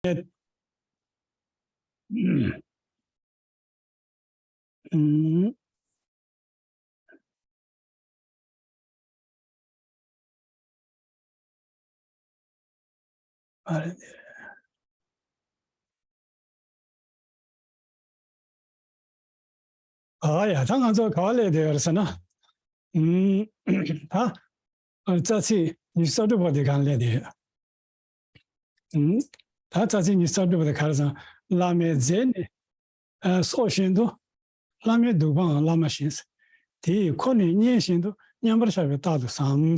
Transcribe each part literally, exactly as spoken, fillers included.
ཨེ། ཨུམ། ཨ་རེ། ཨ་ཡ། ད་ང་ཚོ་ག་པར་སླེབས་བསྡད་ཡོད་རེད་ཟེར་ན། ཨུམ། ད་ཨ་རྩ་ཚིག་ཉི་ཤུ་རྩ་དྲུག་པ་དེ་སྒང་སླེབས་བསྡད་ཡོད། ཨུམ། ད་རྩ་ཚིག་ཉི་ཤུ་རྩ་དྲུག་པ་དེ་ག་རེ་ཟེར་ན། བླ་མའི་རྫས་ནི་ཨ་སྲོག་བཞིན་དུ། བླ་མའི་སྡིག་པའང་བླ་མ་བཞིན། དེ་ཡི་འཁོར་ནི་གཉེན་བཞིན་དུ། མཉམ་པར་བཞག་པས་རྟག་ཏུ་བསམ།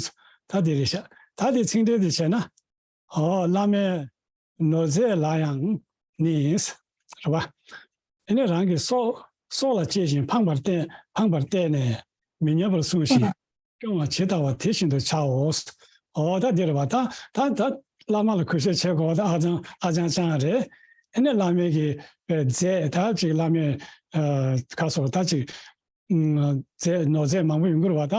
ད་དེ་རེད་ཤག་ད་དེ་ཚིག་འགྲེལ་དེ་བྱས་ན། ཨོ། བླ་མའི་ནོར་རྫས་ལ་ཡང་ནི། རེད་པ། ཨེ་ནི་རང་གི་སྲོག་སྲོག་ལ་གཅེས་ཤིང་ཕངས་པར་བསྟན་ཕངས་པར་བལྟས་ནས་མི་ཉམས་པར་སྲུང་ཞིང་སྐྱོང་བ་ཇི་ལྟ་བ་དེ་བཞིན་དུ་བྱའོ། ཨོ། ད་འདི་རེད་པ། ད་ད་ད་བླ་མ་ལ་གུས་ཞབས་བྱེད་དགོས་པ་ད་ཨ་ཅང་ཨ་ཅང་ཅང་རེད། ཨེ་ནི་བླ་མའི་གི་རྫས་ད་ཅིག་བླ་མའི་ཨ་ག་སོགས་ད་ཅིག་རྫས་ནོར་རྫས་མང་པོ་ཡོང་གི་རེད་པ། ད་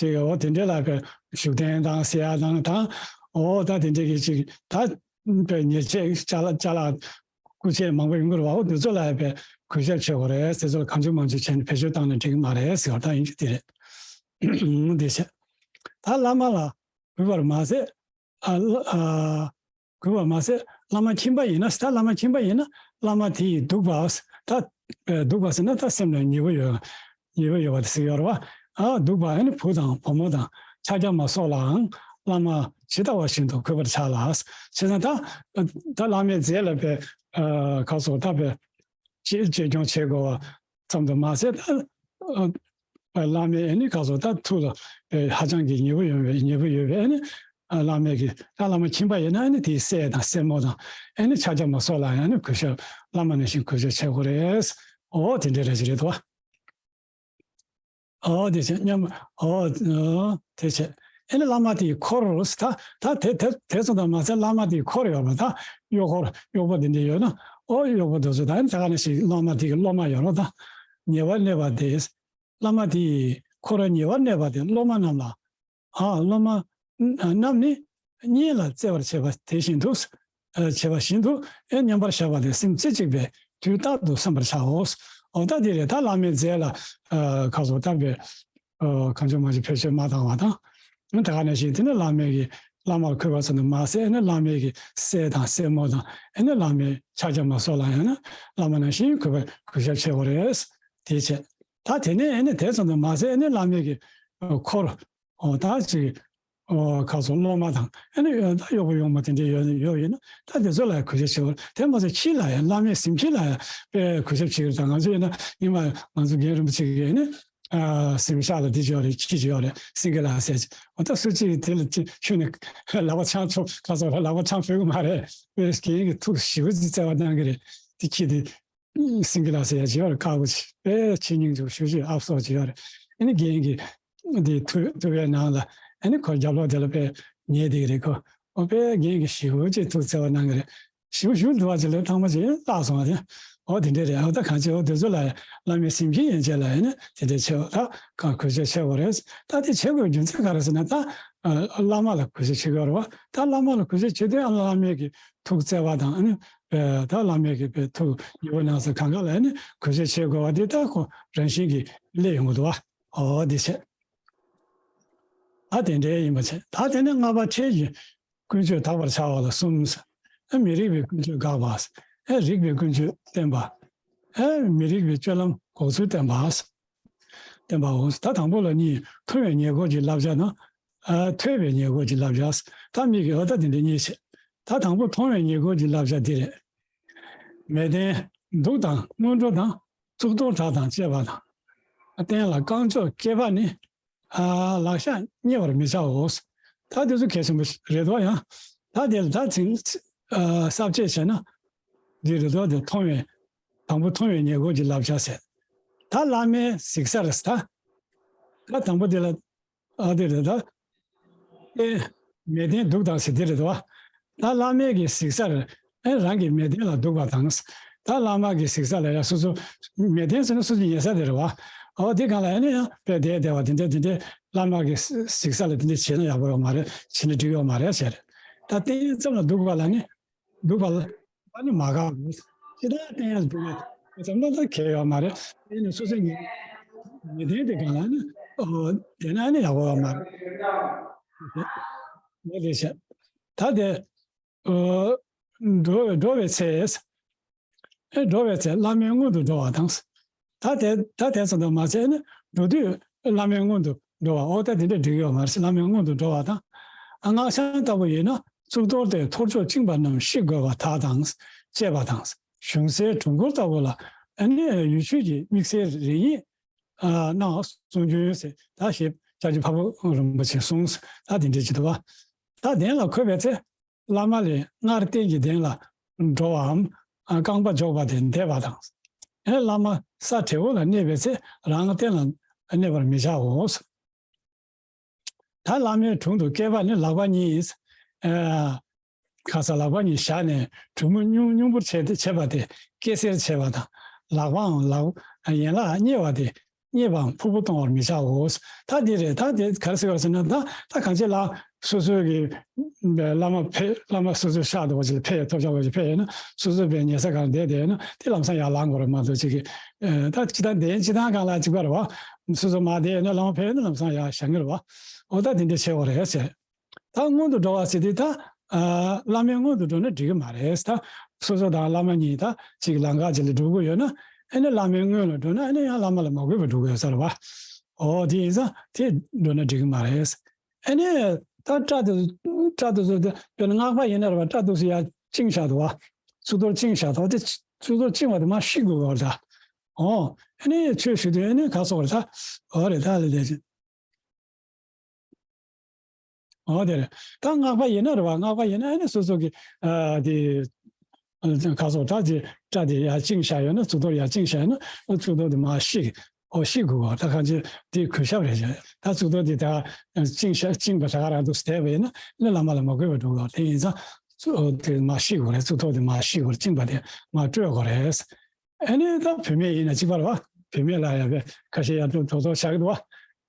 ཅིག་འོ་དེ་འདྲའི་ལ་པའི་བཞུགས་གདན་དང་ཟེར་ཡ་དང་ད་འོ་ད་དེ་འདྲའི་གི་ཅིག་ད་པའི་ཉེར་སྤྱོད་ཅ་ལག་ཅ་ལག་སྐུ་ཆས་མང་པོ་ཡོང་གི་རེད་པ། འོ་དེ་ཚོ་ལ་ཡ་པའི་གུས་ཞབས་བྱེད་དགོས་རེད། དེ་ཚོ་ལ་གང་བྱུང་མང་བྱུང་བྱས་ནས་བེད་སྤྱོད་བཏང་ནས་འགྲིག་གི་མ་རེད་ཟེར་བ་ད་ཡིན་གྱི་དེ་རེད། འོ་དེ་བྱས། ད་བླ་མ་ལ་གུས་པར་མ་ཟད། ཨ་ལ་ཨ། གུས་པར་མ་ཟད་བླ་མ་ཁྱིམ་པ་ཡིན་ན། ད་བླ་མ་ཁྱིམ་པ་ཡིན་ན་བླ་མ་དེ་ཡི་སྡུག་པ། ད་ཨ་སྡུག་པ་ཟེར་ན་ད་སེམས་ལ་ཉེ་བོ་ཡོད། ཉེ་བོ་ཡོད་པ་དེ་ཟེར་ཡོད་རེད་པ། ཨ་སྡུག་པ་ཨ་ནི་བུ་དང་བུ་མོ་དང་ཕྱག་རྒྱ་མ་སོགས་ལའང་བླ་མ་ཇི་ལྟ་བ་བཞིན་དུ་གུས་པར་བྱ་ལ། བྱས་ཙང་ད་ད་བླ་མའི་རྫས་ལ་པའི་ཨ་ག་སོགས་ད་པའི་གཅེས་གཅེས་སྐྱོང་བྱེད་དགོས་པ་ཙམ་དུ་མ་ཟད། ད་ཨ་བླ་མའི་ཨ་ནི་ག་སོགས་ད་ཐུགས་ལ་ཨ་ཧ་ཅང་གི་ཉེ་བོ་ཡོད་པའི་ཉེ་བོ་ཡོད་པའི་ཨ་ནི་ཨ་བླ་མའི་གི་ད་བླ་མ་ཁྱིམ་པ་ཡིན་ན་ཨ་ནི་དེའི་སྲས་དང་སྲས་མོ་དང་ཨ་ནི་ཕྱག་རྒྱ་མ་སོགས་ལ་ཡང་ཨ་ནི་གུས་ཞབས་བླ་མ་ནང་བཞིན་གུས་ཞབས་བྱེད་དགོས་རེད། འོ་དེ་འདྲའི་རེ་ཞིག་རེད་དོ། འོ་དེ་བྱས་མཉམ་འོ་དེ་བྱས་ཨ་ནི་བླ་མ་དེའི་འཁོར་ད་ད་དེ་དེ་དེ་ཚོ་དང་མ་ཟད་བླ་མ་དེའི་འཁོར་ཡོད་པ་ད་གཡོག་འཁོར་གཡོག་པོ་དེ་འདྲ་ཡོད་ན་འོ་གཡོག་པོ་དེ་ཚོ་ད་ཨ་ནི་ད་ག་ནང་བཞིན་བླ་མ་དེའི་སློབ་མ་ཡོད་རོགས་ད་ཉེ་བར་གནས་པ་དེ། བླ་མ་དེའི་འཁོར་ཉེ་བར་གནས་པ་དེ་སློབ་མ་རྣམས་ལ། ཨ་སློབ་མ་རྣམས་ནི་གཉེན་ལ་བརྩེ་བར་བྱེད་པ་དེ་བཞིན་དུ། ཨ་བྱེད་པ་བཞིན་དུ་ཨེ་མཉམ་པར་བཞག་པ་དེ་སེམས་རྩེ་གཅིག་པས་དུས་རྟག་ཏུ་བསམ་པར་བྱའོ། འོ་ད་དེ་རེད། ད་བླ་མའི་རྫས་ལ་ཨ་ཁ་སོགས་བཏབ་པའི་ཨ་གང་བྱུང་མང་བྱུང་བེད་སྤྱོད་མ་བཏང་བ་དང་། ཨ་ད་ག་ནང་བཞིན་དེ་ནི་བླ་མའི་གི་བླ་མར་གུས་པ་ཙམ་དུ་མ་ཟད་ཨ་ནི་བླ་མའི་གི་སྲས་དང་སྲས་མོ་དང་ཨ་ནི་བླ་མའི་ཕྱག་རྒྱ་མ་སོགས་ལ་ཡང་ན་བླ་མ་ནང་བཞིན་གུས་པ་གུས་ཞབས་བྱེད་དགོས་རེད། དེ་བྱས། ད་དེ་ནས་ཨ་ནི་དེ་ཙམ་དུ་མ་ཟད་ཨ་ནི་བླ་མའི་གི་འཁོར། ཨོ་ད་ཅིག་ཨོ་ཁ་སོགས་སློབ་མ་དང་ཨ་ནི་ད་གཡོག་པོ་གཡོག་མོ་དེ་འདྲའི་ཡོད་ཡོད་ཡིན་ན་ད་དེ་ཚོ་ལ་གུས་ཞབས་བྱེད་དགོས། དེ་མ་ཟད་ཁྱི་ལ་ཡང་བླ་མའི་གཟིམ་ཁྱི་ལ་ཡང་དཔེ་གུས་ཞབས་བྱེད་ཀྱི་རེད། ད་ང་ཚོ་ཡིན་ན་ཉི་མ་ང་ཚོ་རྒན་རིན་པོ་ཆེ་གིས་ཨ་ནི་ཨ་གཟིམ་ཤག་ལ་འདི་ཅིག་ཡོད་རེད། ཁྱི་ཅིག་ཡོད་རེད། སེང་གེ་ལགས་ཟེར་ཅིག་འོ་ད་སུ་གཅིག་གིས་དེ་ལ་ཅིག་ཁྱོན་ནས་ལག་པ་འཆང་ཆོག་ཁ་སོགས་ལ་ལག་པ་འཆང་ཕོད་ཀྱི་མ་རེད། དཔེ་རྒན་གྱི་ཐུགས་ཞེ་པོ་ཅིག་བརྩེ་བ་གནང་གི་རེད། དེ་ཁྱི་དེ། སེང་གེ་ལགས་ཟེར་ཡ་ཅིག་ཡོད་རེད། དཀར་པོ་ཅིག་དཔེ་ཆེ་སྙིང་རྗེ་པོ་ཞེ་པོ་ཅིག་ཨབ་སོགས་ཅིག་ཡོད་རེད། ཨ་ནི་རྒན་གྱིས་དེ་ཐུ་ཐུ་བའི་ནང་ལ་ཨ་ནི་ཁོ་རྒྱབ་ལོགས་དེ་ལ་དཔེ་ཉལ་བསྡད་ཀྱི་རེད། ཁོ་ཨོ་དཔེ་རྒན་གྱིས་ཞེ་པོ་ཅིག་ཐུགས་བརྩེ་བ་གནང་གི་རེད། ཞེ་པོ་ཞེ་པོ་འདུག་པ་ཅིག་ལ་ཐང་མ་ཅིག་བརླག་སོང་བ་དེ། ཨོ་དེ་འདྲས་རེད། ཨོ་ད་གང་ཅི་ཨོ་དེ་ཚོ་ལ་བླ་མའི་གཟིམ་ཁྱི་ཡན་ཆད་ལ་ཨ་ནི་དེ་འདྲས་བྱེད་པ་ད་གང་གུས་ཞབས་བྱེད་དགོས་རེད། ད་དེ་བྱེད་དགོས་རྒྱུ་མཚན་ག་རེ་ཟེར་ན་ད་ཨ་བླ་མ་ལ་གུས་ཞབས་བྱེད་དགོས་རེད་པ། ད་བླ་མ་ལ་གུས་ཞབས་བྱེད་དུས་ཨ་བླ་མའི་གི་ཐུགས་བརྩེ་བ་དང་ཨ་ནི། ཨེ་ད་བླ་མའི་གི་པའི་ཐུགས་ཉེ་བོ་གནང་ས་གང་ག་ལ་ཨ་ནི་གུས་ཞབས་བྱེད་དགོས་པ་འདི་ད་ཁོ་རང་བཞིན་གྱིས་སླེབས་ཡོང་གི་འདུག་བ། ཨོ་འདི་བྱས། ད་དེ་འདྲའི་ཡིན་པ་བྱས། ད་དེ་ནས་ལྔ་པ་ཁྲེལ་གྱི་ཀུན་སྤྱོད་དག་པར་བྱ་བ་ལ་གསུམ། ཨ་མི་རིགས་པའི་ཀུན་སྤྱོད་དགག་པ། ཨ་རིགས་པའི་ཀུན་སྤྱོད་བསྟན་པ། ཨ་མི་རིགས་པའི་སྤྱོད་ལམ་འགོག་ཚུལ་བསྟན་པ། བསྟན་པའོ། ད་དང་པོ་ལ་གཉིས། མཐོང་བའི་ཉེར་འགོག་གི་བསླབ་བྱ་དང་། ཨ་ཐོས་པའི་ཉེར་འགོག་གི་བསླབ་བྱ། ད་མིག་གི་འོ་ད་དེ་འདྲ་གཉིས་བྱས། ད་དང་པོ་མཐོང་བའི་ཉེར་འགོག་གི་བསླབ་བྱ་འདི་རེད། མལ་སྟན་གདུགས་དང་སྔོན་འགྲོ་དང་གཙུག་ཏོར་བྲག་དང་བཅས་པ་དང་། སྟན་ལ་རྐང་ཅོག་སྐེད་པ་ནི། ཨ་ལག་ཤ་བསྙལ་བར་མི་བྱའོ། ད་དེ་ཚོ་གལ་ཆེན་པོ་རེད་དོ། ཡང་ད་དེ་ལ་ད་ཚིག་ཨ་གསལ་བྱེད་བྱས་ན་འདི་རེད་དོ། དེ་མཐོང་བའི་དང་པོ་མཐོང་བའི་ཉེར་འགོག་གི་བསླབ་བྱ་ཟེར། ད་བླ་མའི་གཟིགས་ས་རེད་ད། ད་དང་པོ་དེ་ལ་ཨ་དེ་རེད་ད། ཨེ་མལ་སྟན་གདུགས་དང་ཟེར་དེ་རེད་དོ། ད་བླ་མའི་གི་གཟིགས་ས་རེད། ཨེ་རང་གི་མལ་སྟན་ལ་འདུག་པ་དང་། ད་བླ་མ་གི་གཟིགས་ས་ལ་ཡ་སོ་སོ་མལ་སྟན་ཟེར་ན་སོ་སོ་ཉལ་ས་དེ་རེད་བ། ཨོ་དེ་གང་ལ་ཨེ་ནི་ཡང་དཔེ་བསྡད་བསྡད་པ་དེ་འདྲ་དེ་འདྲ་བླ་མ་གི་གཟིགས་ས་ལ་དེ་འདྲ་བྱས་ན་ཡག་པོ་ཡོད་མ་རེད། བྱས་ན་འགྲིག་ཡོད་མ་རེད་ཟེར། ད་སྟན་ཙམ་ལ་འདུག་པ་ལ་ནི་འདུག་པ་ལ་ པ་ནི་མ་དགའ་བ་རེད། ཅི་ལྟར་བསྟན་ཡང་འབུལ་བའི་ཚོགས་ཙམ་ལ་ད་གལ་ཡོད་མ་རེད། དེ་ནི་སོ་སོའི་ཉེ་ཉེ་དོན་དེ་གང་ལ་ནི་ཨོ་དེ་ན་ནི་ཡག་པོ་ཡོད་མ་རེད། ལོ་དེ་བྱས། ད་དེ་ཨོ་འགྲོ་འགྲོ་བའི་ཚེ། ཨེ་འགྲོ་བའི་ཚེ་བླ་མའི་སྔོན་དུ་འགྲོ་བ་དང་། ད་དེ་ད་དེ་ཙམ་དུ་མ་ཚད་ནི་འགྲོ་དུས་བླ་མའི་སྔོན་དུ་འགྲོ་བ། ཨོ་ད་དེ་འདྲ་འགྲིག་ཡོད་མ་རེད། བླ་མའི་སྔོན་དུ་འགྲོ་བ་དང་། ཨ་སྔགས་འཆང་ལྟ་བུ་ཡིན་ན་གཙུག་ཏོར་དེ་ཐོར་ཅོག་བཅིངས་པ་རྣམས་བཤིག་དགོས་པ་དག་དང་བཅས་པ་དང་། གཞུང་སའི་དྲུང་འཁོར་ལྟ་བུ་ལ་ཨ་ནི་ཡུལ་ཆོས་ཀྱི་དམིགས་བསལ་རིགས་ཡིན། ཨ་གནང་གསུང་རྒྱུན་ཟེར་ད་ཞེས་སྐྱབས་རྗེ་འཕགས་པ་རིན་པོ་ཆེས་གསུངས། ད་དེ་འདྲ་ཅིག་འདུག་བ། ད་གདན་ལ་འཁོད་པའི་ཚེ། བླ་མ་ལས་སྔར་རྟེན་གྱི་གདན་ལ་འགྲོ་བའམ། རྐང་པ་འཇོག་པ་དེ་འདས་པ་དང་། ཨེ་བླ་མ་ས་བྲེ་བོ་ལ་གནས་པའི་ཚེ་རང་རྟེན་ལ་གནས་པར་མི་བྱའོ། ད་བླ་མའི་དྲུང་དུ་བསྐྱེད་པ་ནི་ལག་པ་གཉིས། ཨ་ཁ་ས་ལག་པ་གཉིས་བཞག་ནས་གྲུ་མོ་སྙོམས་སྙོམས་པོར་བྱས་ཏེ་བྱེད་པ་དེ་བསྐྱེད་སེལ་བྱེད་པ་དང་། ལག་པའང་ལག་ཡན་ལག་གཉིས་པ་དེ་གཉིས་པའང་ཕུར་བུ་གཏོང་བར་མི་བྱའོ། ད་འདི་རེད། ད་དེ་ག་རེ་ཟེར་བ་ཟེར་ན། ད་ད་གང་ཅི་ལ་སོ་སོའི་གི་བླ་མ་ཕེབས། བླ་མ་སོ་སོའི་ཤག་ཏུ་བ་ཅིག་ལ་ཕེབས། ཐོབ་ཤག་བ་ཅིག་ཕེབས་ཡོད་ན་སོ་སོའི་བའི་ཉལ་ས་གང་བསྡད་བསྡད་ཡོད་ན་དེ་ལམ་སང་ཡར་ལངས་དགོས་རེད་མ་གཏོགས་ཅིག་གི་ད་ཅི་ད་འདན་ཅི་ད་གང་ལ་གཅིག་པ་རེད་བ། སོ་སོ་མ་བསྡད་ཡོད་ན་བླ་མ་ཕེབས་ཡོད་ན་ལམ་སང་ཡར་བཞེངས་གི་རེད་བ། འོ་ད་དེ་འདྲ་བྱེད་དགོས་རེད་ཟེར། ད་སྔོན་དུ་འགྲོ་བ་ཟེར་དུས་ད། ཨ་བླ་མའི་སྔོན་དུ་འགྲོ་ན་འགྲིག་གི་མ་རེད། ད་སོ་སོ་དང་བླ་མ་གཉིས་ད་གཅིག་ལམ་ཁ་གཅིག་ལ་འགྲོ་གི་ཡོད་ན་ཨ་ནི་བླ་མའི་སྔོན་ལ་འགྲོ་ན་ཨ་ནི་ཡང་བླ་མ་ལ་མ་གུས་པར་འགྲོ་གི་ཡོད་ས་རེད་བ། འོ་དེ་ཡིན་ཙང་དེ་འགྲོ་ན་འགྲིག་གི་མ་རེད། ཨ་ནི་ད་སྐྲ་དེ་སྐྲ་དེ་ཚོ་དེ་དཔེར་ན་སྔགས་པ་ཡིན་ན་རེད་བ། སྐྲ་དེ་ཚོ་ཡར་བཅིངས་བཞག་འདུག་བ། གཙུག་ཏོར་བཅིངས་བཞག་འདུག་བ། དེ་གཙུག་ཏོར་བཅིངས་པ་དེ་མར་བཤིག་དགོས་པ་རེད་ད། འོ་ཨ་ནི་ཆོས་ཞུ་དུས་ཨ་ནི་ག་སོགས་རེད་ད། འོ་རེད་ད་ལས་དེ། འོ་དེ་རེད། ད་སྔགས་པ་ཡིན་ན་རེད་བ། སྔགས་པ་ཡིན་ན་ཨ་ནི་སོ་སོ་གི་ཨ་དེ་ཁ་སོགས་ད་དེ་སྐྲ་དེ་ཡར་བཅིངས་བཞག་ཡོད་ན། གཙུག་ཏོར་ཡར་བཅིངས་བཞག་ཡོད་ན་གཙུག་ཏོར་དེ་མར་བཤིག་འོ་བཤིག་དགོས་པ། ད་གང་ཅི་དེ་གུས་ཞབས་རེད་བྱས། ད་གཙུག་ཏོར་དེ་ད་བཅིངས་བཞག་བཅིངས་པ་ད་ག་རང་དུ་བསྡད་པ་ཡིན་ན་ཨ་ནི་བླ་མ་ལ་མ་གུས་པར་འགྲོ་དགོས་པ། དེ་ཡིན་ཙང་གཙུག་དེ་མར་བཤིག་དགོས་རེད། གཙུག་ཏོར་དེ་མར་བཤིག་དགོས་རེད། བཅིངས་པ་དེ་མར་སྤྲོད་དགོས་རེད། ཨ་ནི་ད་བུད་མེད་ཡིན་ན་གཅིག་པ་རེད་བ། བུད་མེད་ལ་ཡ་བས་ཁ་ཤས་ཡ་ཏོག་ཏོག་བཞག་གི་འདུག་བ།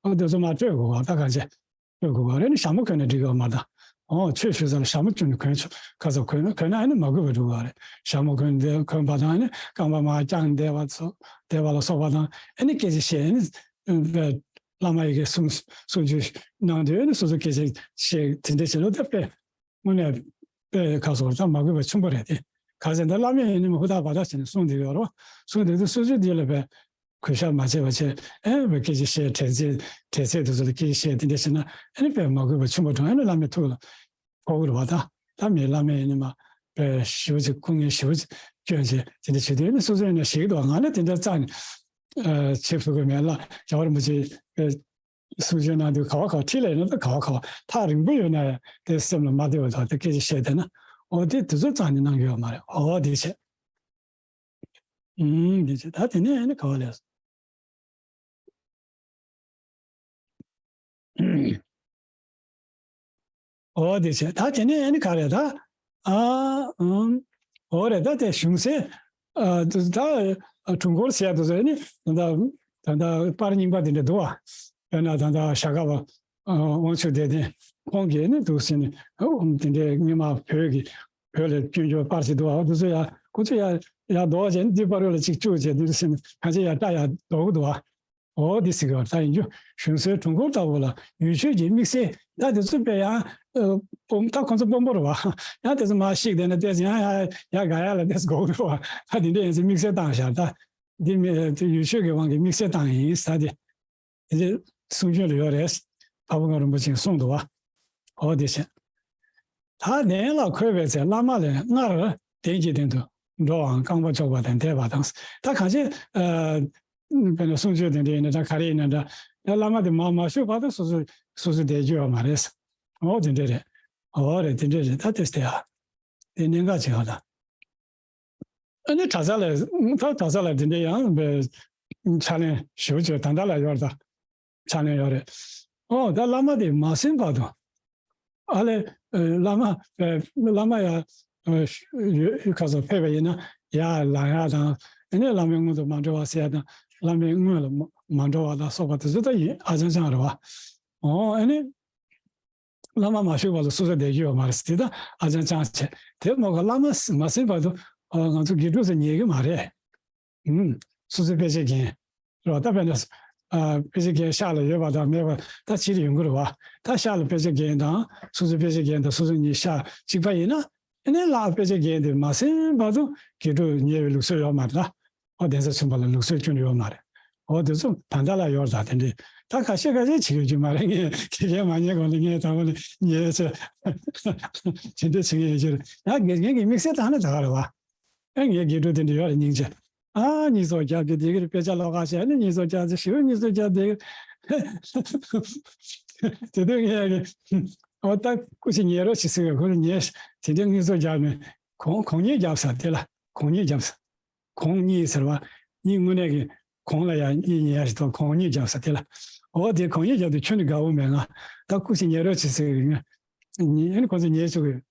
ཨ་དེ་ཚོ་མར་སྤྲོད་དགོས་བ། ད་གང་བྱས་སྤྲོད་དགོས་བ་རེད། ཨ་ནི་ཞྭ་མོ་གོན་ན་འགྲིག་གི་མ་རེད་ད། ཨོ་ཆོས་ཞུ་ས་ལ་ཞྭ་མོ་གྱོན་ནས་གོན་ཆོག་ཁ་ཚ་གོན་ན་གོན་ན་ཨ་ནི་མ་གུས་པ་འགྲོ་གི་རེད། ཞྭ་མོ་གོན་བསྡད་གོན་པ་དང་ཨ་ནི་རྐང་པ་མར་བརྐྱངས་བསྡད་པ་ཚོ་བསྡད་པ་ལ་སོགས་པ་དང་ཨ་ནི་སྐད་ཆ་བཤད། ཨ་ནི་བླ་མ་ཡི་གེ་གསུང་གསུང་ཆོས་གནང་དུས་ཨ་ནི་སོ་སོ་སྐད་ཆ་བཤད་དེ་འདྲ་བྱེད་ལོ་ད་དཔེ། དངོས་གནས་དཔེ་ཁ་སོགས་ད་མ་གུས་པ་ཆེན་པོ་རེད་དེ། ག་ཚད་འདི་བླ་མས་ཡིན་ནི་མ་ཧུར་ཐག་བར་ཐག་བྱས་ནས་གསུང་བསྡད་ཡོད་རེད་བ། གསུང་བསྡད་དུས་སོ་སོས་འདི་ལ་དཔེ་གུས་ཞབས་མ་བྱས་པ་བྱས། ཨེ་དཔེ་སྐད་ཆ་བཤད། དྲན་ཚེ་དྲན་ཚེ་དེ་ཚོ་ལ་སྐད་ཆ་བཤད་དེ་འདྲ་བྱས་ན་ཨ་ནི་དཔེ་མ་གུས་པ་ཆེན་པོ་འགྲོ། ཨ་ནི་བླ་མའི་ཐུགས་ལ་ཕོག་གི་རེད་བ། ད་ད་མི་བླ་མས་ཡིན་ནི་མ་དཔེ་ཞེ་པོ་ཅིག་སྐུ་ངལ་ཞེ་པོ་ཅིག་སྐྱོན་བྱས་དེ་འདྲ་བྱེད་དུས་ཨ་ནི་སོ་སོ་ཡིན་ན་ཞེད་ཀྱི་འདུག་ང་ནི་དེ་འདྲ་རྩ་ནས་བྱེད་ཐུབ་ཀྱི་མེད་ལ། རྒྱལ་བ་རིན་པོ་ཆེ་དཔེ། གསུང་ཆོས་གནང་དུས་ག་བ་ག་བ་ཁྲིད་ལ་ཡིན་ན་ད་ག་བ་ག་བ་ཐག་རིང་པོ་ཡོད་ན་ཡང་དེ་སེམས་ལ་མ་བདེ་བ་དང་དེ་སྐད་ཆ་བཤད་བསྡད་ན་འོ་དེ་དེ་ཚོ་རྩ་ནས་གནང་གི་ཡོད་མ་རེད། འོ་དེ་བྱས། ཨུམ་དེ་བྱས་ད་དེ་ནས་ཨ་ནི་ག་བ་ལས། འོ་དེ་བྱས་ད་དེ་ནས་ཨ་ནི་ག་རེ་ད། ཨ་ཨུམ། འོ་རེད། ད་དེ་གཞུང་སའི་ཨ་ད་ད་དྲུང་འཁོར་ཟེར་ཡ་དེ་ཚོ་ཨ་ནི་ད་ད་ད་ད་པར་རྙིང་པ་དེ་འདྲ་འདུག་བ། དཔེར་ན་ད་ད་ཞྭ་སྒབ་པ་ཨ་དབང་ཕྱུག་བདེ་ལྡན་ཁོང་གིས་ཨ་ནི་འདུག་ཟེར་ནས་ཨ་འུམ་དེ་འདྲའི་སྔོན་མ་བོད་ཀྱི་བོད་ལ་བསྐྱོན་རྒྱུ་པར་ཞིག་འདུག་བ། དེ་ཚོ་ཡ་ཁོ་ཚོ་ཡ་ཡ་རྡོ་བྱས་ནས་འདི་པར་རོ་ལ་གཅིག་བཅུག་བྱས་འདི་འདྲ་ཟེར་ནས་གང་ཅི་ཡ་སྐྲ་ཡ་རྡོ་གི་འདུག་བ། འོ་འདི་ཟེར་གི་བ། ད་ཡིན་རྒྱུ་གཞུང་སའི་དྲུང་འཁོར་ལྟ་བུ་ལ་ཡུལ་ཆོས་ཀྱི་དམིགས་བསལ་ད་དེ་ཚོ་དཔེ་ཡང་ཨ་སྤོམ་ད་ཁོ་ཚོ་སྤོམ་པོ་རེད་བ། ཡང་དེ་ཚོ་མར་བཤིག་བསྡད་ན་ཏོག་ཙམ་ཡང་ཡ་ཡ་ག་ཡ་ལ་ཏོག་ཙམ་དགོས་ཀྱི་འདུག་བ། ད་དེ་འདྲ་ཡིན་ཚེ་དམིགས་བསལ་བཏང་བཞག་ད་འདི་མི་དེ་ཡུལ་ཆོས་ཀྱི་དབང་གིས་དམིགས་བསལ་བཏང་ཡིན་ས་དེ། དེ་ཚེ་གསུང་ཆོས་ལ་ཡོད་རེད། འཕགས་པ་སྔགས་རིན་པོ་ཆེས་གསུངས་འདུག་བ། འོ་དེ་བྱས། ད་གདན་ལ་འཁོད་པའི་ཚེ་བླ་མ་ལས་སྔར་གདན་གྱི་སྟེང་དུ་འགྲོ་བའམ་རྐང་པ་འཇོག་པ་དང་འདས་པ་དང་། ད་གང་ཅི་ཨ་དཔེར་ན་གསུང་ཆོས་དེ་འདྲ་ཡིན་ན་འདྲ་ག་རེ་ཡིན་ན་འདྲ། ད་བླ་མ་དེ་མར་མ་བཞུགས་བར་དུ་སོ་སོ་སོ་སོ་བསྡད་རྒྱུ་ཡོད་མ་རེད། འོ་དེ་འདྲ་རེད། འོ་རེད། དེ་འདྲ་རེད། ད་དེ་སྟེ་ཨ་དེ་གནད་འགག་ཅིག་ཡོད་ད། ཨ་ནི་གྲྭ་ས་ལ་ད་གྲྭ་ས་ལ་དེ་འདྲ་ཡང་ཕྱག་ལེན་ཞུ་བྱོས། ད་ལྟ་ལ་ཡོད་ད། ཕྱག་ལེན་ཡོད་རེད། ཨོ་ད་བླ་མ་དེ་མ་ཟིན་བར་དུ། ཨ་ལས་བླ་མ་བླ་མ་ཡ་ཡོད་ཁ་སོགས་ཕེབས་པ་ཡིན་ན་ཡ་ལང་ཡ་དང་། ཨ་ནི་བླ་མའི་སྔོན་དུ་མ་འགྲོ་བ་ཟེར་ཡ་དང་། བླ་མའི་སྔོན་ལ་མ་འགྲོ་བ་ལ་སོགས་པ་དེ་ཚོ་ད་ཡིན་ཨ་ཅང་ཅང་རེད་བ། ཨོ་ཨ་ནི། བླ་མ་མ་བཞུགས་བར་དུ་སོ་སོ་བསྡད་རྒྱུ་ཡོད་མ་རེད་ཟེར། དེ་ད་ཨ་ཅང་ཅང་བྱས། དེ་མོ་ག་བླ་མ་མ་ཟིན་བར་དུ་ ཨ། ང་ཚོ་དགེ་ཕྲུག་ཚོ་ཉན་གི་མ་རེད། ཨུམ། སོ་སོའི་དཔེ་ཆ་རྒན། རེད་བ། ད་དཔེར་ན། ཨ། དཔེ་ཆ་རྒན་ཤག་ལ་ཡོད་པ་དང་མེད་པ་ད་ཕྱིར་ཡོང་གི་རེད་བ། ད་ཤག་ལ་དཔེ་ཆ་རྒན་དང་སོ་སོའི་དཔེ་ཆ་རྒན་དང་སོ་སོ་གཉིས་ཤག་གཅིག་པ་ཡིན་ན། ཨ་ནི་ལག་དཔེ་ཆ་རྒན་དེ་མ་ཟིན་བར་དུ་དགེ་ཕྲུག་ཉན་པའི་ལུགས་སྲོལ་ཡོད་མ་རེད་ད། ཨོ། གདན་ས་ཚུན་པ་ལ་ལུགས་སྲོལ་ཁྱོན་ནས་ཡོད་མ་རེད། ཨོ། དེ་ཚོ་ད་ལྟ་ལ་ཡོད་རེད་ད། དེ་འདྲས་ད་ཁ་ཤས་ཁ་ཤས་བྱེད་ཡོད་ཀྱི་མ་རེད། ངས་དགེ་རྒན་མ་ཉན་གོང་ལ་ངས་དང་པོ་ནས་ཉན་ཆེ་དེ་འདྲས་བྱེད་ངེས་ཡོད་ཀྱི་རེད། ཡང་དགེ་རྒན་གྱི་དམིགས་བསལ་དག་ནི་ད་ག་རེད་བ། ཨེ། ངའི་དགེ་ཕྲུག་དེ་འདྲ་ཡོད་རེད། སྙིང་རྗེ། ཨ། སྙིང་སྟོབས་རྒྱབ་ཀྱི་བསྡད་ཀྱི་རེད། དཔེ་ཆ་ཀློག་ག་བྱས་ནས་སྙིང་སྟོབས་རྒྱབ་ཚེ་ཞེ་པོ་སྙིང་སྟོབས་རྒྱབ་བསྡད་ཀྱི་རེད། དེ་དུས་ངས་ཨོ། ད་སྐུ་མཁྱེན་ཉན་རོགས་བྱེད་ཟེར་བའི་ཁོ་ལ་ཉན། དེ་འདྲའི་སྙིང་སྟོབས་རྒྱབ་ནས་གོང་གོང་བརྙན་རྒྱབ་ས་དེ་ལ་གོང་བརྙན་རྒྱབ་ས། གོང་བརྙན་ཟེར་བ། གཉིད་དངོས་གནས་ཀྱི་གོང་ལ་ཡང་གཉིད་ཉལ་ཞིག་དང་གོང་བརྙན་རྒྱབ་ས་དེ་ལ། ཨོ། དེ་གོང་བརྙན་རྒྱབ་དུས་ཁྱོན་ནས་དགའ་བོ་མེད། ང་ད་སྐུ་མཁྱེན་ཉན་རོགས་བྱེད་ཟེར་བའི་ང་ཉན་ཁོང་ཚོ་ཉན་ཆོག་གི།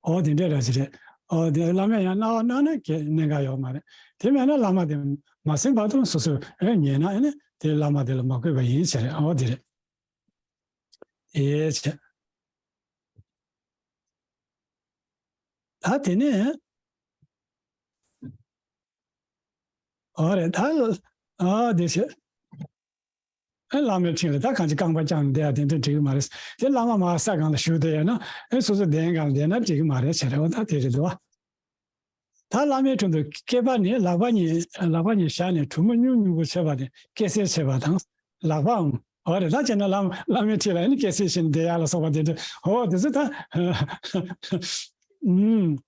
ཨོ། དེ་འདྲས་ར་ཅིག་རེད། ཨོ། དེ་བླ་མས་ཡང་གནང་བ་གནང་ན་གལ་གནད་འགག་ཡོད་མ་རེད། དེ་མེད་ན་བླ་མ་དེ་མ་ཟིན་བར་དུ་སོ་སོས་ཨེ་ཉན་ན་ཨེ་ནི་དེ་བླ་མ་དེ་ལ་མ་གུས་པ་ཡིན་ཟེར་རེད། ཨོ། དེ་རེད། ཨེ་ཆེ། ད་དེ་ནས། ཨོ་རེད་ད། ཨ། དེ་བྱས། ཨེ། བླ་མའི་འཕྲིན་ལས་ད་གང་ཅི་རྐང་པ་བརྐྱངས་ནས་བསྡད་ཡ་དེ་འདྲ་འགྲིག་གི་མ་རེད། དེ་བླ་མ་མར་ས་སྒང་ལ་བཞུགས་བསྡད་ཡ་ན་ཨེ་སོ་སོ་གདན་སྒང་ལ་བསྡད་ན་འགྲིག་གི་མ་རེད་བྱས་རེད་བ། ད་དེ་རེད་འདུག་བ། ད་བླ་མའི་དྲུང་དུ་སྐེད་པ་ནས་ལག་པ་གཉིས་ལག་པ་གཉིས་བཞག་ནས་གྲུ་མོ་སྙུང་སྙུང་པོ་བྱེད་པ་དེ་སྐད་གསལ་བྱེད་པ་དང་། ལག་པའམ། ཨོ་རེད། ད་བྱས་ན་བླ་བླ་མའི་འཁྲིས་ལ་ཨེ་ནི་སྐད་གསལ་བྱས་ནས་བསྡད་ཡ་ལ་སོགས་པ་དེ་འདྲ། ཨོ། དེ་ཚོ་ད། ཨུམ།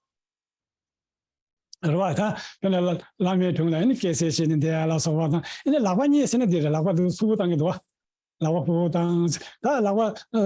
རེད་བ། ད་དཔེར་ན་བླ་བླ་མའི་དྲུང་ལ་ཨེ་ནི་སྐད་གསལ་བྱས་ནས་བསྡད་ཡ་ལ་སོགས་པ་དང་། ཨེ་ནི་ལག་པ་གཉིས་ཟེར་ན་འདི་རེད། ལག་པ་འདི་ཕུར་བུ་བཏང་གི་འདུག་བ། ལག་པ་ཕུར་བུ་བཏང་། ད་ལག་པ་ཨ་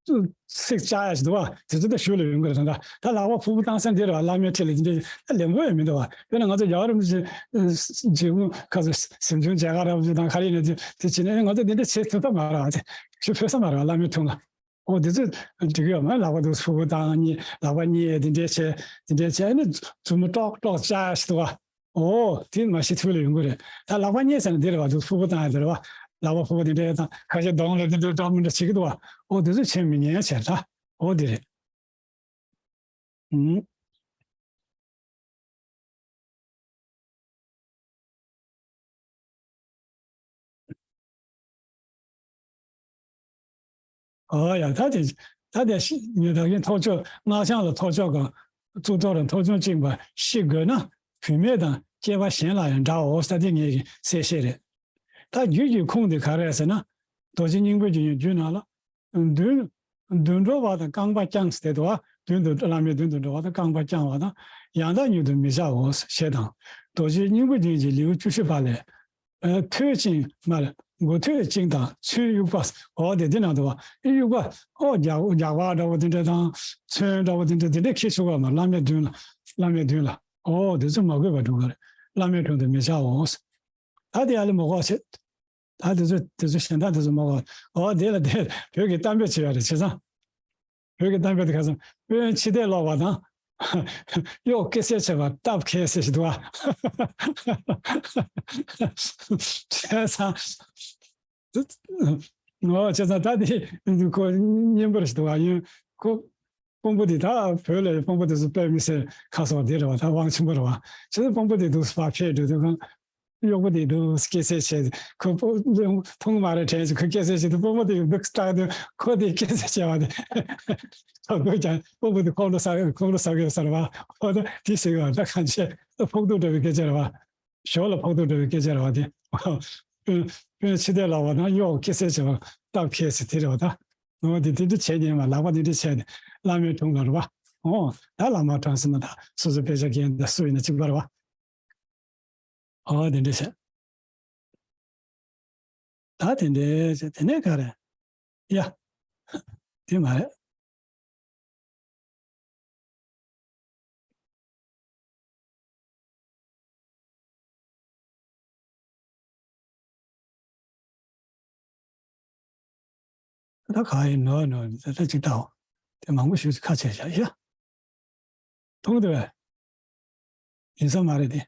ཚིགས་བཅག་ཡ་ཞིག་འདུག་བ། དེ་ཚོ་ད་གཞུག་ལ་ཡོང་གི་རེད། ད་ད་ལག་པ་ཕུར་བུ་བཏང་ས་འདི་རེད་བ། བླ་མའི་འཁྲིས་ལ་འདི་འདྲ་ད་ལེན་དགོས་ཡ་མི་འདུག་བ། དཔེར་ན་ང་ཚོ་རྒྱལ་བ་རིན་པོ་ཆེ་ཨ་རྗེ་བོ་ཁ་སང་གཟིམ་ཆུང་མཇལ་ཁ་འདྲ་པོ་ཞིག་དང་ག་རེ་ཡིན་ན་དེ་དེ་བྱས་ནས་ང་ཚོ་འདི་འདྲ་བྱེད་ཐུབ་ཐབས་མ་རེད་བ། དེ་ཁྱོད་ཕེབས་ས་མ་རེད་བ། བླ་མའི་དྲུང་ལ། ཨོ། འདི་ཚོ་འགྲིག་ཡོད་མ་རེད། ལག་པ་འདུག་ཕུར་བུ་བཏང་གཉིས་ལག་པ་གཉིས་དེ་འདྲས་བྱས་དེ་འདྲས་བྱས་ནས་མཛུབ་མོ་ཀྲོག་ཀྲོག་བཅག་ཞིག་འདུག་བ། ཨོ། དེ་མ་གཞི་ཐུགས་ལ་ཡོང་གི་རེད། ད་ལག་པ་གཉིས་ཟེར་ན་འདི་རེད་བ། འདུག་ཕུར་བུ་བཏང་ཡ་དེ་རེད་བ། ལག་པ་ཕུར་བུ་དེ་འདྲས་བཏང་། ཁ་ཤས་གདོང་ལ་འདི་འདྲས་འདྲ་མི་འདྲ་བྱེད་ཀྱི་འདུག་བ། ཨོ། འདི་ཚོ་བྱེད་མི་ཉན་བྱས་ད། ཨོ། འདི་རེད། ཨུམ། ཨོ་ཡ། ད་དེ་ད་དེ་ཤི་ཉོ་ད་གིན་ཐོག་ཆོས་སྔགས་འཆང་ལ་ཐོག་ཆོས་གང་གཙུག་ཏོར་ར་ཐོག་ཆོས་བཅིངས་པ་ཤི་དགོས་ན་བུད་མེད་དང་སྐྱེས་པ་གཞན་ལ་ཡང་འདྲའོ་ཟེར། དེ་ངེད་ཀྱི་གསལ་བཤད་རེད། ད་རྒྱུད་ཀྱི་ཁུངས་དེ་ག་རེ་རེད་ཟེར་ན། རྡོ་རྗེ་སྙིང་པོའི་རྒྱུད་ཀྱི་རྒྱུད་ནང་ལ། མདུན་མདུན་འགྲོ་བ་དང་རྐང་པ་བརྐྱང་ཟེར་དུས། མདུན་དུ་བླ་མའི་མདུན་དུ་འགྲོ་བ་དང་རྐང་པ་བརྐྱང་བ་དང་། ཡང་དག་མྱུར་དུ་མི་བྱའོ་ཞེས་དང་། རྡོ་རྗེ་སྙིང་པོའི་རྒྱུད་ཀྱི་ལེའུ་བཅུ་བཞི་པ་ལས། ཨ། ཐོད་བཅིངས་མར་མགོ་ཐོད་བཅིངས་དང་ཚུན་དབྱུག་པ། འོ་དེ་དེ་ནང་དུ་བ་དབྱུག་པ། ཨོ་རྒྱག་རྒྱག་པ་འདྲ་བོ་དེ་འདྲ་དང་ཚོན་འདྲ་བོ་དེ་འདྲ་དེ་འདྲ་འཁྱེར་ཆོག་ག་མ། བླ་མའི་མདུན་ལ་བླ་མའི་མདུན་ལ། ཨོ་དེ་ཚོ་མ་དགོས་པ་འགྲོ་གི་རེད། བླ་མའི་དྲུང་དུ་མི་བྱའོ། ད་དེ་ཡ་ལ་མ་གོ་ཆེ། ད་དེ་ཚོ་དེ་ཚོ་གཞན་དག་དེ་ཚོ་མ་གོ། ཨོ་དེ་ལ་དེ་བོད་ཀྱི་གཏམ་དཔེ་བྱེད་ཡ་རེད་བྱས་ཙང་། བོད་ཀྱི་གཏམ་དཔེ་དེ་ཁ་སང་དཔོན་ཕྱི་བལྟས་ལོག་པ་དང་། གཡོག་སྐྱེ་ཚེ་ཆད་པ་སྟབས་ཁེལ་ཟེར་ཞིག་འདུག་བ། བྱས་ཙང་། ཨོ་བྱས་ཙང་ད་དེ་ཁོ་སྙན་པོ་རེད་ཞིག་འདུག་བ། ཡིན་ཁོ། དཔོན་པོ་དེ་ད་བོད་ལ་དཔོན་པོ་དེ་ཚོ་དཔེ་མི་སྲིད་ཁ་སོགས་དེ་རེད་བ། ད་དབང་ཆེན་པོ་རེད་བ། བྱས་ཙང་དཔོན་པོ་དེ་འདུག་སེ་ཕར་ཕེབས་འགྲོ་དུས་གང་། གཡོག་པོ་དེ་འདུག་སྐྱེ་ཚེ་ཆད། ཁོ་ཕུང་མ་རེད་དྲན་ཞིག་ཁོ་སྐྱེ་ཚེ་ཆད་དུས་དཔོན་པོ་དེ་འདུག་སྟག་དུས་ཁོ་དེ་སྐྱེ་ཚེ་ཆད་བ་དེ། ཁོ་ཀྱང་དཔོན་པོ་དེ་ཁོང་ཁྲོ་ཟ་ཁོང་ཁྲོ་ཟ་གི་ཟེར་བ། ཨོ་ད་དེ་ཟེར་བ་ད་གང་བྱས་ད་ཕོག་ཐུག་འདྲ་བའི་སྐད་ཆ་རེད་བ། ཞོར་ལ་ཕོག་ཐུག་འདྲ་བའི་སྐད་ཆ་རེད་བ་དེ། དཔོན་དཔོན་ཕྱི་བལྟས་ལོག་པ་དང་གཡོག་སྐྱེ་ཚེ་ཆད་པ་སྟབས་ཁེལ་ཟེར་དེ་རེད་བ་ད། ཨོ་དེ་དེ་འདྲ་བྱས་ཉན་མ་ལག་པ་དེ་འདྲ་བྱས་ཏེ་བླ་མའི་དྲུང་ལ་རེད་བ། ཨོ་ད་བླ་མ་དྲང་སེམས་མ་ད་སོ་སོ་དཔེ་ཆ་རྒན་ད་སུ་ཡིན་ན་གཅིག་པ་རེད་བ། ཨོ་དེ་འདྲ་བྱས། ད་དེ་འདྲ་བྱས་དེ་ནས་ག་རེ། ཡ། དེ་མ་རེད། ད་ག་ཡིན་ནོ་ནོ་ད་ད་ཅིག་ལྟའོ། དེ་མང་པོ་ཞིག་ཁ་ཕྱེ་བཞག་ཡ། མཐོང་འདུག་བས། ཡིན་ས་མ་རེད་དེ།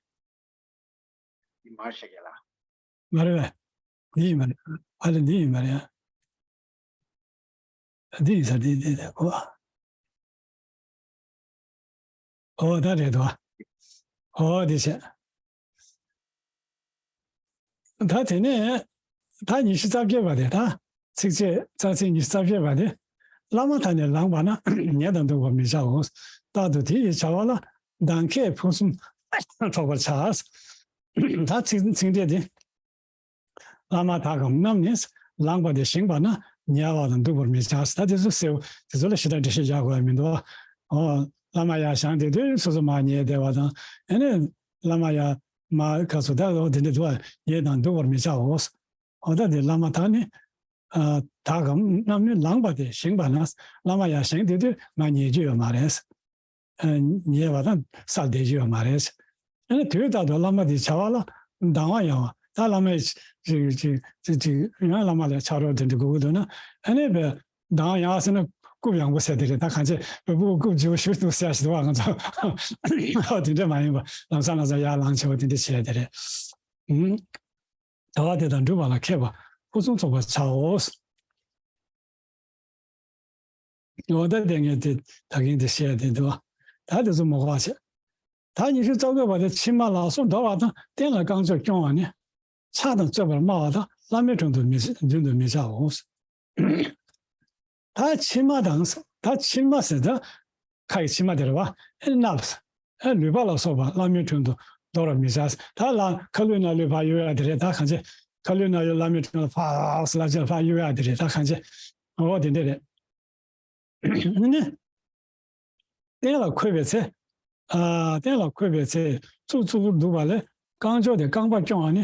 འདི་མར་བཤད་ཀྱི་ལ། མ་རེད་བས། འདི་ཡིན་མ་རེད། ཨ་ལེ་འདི་ཡིན་མ་རེད་ཡ། འདི་ཡིན་ས་འདི་འདི་འདི་གོ། ཨོ་ད་རེད་དོ། ཨོ་དེ་བྱས། ད་དེ་ནས་ད་ཉི་ཤུ་རྩ་བརྒྱད་པ་དེ། ད་ཚིགས་བཅད་རྩ་ཚིག་ཉི་ཤུ་རྩ་བརྒྱད་པ་དེ། བླ་མ་དག་ནི་ལངས་པ་ན། ཉལ་དང་འདུག་པར་མི་བྱའོ། རྟག་ཏུ་དེ་ཡི་བྱ་བ་ལ། གདངས་ཁས་ཕུན་སུམ་ཚོགས་པར་བྱ། ད་ཚིག་ཚིག་འགྲེལ་དེ། བླ་མ་དག་གམ་རྣམས་ནི། ལངས་པ་དེ་བཞེངས་པ་ན། ཉལ་བ་དང་འདུག་པར་མི་བྱ། ད་དེ་ཚོ་སེའུ་དེ་ཚོ་ལ་ཞེ་དྲག་འགྲེལ་བཤད་རྒྱག་དགོས་ཡ་མི་འདུག་ཨོ། བླ་མ་ཡར་བཞེངས་དེ་དུས་སོ་སོ་མར་ཉལ་བསྡད་པ་དང་། ཨ་ནི་བླ་མ་ཡར་མར་ག་ཚོད་ད་ཨོ་དེ་འདྲ་འདུག་པ། ཉལ་དང་འདུག་པར་མི་བྱའོ། ཨོ་ད་དེ་བླ་མ་དག་ནི། ཨ་དག་གམ་རྣམས་ནི་ལངས་པ་དེ་བཞེངས་པ་ན། བླ་མ་ཡར་བཞེངས་དེ་དུས་མར་ཉལ་རྒྱུ་ཡོད་མ་རེད། ཨ་ཉལ་བ་དང་སར་བསྡད་རྒྱུ་ཡོད་མ་རེད། ཨ་ནི་དུས་རྟག་ཏུ་བླ་མ་དེའི་བྱ་བ་ལ་གདངས་པ་ཡང་བ། ད་བླ་མས་ཅིག་ཅིག་ཅིག་ཅིག་ཡང་བླ་མ་ལ་ཕྱག་རོགས་དེ་འདྲ་དགོས་ཀྱི་འདུག་ན། ཨ་ནི་བས་གདངས་ཡང་ཟེར་ན་རྐུབ་ཡངས་པོ་ཟེར་དེ་རེད། ད་གང་ཅི་བས་རྐུབ་རྐུབ་ལྗིད་པོ་ཞུ་འདུག་ཟེར་ཞིག་འདུག་བ། ང་ཚོ་ཨོ་དེ་འདྲ་མ་ཡིན་པ། ལམ་སང་ལམ་སང་ཡར་ལངས་བྱས་པ་དེ་འདྲ་བྱས་དེ་རེད། ཨུམ། བྱ་བ་དེ་དང་འགྲུབ་པ་ལ་མཁས་པ་ཕུན་སུམ་ཚོགས་པར་བྱའོ། འོ་ད་དེ་ངས་དེ་ད་གིན་དེ་བཤད་དེ་འདུག་ད་དེ་ཚོ་མ་གོ་བ་བྱེད། ད་ཉི་ཤུ་རྩ་དགུ་པ་དེ། ཕྱི་མ་ལ་སོགས་འདོར་བ་དང་། རྟེན་ལ་རྐང་མགྱོགས་སྐྱོང་བ་ནི། ཕྱག་དང་རྩོད་པར་སྨྲ་བ་དང་། བླ་མའི་དྲུང་དུ་མི་མདུན་དུ་མི་བྱའོ། ད་ཕྱི་མ་དང་། ད་ཕྱི་མ་ཟེར་ད་ཁ་ཡི་ཕྱི་མ་དེ་རེད་བ། ཨེ་སྣབས། ཨེ་ལུད་པ་ལ་སོགས་པ་བླ་མའི་དྲུང་དུ་འདོར་བར་མི་བྱ། ད་ལ་ཁ་ལུད་སྣ་ལུད་ཕར་གཡུག་ཡ་དེ་རེད། ད་གང་བྱེད། ཁ་ལུད་སྣ་ལུད་བླ་མའི་དྲུང་ལ་ཕར་ལབ་བྱས་ཕར་གཡུག་ཡ་དེ་རེད། ད་གང་བྱེད། འོ་དེ་འདྲ་རེད། ཨ་ནི། རྟེན་ལ་འཁོད་པའི་ཚེ། ཨ། རྟེན་ལ་འཁོད་པའི་ཚེ། གཙུག་གཙུག་པུར་འདུག་པ་ལས་རྐང་མགྱོགས་དེ་རྐང་པ་སྐྱོང་བ་ནི་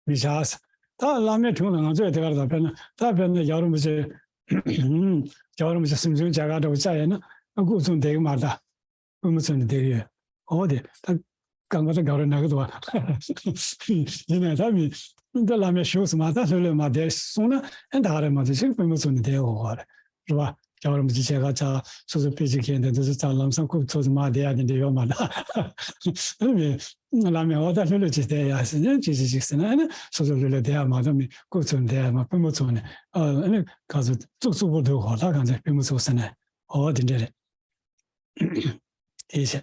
མི་བྱ། ད་བླ་མའི་དྲུང་ལ་ང་ཚོས་དེ་གར་ད་དཔེར་ན། ད་དཔེར་ན་རྒྱལ་བ་རིན་པོ་ཆེ། རྒྱལ་བ་རིན་པོ་ཆེ་གཟིམ་ཆུང་མཇལ་ཁ་འདྲ་པོ་བཅར་ཡས་ན་སྐུ་བཙུགས་བསྡད་ཀྱི་མ་རེད་ད། པུས་མོ་བཙུགས་ནས་བསྡད་ཀྱི་ཡོད། འོ་དེ་ད་རྐང་པ་ད་དགའ་རོགས་ན་གི་འདུག་བ། ཡིན་ནའི་ད་མི་ད་བླ་མའི་བཞུགས་སུ་མ་ད་ལྷོད་ལྷོད་མ་བསྡད་སོང་ན། ཨེ་ད་ག་རེ་མ་ཐུབ་ཅིག་པུས་མོ་བཙུགས་ནས་བསྡད་འོ་ག་རེད། རེད་བ། རྒྱལ་བ་རིན་པོ་ཆེ་མཇལ་ཁ་བཅར། སོ་སོ་དཔེ་ཆ་མཁན་དེ་ཚོ་ཚང་ལམ་སང་སྐུ་ཚོགས་སུ་མ་བསྡད་ཡ་དེ་འདྲ་ཡོད་མ་རེད། ཨ་ནི་བླ་མས་འོ་ད་ལྷོད་ལྷོད་ཅིག་བསྡད་ཡ་ཟེར་ནས་ཅིག་ཅིག་ཅིག་ཟེར་ན། ཨ་ནི་སོ་སོ་ལྷོད་ལྷོད་བསྡད་ཡ་མ་གཏོགས་མི་སྐུ་ཚུགས་ནས་བསྡད་ཡ་མ། པུས་མོ་ཚུགས་ནས། ཨ་ནི་ག་ཚོད་གཙུག་གཙུག་པུར་འདུག་གོ། ད་གང་ཚེ་པུས་མོ་ཚུགས་ཟེར་ནས། འོ་དེ་འདྲ་རེད། དེ་བྱས།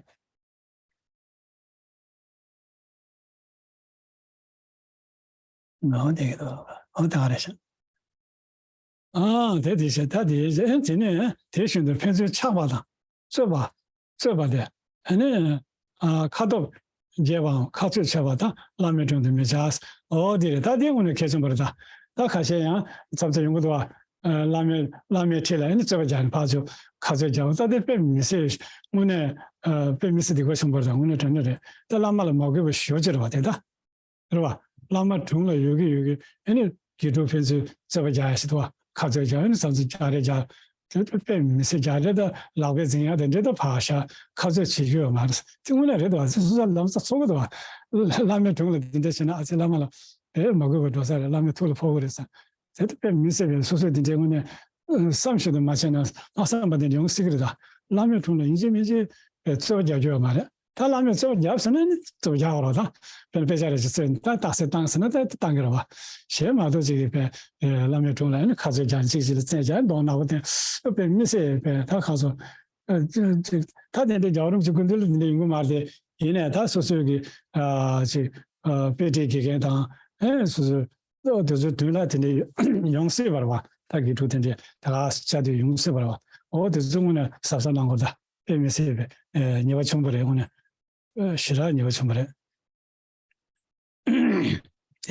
ཨོ་དེ་གི་དོ། ཨོ་ད་ག་རེ་བྱ། ཨ་དེ་དེ་བྱས། ད་དེ་བྱས། ཨེ་དེ་ནས་དེ་བཞིན་དུ་ཕན་ཚུན་ཆགས་པ་དང་རྩོད་པ། རྩོད་པ་དེ། ཨ་ནི་ཨ་ཁ་སྟོབས་རྒྱས་པའམ་ཁ་རྩོད་ཆེ་བ་དང་བླ་མའི་དྲུང་དུ་མི་བྱ། ཨོ་དེ་རེད། ད་དེ་དངོས་གནས་གལ་ཆེན་པོ་རེད་ད། ད་ཁ་ཤས་ཡང་ཚབ་ཚབ་ཡོང་གི་འདུག་བ། ཨ་བླ་མའི་བླ་མའི་འཁྲིས་ལ་ཨ་ནི་རྩོད་པ་རྒྱག་ནས་ཕར་ཚུར་ཁ་རྩོད་རྒྱག་པ་ད་དེ་དཔེ་མི་སྲིད། དངོས་གནས་ཨ་དཔེ་མི་སྲིད་སྡིག་པ་ཆེན་པོ་རེད། དངོས་གནས་དྲང་གནས་རེད། ད་བླ་མ་ལ་མ་གུས་པ་ཞེ་པོ་ཅིག་རེད་བ་དེ་ད། རེད་བ། བླ་མ་དྲུང་ལ་ཡོད་ཀྱི་ཡོད་ཀྱི་ཨ་ནི་དགེ་ཕྲུག་ཕན་ཚུན་རྩོད་པ་རྒྱག་ཡ་ཞིག་འདུག་བ། ཁ་རྩོད་རྒྱག་ཨ་ནི་ཚབ་ཚུབ་རྒྱག་རེས་རྒྱག་དེ་དཔེ་མི་སྲིད། རྒྱག་རེས་ད་ལག་པས་འཛིང་ཡ་དེ་འདྲ་ད་ཕར་བཞག་ཁ་རྩོད་བྱེད་རྒྱུ་ཡོད་མ་རེད། དེ་དངོས་གནས་རེད་འདུག་བ། སོ་སོ་ལམ་སང་ཚོར་གི་འདུག་བ། བླ་མའི་དྲུང་ལ་འདི་འདྲ་བྱས་ན། ཨ་ཙི་བླ་མ་ལ་དཔེ་མ་གུས་པ་འགྲོ་ས་རེད། བླ་མའི་ཐུགས་ལ་ཕོག་གི་རེད་ཟེར། དེ་ད་དཔེ་མི་སྲིད་པའི། སོ་སོས་འདི་འདྲའི་དངོས་གནས་བསམ་བཞིན་དུ་མ་བྱས་ན་ལྷག་བསམ་པ་དེ་འདྲ་ཡོང་སྲིད་ཀྱི་རེད་ད། བླ་མའི་དྲུང་ལ་ཡིན་གཅིག་མིན་གཅིག་དཔེ་རྩོད་པ་རྒྱག་རྒྱུ་ཡོད་མ་རེད། ད་བླ་མས་རྩོད་པ་རྒྱབ་ཟེར་ན་ནི་རྩོད་པ་རྒྱག་དགོས་རེད་ད། དཔེར་ན་དཔེ་ཆ་རེ་ཞིག་རྩོད་ནས་ད་རྟགས་གསལ་བཏང་ཟེར་ན་ད་བཏང་གི་རེད་བ། གཞན་མ་གཏོགས་ཅིག་གིས་དཔེ་བླ་མའི་དྲུང་ལ་ཨ་ནི་ཁ་རྩོད་རྒྱག། གཅིག་གཅིག་ལ་རྩོད་རྒྱག། མདོག་ནག་པོ་བསྟན། དཔེ་མི་སྲིད་པས་ད་ག་ཚོད། ཨ་ཅིག་ཅིག་ད་དེ་འདྲའི་རྒྱལ་བ་རིན་པོ་ཆེ་སྐུ་མདུན་ལ་དེ་འདྲ་ཡོང་གི་མ་རེད་དེ། ཡིན་ནའི་ད་སོ་སོའི་གི་ཨ་ཅིག་ཨ་དཔེ་ཁྲིད་དགེ་རྒན་དང་། ཨེ་སོ་སོའི་ཨོ་དེ་ཚོའི་མདུན་ལ་དེ་འདྲ་ཡོང་སྲིད་པ་རེད་བ། ད་དགེ་ཕྲུག་དེ་འདྲའི་ད་ག་བཅར་དུས་ཡོང་སྲིད་པ་རེད་བ། ཨོ་དེ་ཚོ་དངོས་གནས་གཟབ་གཟབ་གནང་དགོས་ད། དཔེ་མི་སྲིད་པའི་ཨེ་ཉེས་པ་ཆེན་པོ་རེད། དངོས་གནས་ཨེ་ཞེ་དྲག་ཉེས་པ་ཆེན་པོ་རེད། དེ་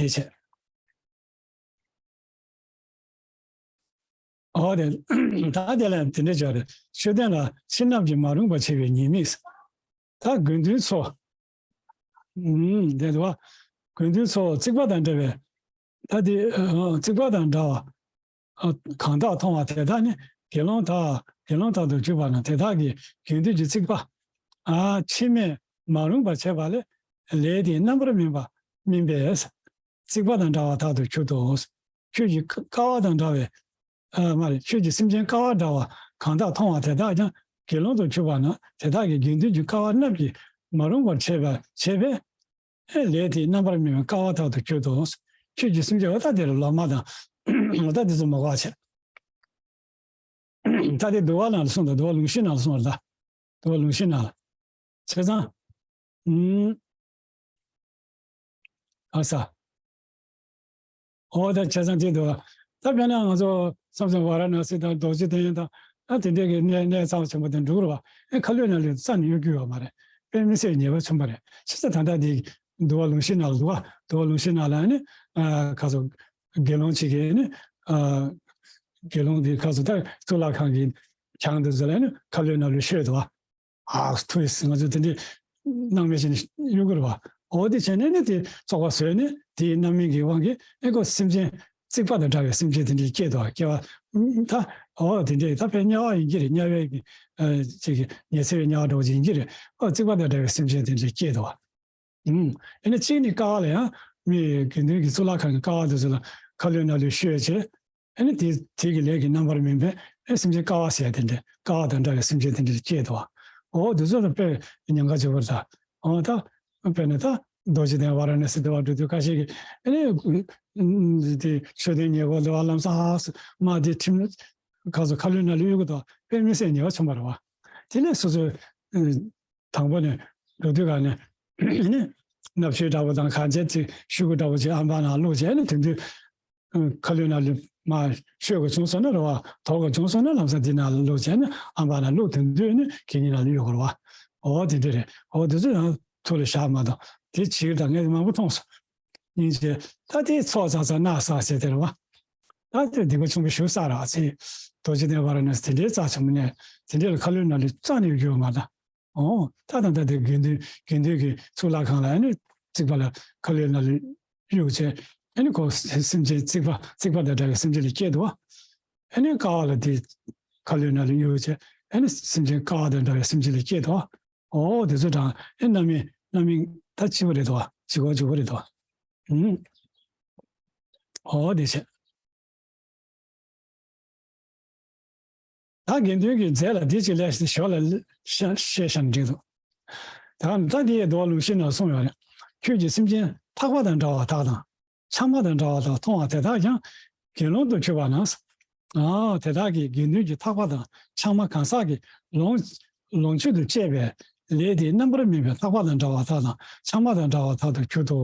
བྱས། ཨོ་དེ་ད་དེ་ལ་དེ་འདྲ་བྱས་རེད། མཆོད་རྟེན་ལ་ཕྱི་ནབ་ཀྱིས་མ་རུངས་པར་བྱས་པའི་ཉེས་དམིགས། ད་དགེ་འདུན་ཚོ། ཨུམ་དེ་འདུག་བ། དགེ་འདུན་ཚོ་རྩིག་པ་དང་འདྲ་བའི། ད་དེ་ཨ་རྩིག་པ་དང་འདྲ་བ། ཨ་གང་དག་མཐོང་བ་དེ་དག་ནི་དགེ་སློང་དག་དགེ་སློང་དག་ཏུ་གྱུར་པ་ན། དེ་དག་གིས་དགེ་འདུན་གྱི་རྩིག་པ་ཨ་ཕྱི་མས་མ་རུངས་པར་བྱས་པ་ལས། ལས་དེའི་རྣམ་པར་སྨིན་པ་སྨིན་པས་རྩིག་པ་དང་འདྲ་བ་དག་ཏུ་གྱུར་ཏོ། ཁྱོད་ཀྱི་ཀ་བ་དང་འདྲ་བའི། ཨ་མ་རེད། ཁྱོད་ཀྱིས་སེམས་ཅན་ཀ་བ་འདྲ་བ་གང་དག་མཐོང་བ་དེ་དག་ཀྱང་དགེ་སློང་དུ་གྱུར་པ་ན། དེ་དག་གིས་དགེ་འདུན་གྱི་ཀ་བ་རྣམས་ཀྱིས་མ་རུངས་པར་བྱས་པ་བྱས་པས། ཨེ་ལས་དེའི་རྣམ་པར་སྨིན་པའི་ཀ་བ་དག་ཏུ་གྱུར་ཏོ། ཁྱོད་ཀྱིས་སེམས་ཅན། འོ་ད་དེ་ལ་ལོག་སྨྲ་དང་། འོ་ད་དེ་ཚོ་མ་གོ་བ་བྱས། ད་དེ་འདུལ་བ་ནང་ལ་གསུངས་དང་། འདུལ་བ་ལུང་གཞི་ནང་ལ་གསུངས་པ་རེད་ད། འདུལ་བ་ལུང་གཞི་ནང་ལ། བྱས་ཙང་། ཨུམ། ཨ་ས། འོ་ད་བྱས་ཙང་དེ་འདུག་ད་དཔེར་ན་ང་ཚོ་མཚམས་མཚམས་ཝཱ་ར་ཎ་སི་དང་རྡོ་རྗེ་གདན་དང་ཨ་དེ་འདྲའི་གི་གནས་གནས་གཙང་ཆེན་པོ་དེ་འགྲོ་གི་རེད་བ། ཨེ་ཁ་ལོད་ན་ལོད་རྩ་ནས་གཡུག་རྒྱུ་ཡོད་མ་རེད། དཔེ་མི་སྲིད་ཉེས་པ་མཚུངས་པ་རེད། བྱས་ཙང་ད་ལྟ་དེ་འདུལ་བ་ལུང་གཞི་ནང་ལ་འདུག་བ། འདུལ་བ་ལུང་གཞི་ནང་ལ་ནི་ཨ་ཁ་སོ་དགེ་སློང་གཅིག་གིས་ནི་ཨ་དགེ་སློང་དེ་ཁ་སོ་ད་གཙུག་ལག་ཁང་གི་གྱང་དེ་ཚོ་ལ་ནི་ཁ་ལོད་ན་ལོད་ཤོད་འདུག་བ། ཨ་ཐུ་ཡིས་ང་ཚོ་དེ་འདྲའི་སྣང་མེད་བྱས་ནས་གཡུག་གི་རེད་བ། འོ་དེ་བྱས་ནས་ནི་དེ་བཙོག་པ་བཟོས་ནས་དེའི་རྣམ་སྨིན་གྱི་དབང་གིས་ཨེ་ཁོ་སེམས་ཅན་རྩིག་པ་དང་འདྲ་བའི་སེམས་ཅན་དེ་འདྲའི་སྐྱེས་འདུག་བ། སྐྱེ་བ་ད་འོ་དེ་འདྲའི་ད་དཔེ་དམྱལ་བ་ཡིན་གྱི་རེད། དམྱལ་བའི་གི་ཨ་ཅིག་གི་ཉི་ཚེ་བའི་དམྱལ་བ་འདྲ་བོ་ཅིག་ཡིན་གྱི་རེད། ཨོ་རྩིག་པ་དང་འདྲ་བའི་སེམས་ཅན་དེ་འདྲའི་སྐྱེས་འདུག་བ། ཨུམ། ཨེ་ནི་གཅིག་ནི་ཀ་བ་ལ་ཡང་མི་དགེ་འདུན་གྱི་གཙུག་ལག་ཁང་གི་ཀ་བ་དེ་ཚོ་ལ་ཁ་ལོད་ན་ལོད་ཤོད་བྱས། ཨེ་ནི་དེ་དེ་གི་ལས་ཀྱི་རྣམ་པར་སྨིན་པས་ཨེ་སེམས་ཅན་ཀ་བ་ཟེར་ཡ་དེ་འདྲ་ཀ་བ་དང་འདྲ་བའི་སེམས་ཅན་དེ་འདྲ་སྐྱེས་འདུག་བ། འོ་དེ་ཚོ་ལ་དཔེ་ཉེན་ཁ་ཆེ་བོ་རེད་ད། འོ་ད་དཔེར་ན་ད་རྡོ་རྗེ་གདན་ཝཱ་ར་ཎ་སི་དེ་བ་འགྲོ་དུས་ཁ་ཤས་ཀྱིས་ཨེ་ནི་དེ་མཆོད་རྟེན་ཉེ་འཁོར་དེ་བ་ལམ་སང་ཨ་སུ་མ་དེ་ཁྲིམས་ག་ཚོ་ཁ་ལོད་ན་ལོད་གཡུག་གི་འདུག་དཔེ་མི་སྲིད་ཉེས་པ་མཚུངས་པ་རེད་བ། དེ་ལས་སོ་སོའི་དང་པོ་ནས་འགྲོ་དུས་ག་ནས་ནི་ནབ་ཤུལ་འདྲ་བོ་དང་གང་བྱས་ཚེ་ཤུ་གུ་འདྲ་བོ་ཅིག་ཨམ་བག་ནང་བླུགས་བྱས་ནི་དེ་དུས་ཁ་ལོད་ན་ལོད་མ་ཤོད་དགོས་བྱུང་སོང་ན་རེད་བ། དོར་དགོས་བྱུང་སོང་ན་ལམ་སང་འདི་ནང་ལ་བླུགས་བྱས་ནི་ཨམ་བག་ནང་བླུགས་དེ་དུས་ནི་གད་སྙིགས་ནང་ལ་གཡུག་དགོས་རེད་བ། འོ་དེ་འདྲ་རེད། འོ་དེ་ཚོ་ཡང་ཐུགས་ལ་བཞག་མ་གཏོགས་དེ་བྱེད་ཀྱི་དང་ངས་མང་པོ་མཐོང་སོང་། སྙིང་རྗེ། ད་དེ་ཚོགས་བསགས་ཚོགས་ན་བསགས་ཟེར་དེ་རེད་བ། ད་དེ་སྡིག་པ་ཆུང་པོ་ཞིག་བསགས་ར་ཚེ། རྡོ་རྗེ་གདན་ཝཱ་ར་ཎ་སི་དེ་འདྲའི་རྩ་ཆེན་པོ་ནས་དེ་འདྲའི་ལ་ཁ་ལོད་ན་ལོད་རྩ་ནས་གཡུག་མ་ད། ཨོ། ད་ད་ད་དེ་དགེ་འདུན་དགེ་འདུན་གྱི་གཙུག་ལག་ཁང་ལ་ཨ་ནི་རྩིག་པ་ལ་ཁ་ལོད་ན་ལོད་གཡུག་བྱས། ཨ་ནི་ཁོ་སེམས་ཅན་རྩིག་པ་རྩིག་པ་དང་འདྲ་བའི་སེམས་ཅན་ལ་སྐྱེས་འདུག་བ། ཨ་ནི་ཀ་བ་ལ་དེ་ཁ་ལོད་ན་ལོད་གཡུག་བྱས། ཨ་ནི་སེམས་ཅན་ཀ་བ་དང་འདྲ་བའི་སེམས་ཅན་ལ་སྐྱེས་འདུག་བ། ཨོ་དེ་ཚོ་དང་ཨ་རྣམ་སྨིན་རྣམ་སྨིན་ད་གཅིག་པ་རེད་འདུག་བ། གཅིག་པ་གཅིག་པ་རེད་འདུག་བ། ཨུམ། ཨོ་དེ་བྱས། ད་དགེ་འདུན་གྱི་རྫས་ལ་འདི་གཅིག་ལས་ཞོར་ལ་བཤད་བཤད་བཞག་ན་འགྲིག་འདུག་ད་ད་འདི་ཡི་འདུལ་བ་ལུང་གཞི་ནང་གསུངས་ཡོད་རེད། ཁྱོད་ཀྱིས་སེམས་ཅན་ཐག་པ་དང་འདྲ་བ་དག་དང་། ཆང་མ་དང་འདྲ་བ་དག་མཐོང་བ་དེ་དག་ཀྱང་དགེ་སློང་དུ་གྱུར་པ་ན། ཨ་དེ་དག་གིས་དགེ་འདུན་གྱི་ཐག་པ་དང་ཆང་མ་གང་ཟག་གི་ལོངས་ལོངས་སྤྱོད་དུ་བཅས་པའི་ལས་དེའི་རྣམ་པར་སྨིན་པའི་ཐག་པ་དང་འདྲ་བ་དག་དང་ཆང་མ་དང་འདྲ་བ་དག་ཏུ་གྱུར་ཏོ།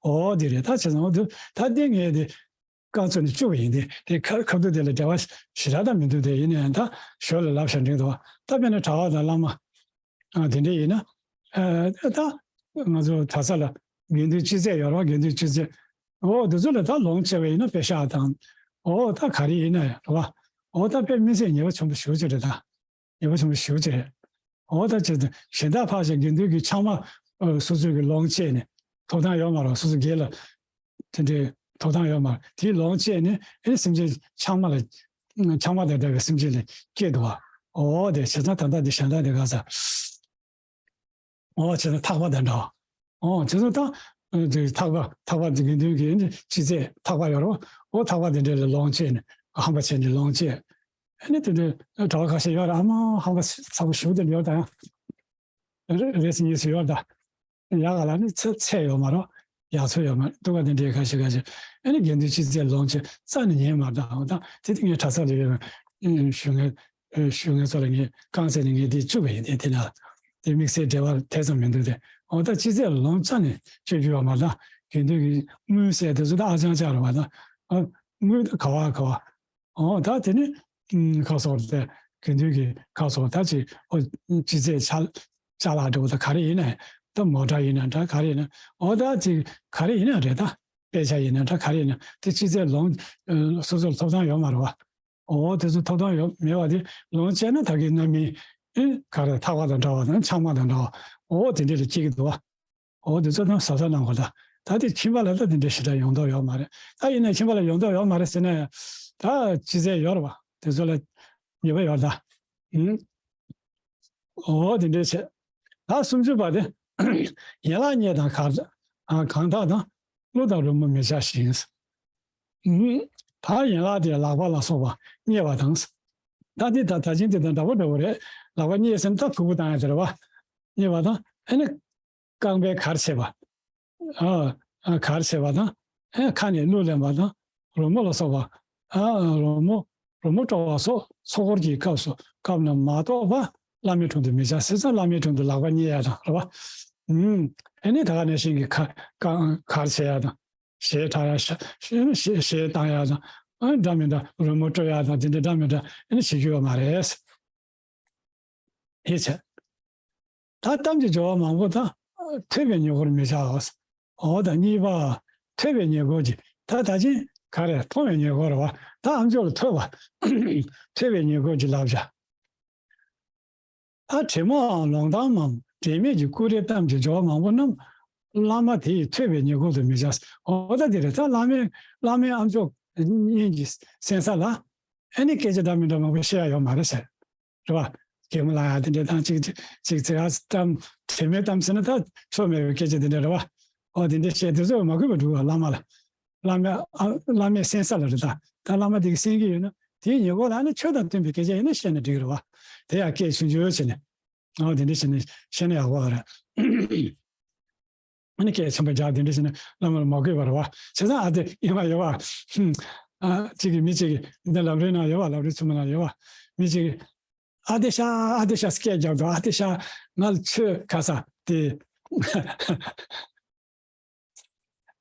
འོ་དེ་རེད། ད་བྱས་ཙང་འོ་དེ་ད་ལྟའི་ངས་དེ། རྐང་ཚུགས་ནས་བཅུག་པ་ཡིན་ཏེ། དེ་ཁ་ཁ་ཐུག་དེ་ལ་འབྲེལ་བ་ཞེ་དྲག་དང་མི་འདུག་དེ་ཡིན་ནའང་ད་ཞོར་ལ་ལབ་བཞག་འགྲིག་འདུག་ད་དཔེར་ན་གྲྭ་པ་དང་བླ་མ། ཨ་དེ་འདྲ་ཡིན་ན། ཨ་ད་ང་ཚོ་གྲྭ་ས་ལ་དགེ་འདུན་སྤྱི་རྫས་ཡོད་རེད་བ། དགེ་འདུན་སྤྱི་རྫས། འོ་དེ་ཚོ་ལ་ད་ལོངས་སྤྱད་པ་ཡིན་ན་པེ་ཤག་དང་། འོ་ད་ག་རེ་ཡིན་ན་རེད་བ། འོ་ད་དཔེ་མི་སྲིད་ཉེས་པ་ཆེན་པོ་ཞེ་པོ་ཅིག་རེད་ད། ཉེས་པ་ཆེན་པོ་ཞེ་པོ་ཅིག་རེད། འོ་ད་ཅི་སྟེ་གཞན་དག་ཕར་ཕྱིན་དགེ་འདུན་གྱི་ཆང་མ་ཨ་སོ་སོའི་གི་ལོངས་སྤྱད་ནས་ཐོབ་ཐང་ཡོད་མ་རེད། སོ་སོ་སྒེར་ལ་དེ་འདྲའི་ཐོབ་ཐང་ཡོད་མ་རེད། དེའི་ལོངས་སྤྱད་ནས་ཨེ་སེམས་ཅན་ཆང་མ་ལ་ཆང་མ་དང་འདྲ་བའི་སེམས་ཅན་ལ་སྐྱེས་འདུག་བ། འོ་དེ་བྱས་ཙང་ད་ལྟ་འདི་གཞན་དག་འདི་ག་ས། འོ་བྱས་ཙང་ཐག་པ་དང་འདྲ་བ། འོ་བྱས་ཙང་ད་ཨ་དེ་ཐག་པ་ཐག་པ་དེ་དགེ་འདུན་གྱི་ཨེ་ཅི་ཚེ་ཐག་པ་ཡོད་རེད་བ། འོ་ཐག་པ་དེ་འདྲ་ལ་ལོངས་སྤྱད་ནས་ཧམ་པ་བྱས་ནས་ལོངས་སྤྱད། ཨ་ནི་དེ་འདྲའི་གྲྭ་པ་ཁ་ཤས་ཡོད་རེད། ཨ་མ་ཧམ་པ་ཚ་པོ་ཞེ་པོ་དེ་འདྲ་ཡོད་ད་ཡང་། རེ་རེ་ཟིན་ཡོད་ཚོད་ཡོད་ད། ཡག་ག་ལ་ནི་ཚད་ཚད་ཡོད་མ་རེད། ཡག་ཚོད་ཡོད་མ་རེད། སྡུག་ག་དེ་འདྲའི་ཁ་ཤས་ཁ་ཤས། ཨ་ནི་དགེ་འདུན་སྤྱི་རྫས་ལོངས་སྤྱད་རྩ་ནས་ཉན་མ་རེད་ད། འོ་ད་དེ་དེ་ངའི་གྲྭ་ས་ལ་ཡོད་ཞུ་ངེས་ཞུ་ངེས་ཚོ་ལ་ངས་རྐང་རྩེད་ནས་ངས་དེ་བཅུག་པ་ཡིན། དེ་དེ་ན་དེ་དམིགས་བསལ་འབྲེལ་བ་དེ་ཙམ་མི་འདུག་སྟེ། འོ་ད་སྤྱི་རྫས་ལོངས་རྩ་ནས་སྤྱོད་རྒྱུ་ཡོད་མ་རེད་ད། དགེ་འདུན་གྱི་དངུལ་ཟེར་དེ་ཚོ་ད་ཨ་ཅང་ཅང་རེད་བ་ད། ཨ་དངུལ་ད་ག་བ་ག་བ། འོ་ད་དེ་ནི་ཁ་སོགས་དེ་དགེ་འདུན་གྱི་ཁ་སོགས་ད་ཅིག་འོ་སྤྱི་རྫས་ཅ་ཅ་ལག་འདྲ་བོ་ད་ག་རེ་ཡིན་ན་ད་མོ་ཊ་ཡིན་ན་འདྲ་ག་རེ་ཡིན་ན་འོ་ད་ཅིག་ག་རེ་ཡིན་ན་རེད་ད། དཔེ་ཆ་ཡིན་ན་འདྲ་ག་རེ་ཡིན་ན་དེ་སྤྱི་རྫས་ལོངས་སོ་སོར་ཐོབ་ཐང་ཡོད་མ་རེད་བ། འོ་དེ་ཚོ་ཐོབ་ཐང་ཡོད་མེད་བ་དེ་ལོངས་སྤྱད་ན་ད་གིན་རྣམ་སྨིན་ཨེ་ག་རེ་ཐག་པ་དང་འདྲ་བ་དང་ཆང་མ་དང་འདྲ་བ་འོ་དེ་འདྲ་ལ་སྐྱེ་གི་འདུག་བ། འོ་དེ་ཚོ་དང་གཟབ་གཟབ་གནང་དགོས་ད། ད་དེ་ཁྱིམ་པ་ལ་ད་དེ་འདྲ་ཞེ་དྲག་ཡོང་མདོག་ཡོད་མ་རེད། ད་ཡིན་ན་ཁྱིམ་པ་ལ་ཡོང་མདོག་ཡོད་མ་རེད་ཟེར་ན་ཡང་ད་སྤྱི་རྫས་ཡོད་རེད་བ། དེ་ཚོ་ལ་ཉེས་པ་ཡོད་ད། ཨུམ། འོ་དེ་འདྲ་བྱས། ད་སུམ་ཅུ་པ་དེ། ཡན་ལག་གཉིས་དང་གར་ཨ་གང་དག་དང་། གླུ་དང་རོལ་མོ་མི་བྱ་ཞིང་། ཨུམ། ད་ཡན་ལག་དེ་ལག་པ་ལ་སོགས་པ་མཉེ་བ་དང་། ད་དེ་ད་ད་ཅིང་དེ་དང་འདྲ་པོ་འདྲ་པོ་རེད། ལག་པ་མཉེ་ཟེར་ན་ད་ཕུར་བུ་བཏང་ཡ་དེ་རེད་བ། མཉེ་བ་དང་ཨ་ནི། རྐང་པའི་གར་བྱེད་པ། ཨ་ཨ་གར་བྱེད་པ་དང་། ཨ་ཁ་ནས་གླུ་ལེན་པ་དང་། རོལ་མོ་ལ་སོགས་པ། ཨ་རོལ་མོ་རོལ་མོ་དཀྲོལ་བ་སོགས་ཚོགས་འཁོར་གྱི་སྐབས་སུ་སྐབས་ནས་མ་གཏོགས་པ་བླ་མའི་དྲུང་དུ་མི་བྱ་ཟེར་ཙང་བླ་མའི་དྲུང་དུ་ལག་པ་མཉེ་ཡ་དང་རེད་བ། ཨུམ། ཨེ་ནི་ད་ག་ནང་བཞིན་གྱི་ག་ག་གར་བྱེད་ཡ་དང་། གཞས་འཁྲབ་ཡ་ཤ་གཞས་གཞས་བཏང་ཡ་དང་། ཨ་འདྲ་མི་འདྲ་རོལ་མོ་དཀྲོལ་ཡ་དང་དེ་འདྲ་འདྲ་མི་འདྲ་ཨེ་ནི་བྱེད་རྒྱུ་ཡོད་མ་རེད། ཧེ་ཆེ། ད་གཏམ་གྱི་སྦྱོར་བ་མང་པོ་དང་ཐོས་པའི་ཉེ་འཁོར་མི་བྱའོ། འོ་ད་གཉིས་པ། ཐོས་པའི་ཉེ་འཁོར་གྱི་ད་ད་ཅིང་ག་རེ་མཐོང་བའི་ཉེ་འཁོར་བ་ད་ཨ་མཆོག་ལ་ཐོས་པ། ཐོས་པའི་ཉེ་འཁོར་གྱི་བསླབ་བྱ། ད་དྲི་མའམ་ལོང་གཏམ་མམ་དྲི་མེད་ཀྱི་ཀུ་རེའི་གཏམ་གྱི་སྦྱོར་བ་མང་པོ་རྣམས་བླ་མ་དེ་ཡིས་ཐོས་པའི་ཉེ་འཁོར་དུ་མི་བྱ། འོ་ད་དེ་རེད། ད་བླ་མའི་བླ་མའི་ཨ་མཆོག་གཉེན་གྱི་གསན་ས་ལ་ཨེ་ནི་སྐད་ཆ་འདྲ་མི་འདྲ་མང་པོ་བཤད་ཡ་ཡོད་མ་རེད་ཟེར། རེད་བ། གད་མོ་ལངས་ཡ་དེ་འདྲ་དང་ཅིག་ཅིག་ཅིག་ཚིག་ཨ་གཏམ་དྲི་མའི་གཏམ་ཟེར་ན་ད་ཆོ་མེད་པའི་སྐད་ཆ་དེ་འདྲ་རེད་བ། ཨོ་དེ་འདྲ་བཤད་དེ་ཚོ་མ་གུས་པ་འགྲོ་བ་བླ་མ་ལ། བླ་མའི་ཨ་བླ་མའི་གསན་ས་ལ་རེད་ད། ད་བླ་མ་དེ་གིས་གསན་གྱི་ཡོད་ན་དེའི་ཉེ་འཁོར་ལ་ནི་ཆོས་དང་མཐུན་པའི་སྐད་ཆ་ཡིན་ན་བཤད་ན་འགྲིག་གི་རེད་བ། དེ་ཡང་སྐད་ཆུང་ཆུང་བྱས་ནས། ཨོ་དེ་འདྲ་བྱས་ནས་བཤད་ན་ཡག་པོ་རེད། ཨ་ནི་སྐད་ཆེན་པོ་རྒྱག་དེ་འདྲ་བྱས་ན་བླ་མ་ལ་མ་གུས་པ་རེད་བ། བྱས་ཙང་ཨ་དེ་ཡོད་བ་ཡོད་བ། ཧུམ། ཨ་གཅིག་གིས་མི་གཅིག་གིས་འདི་ལབ་རེས་ན་ཡོད་བ། ལབ་རེས་ཚུལ་མ་ན་ཡོད་བ། མི་གཅིག་གིས་ཨ་དེ་ཤ་ཨ་དེ་ཤ་སྐད་རྒྱག་དོ། ཨ་དེ་ཤ་ང་ལ་ཆོས་ག་ས་དེ།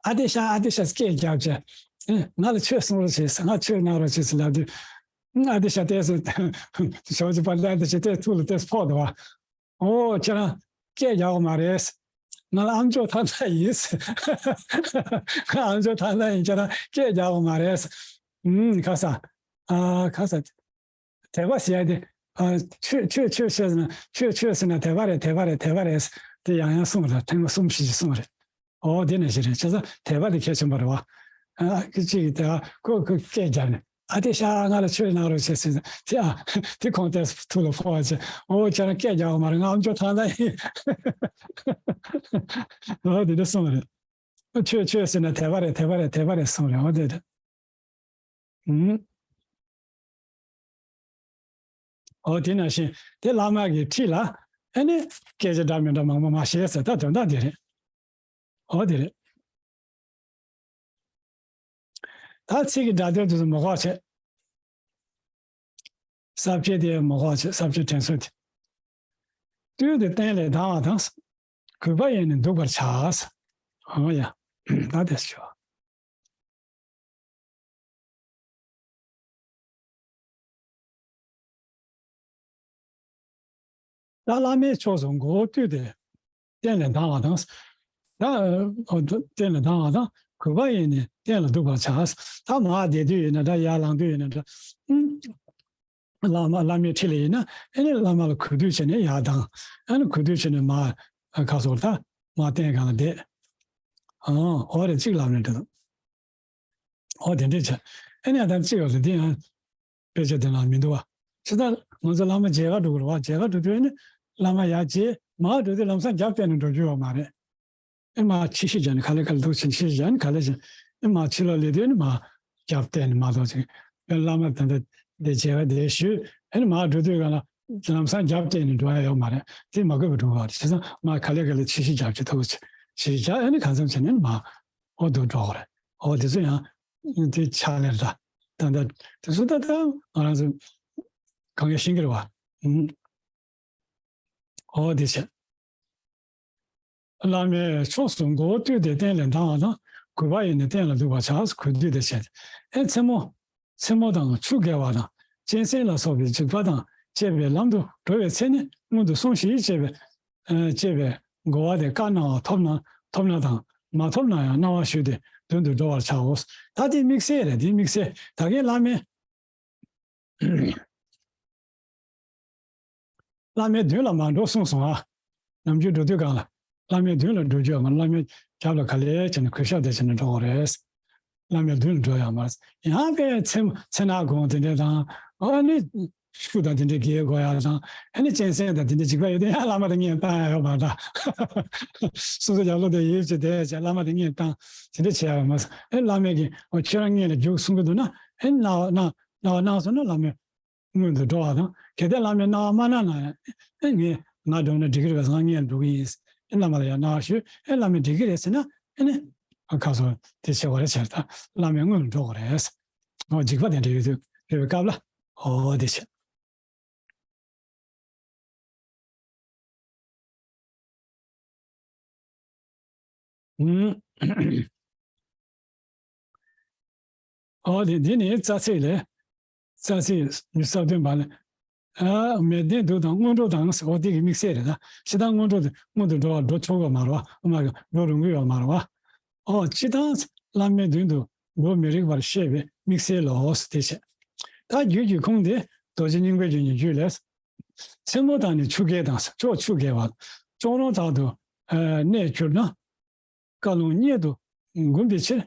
ཨ་དེ་ཤ་ཨ་དེ་ཤ་སྐད་རྒྱག་བྱས། ཨེ་ང་ལ་ཆོས་གསུང་རོགས་བྱེད་ཟེར། ང་ཆོས་གནང་རོགས་བྱེད་ཟེར་ལབ་དུས། ཨ་དེ་ཤ་ཏོག་ཙམ་ཞོགས་ཀྱི་པ་ལ་ཨ་དེ་ཤ་ཏོག་ཙམ་ཐུགས་ལ་ཏོག་ཙམ་ཕོག་འདུག་བ། ཨོ་ཁྱེད་རང་སྐད་རྒྱག་གི་མ་རེད། ང་ལ་ཨ་མཆོག་ཐང་ཐང་ཡིན། ང་ཨ་མཆོག་ཐང་ཐང་ཡིན། ཁྱེད་རང་སྐད་རྒྱག་གི་མ་རེད། ཨུམ་ཁ་ས། ཨ་ཁ་ས། དད་པ་ཟེར་ཡ་དེ། ཨ་ཆོས་ཆོས་ཆོས་ཟེར་ན་ཆོས་ཆོས་ཟེར་ན་དད་པ་རེད། དད་པ་རེད། དད་པ་རེད། དེ་ཡང་ཡང་གསུངས་རེད། ཐེངས་མ་གསུམ་བཞི་ཞིག་གསུངས་རེད། ཨོ་དེ་ནས་ཞིག་རེད། བྱས་ཙང་དད་པ་དེ་གལ་ཆེན་པོ་རེད་བ། ཨ་ཁི་གཅིག་གིས་དེ་ཨ་ཁོ་ཁོ་སྐད་རྒྱག་ནས་ཨ་དེ་ཤ་ང་ལ་ཆོས་གནང་རོགས་བྱེད་ཟེར། དེ་ཨ་དེ་ཁོང་དེ་ཐུགས་ལ་ཕོག་པ་བྱས། ཨོ་ཁྱེད་རང་སྐད་རྒྱག་གི་མ་རེད། ང་ཨ་མཆོག་ཐང་ཐང་ཡིན། ཨོ་དེ་འདྲ་གསུངས་རེད། ཆོས་ཆོས་ཟེར་ན་དད་པ་རེད། དད་པ་རེད། དད་པ་རེད་གསུངས་རེད། ཨོ་དེ་རེད། ཨུམ། ཨོ་དེ་ནང་བཞིན་དེ་བླ་མ་གི་ཁྲིད་ལ་ཨ་ནི་སྐད་ཆ་འདྲ་མི་འདྲ་མང་པོ་མ་བཤད་ཟེར། ད་དོན་དག་དེ་རེད། ཨོ་དེ་རེད། ད་ཚིག་གི་སྒྲ་དོན་དེ་ཚོ་མི་དགོས་བྱས། ས་བཅད་དེ་མི་དགོས་བྱས། ས་བཅད་དྲན་གསོ་དེ། བཏུས་ཏེ་བསྟན་ལས་ལྡང་བ་དང་། གུས་པ་ཡིས་ནི་འདུག་པར་བྱ། ཨོ་ཡ། ད་དེ་ཞུ། ད་བླ་མའི་ཕྱོགས་སུ་མགོ་བོ་བཏུད་དེ་སྟན་ལས་ལྡང་བ་དང་། ད་ཨོ་སྟན་ལས་ལྡང་བ་དང་། གུས་པ་ཡིས་ནི་སྟན་ལ་འདུག་པར་བྱ། ད་མར་བསྡད་དུས་ཡིན་ན་འདྲ། ཡར་ལངས་དུས་ཡིན་ན་འདྲ། ཨུམ། བླ་མ་བླ་མའི་ཁྲི་ལ་ཡིན་ན་ཨ་ནི་བླ་མ་ལ་གུས་འདུད་བྱས་ནས་ཡར་ལྡང་། ཨ་ནི་གུས་འདུད་བྱས་ནས་མར་ཁ་སོར་ད་མར་སྟན་སྒང་ལ་བསྡད། ཨང་། འོ་རེད། གཅིག་ལབ་ནས་འགྲོ་འདུག་ཨོ་དེ་འདྲས་བྱས། ཨ་ནི་ཨ་ད་གཅིག་ཡོད་ཟེར། དེ་ཡང་དཔེ་ཆ་དེ་ནང་མི་འདུག་བ། ཅི་ལྟར་ང་ཚོ་བླ་མ་མཇལ་ཁ་འགྲོ་དགོས་རེད་བ། མཇལ་ཁ་འགྲོ་དུས་ཨ་ནི་བླ་མ་ཡར་མཇལ། མར་འགྲོ་དུས་ལམ་སང་རྒྱབ་བསྟན་ནས་འགྲོ་རྒྱུ་ཡོད་མ་རེད། ཨེ་མར་ཕྱི་བཤིག་བྱས་ནས་ག་ལེ་ག་ལེ་འདུག་ཕྱི་བཤིག་བྱས་ནས་ག་ལེ་བྱས། ཨེ་མར་ཕྱི་ལོགས་སླེབས་དུས་ཨ་ནི་མར་རྒྱབ་བསྟན་ནས་མར་འགྲོ་ཅིག་བླ་མ་དེ་འདྲ་དེ་མཇལ་ཁ་དེ་ཞུས། ཨེ་ནི་མར་འགྲོ་དུས་གང་ལ་ལམ་སང་རྒྱབ་བསྟན་ནས་འགྲོ་ཡ་ཡོད་མ་རེད། དེ་མ་དགོས་པ་འགྲོ་བ་རེད། བྱས་ཙང་མར་ག་ལེ་ག་ལེ་ཕྱི་བཤིག་རྒྱབ་ཅིག་འདུག་ཕྱི་བཤིག་རྒྱབ་ཨེ་ནི་གང་འཚམ་བྱས་ནས་མར་འོ་འདུག་འགྲོ་དགོས་རེད། འོ་དེ་ཚོ་ཡང་དེ་ཕྱག་ལེན་རེད། ད་ད་དེ་ཚོ་ད་ད་ང་རང་ཚོ་གང་ཡང་ཤེས་ཀྱི་རེད་བ། ཨུམ། འོ་དེ་བྱས། བླ་མའི་ཕྱོགས་སུ་མགོ་བོ་བཏུད་དེ་སྟན་ལས་ལྡང་བ་དང་། གུས་པ་ཡིས་ནི་སྟན་ལ་འདུག་པར་བྱ། གུས་འདུད་དེ་བྱས། ཨེ་མཚན་མོ། མཚན་མོ་དང་ཆུ་བརྒལ་བ་དང་གཅན་གཟན་ལ་སོགས་པའི་འཇིགས་པ་དང་བཅས་པའི་ལམ་དུ་འགྲོ་བའི་ཚེ་ནི་སྔོན་དུ་སོང་ཞིག་ཅེས་པའི་ཨ་ཅེས་པའི་གོ་བ་དེ་བཀའ་གནང་བ་ཐོབ་ན་ཐོབ་ན་དང་མ་ཐོབ་ན་ཡང་གནང་བ་ཞུས་ཏེ་མདུན་དུ་འགྲོ་བར་བྱའོ། ད་དེ་དམིགས་བསལ་རེད། དེ་དམིགས་བསལ་ད་གིན་བླ་མའི་བླ་མའི་མདུན་ལ་མ་འགྲོ་གསུངས་སོང་ཨ། ནམ་རྒྱུན་འགྲོ་དུས་སྒང་ལ་བླ་མའི་མདུན་ལ་འགྲོ་རྒྱུ་ཡོད་མ་རེད། བླ་མའི་རྒྱབ་ལ་ག་ལེ་བྱས་ནས་གུས་ཞབས་དེ་བྱས་ནས་འགྲོ་དགོས་རེད། བླ་མའི་མདུན་ལ་འགྲོ་ཡོད་མ་རེད། ཡང་དཔེ་མཚན་མཚན་ནག་གུང་དེ་འདྲ་དང་ཨ་ནི་ཆུ་དང་དེ་འདྲ་བརྒལ་དགོས་ཡ་དང་ཨ་ནི་གཅན་གཟན་དང་དེ་འདྲ་འཇིགས་པ་ཡོད་དུས་ཡང་བླ་མ་དང་སྔོན་བཏང་ཡ་ཡོད་མ་རེད། སོ་སོ་རྒྱབ་ལོགས་དེ་ཡིབ་བྱས་བསྡད་བྱས་བླ་མ་དང་སྔོན་བཏང་དེ་འདྲ་བྱས་ཡ་ཡོད་མ་རེད། ཨ་བླ་མས་ཀྱིས་ཨོ་ཁྱེད་རང་སྔོན་ལ་རྒྱུགས་གསུང་གི་འདུག་ན་ཨ་ནི་གནང་གནང་གནང་གནང་སོང་ན་བླ་མའི་སྔོན་དུ་འགྲོ་བ་དང་། གལ་ཏེ་བླ་མས་གནང་བ་མ་གནང་ན་ཡང་ཨེ་ངས་ང་འགྲོ་ན་འགྲིག་གི་རེད་པས། ང་སྔོན་འགྲོ་གི་ཡིན། ཨེ་བླ་མ་ལ་ཡང་གནང་བ་ཞུས། ཨེ་བླ་མས་འགྲིག་གི་རེད་ཟེར་ན་ཨེ་ནི་ཁ་སོ་དེ་བྱེད་དགོས་རེད་ཟེར། ད་བླ་མའི་སྔོན་ལ་འགྲོ་དགོས་རེད། འོ་འཇིགས་པ་དེ་འདྲ་ཡོད་དུས་ཡོད་པའི་སྐབས་ལ་འོ་དེ་བྱེད། ཨུམ། ཨོ་དེ་འདི་ནི་རྩ་ཚིག་ལས། རྩ་ཚིག་ཉི་ཤུ་རྩ་བདུན་པ་ལས། ཨ་མལ་སྟན་དུག་དང་སྔོན་འགྲོ་དང་ཟེར། ཨོ་དེ་གི་དམིགས་བསལ་རེད་ད། སྤྱིར་བཏང་སྔོན་འགྲོ་དེ་སྔོན་དུ་འགྲོ་བར་འགྲོ་ཆོག་གི་མ་རེད་བ། ཨ་མ་གི་འགྲོ་རུང་གི་ཡོད་མ་རེད་བ། ཨོ་སྤྱིར་བཏང་བླ་མའི་མདུན་དུ་འགྲོ་མི་རིགས་པར་བཤད་པའི་དམིགས་བསལ་ལོ་ཟེར་དེ་བྱས། ད་རྒྱུད་ཀྱི་ཁུངས་དེ་རྡོ་རྗེ་སྙིང་པོའི་རྒྱུད་ཀྱི་རྒྱུད་ལས། མཚན་མོ་དང་ནི་ཆུ་རྐྱལ་དང་ཟེར། ཕྱོགས་ཆུ་རྐྱལ་བ། ལྕོག་རོང་དག་ཏུ་གནས་གྱུར་ན། བཀའ་ལུང་སྙད་དུ་འགུམ་པའི་ཕྱིར།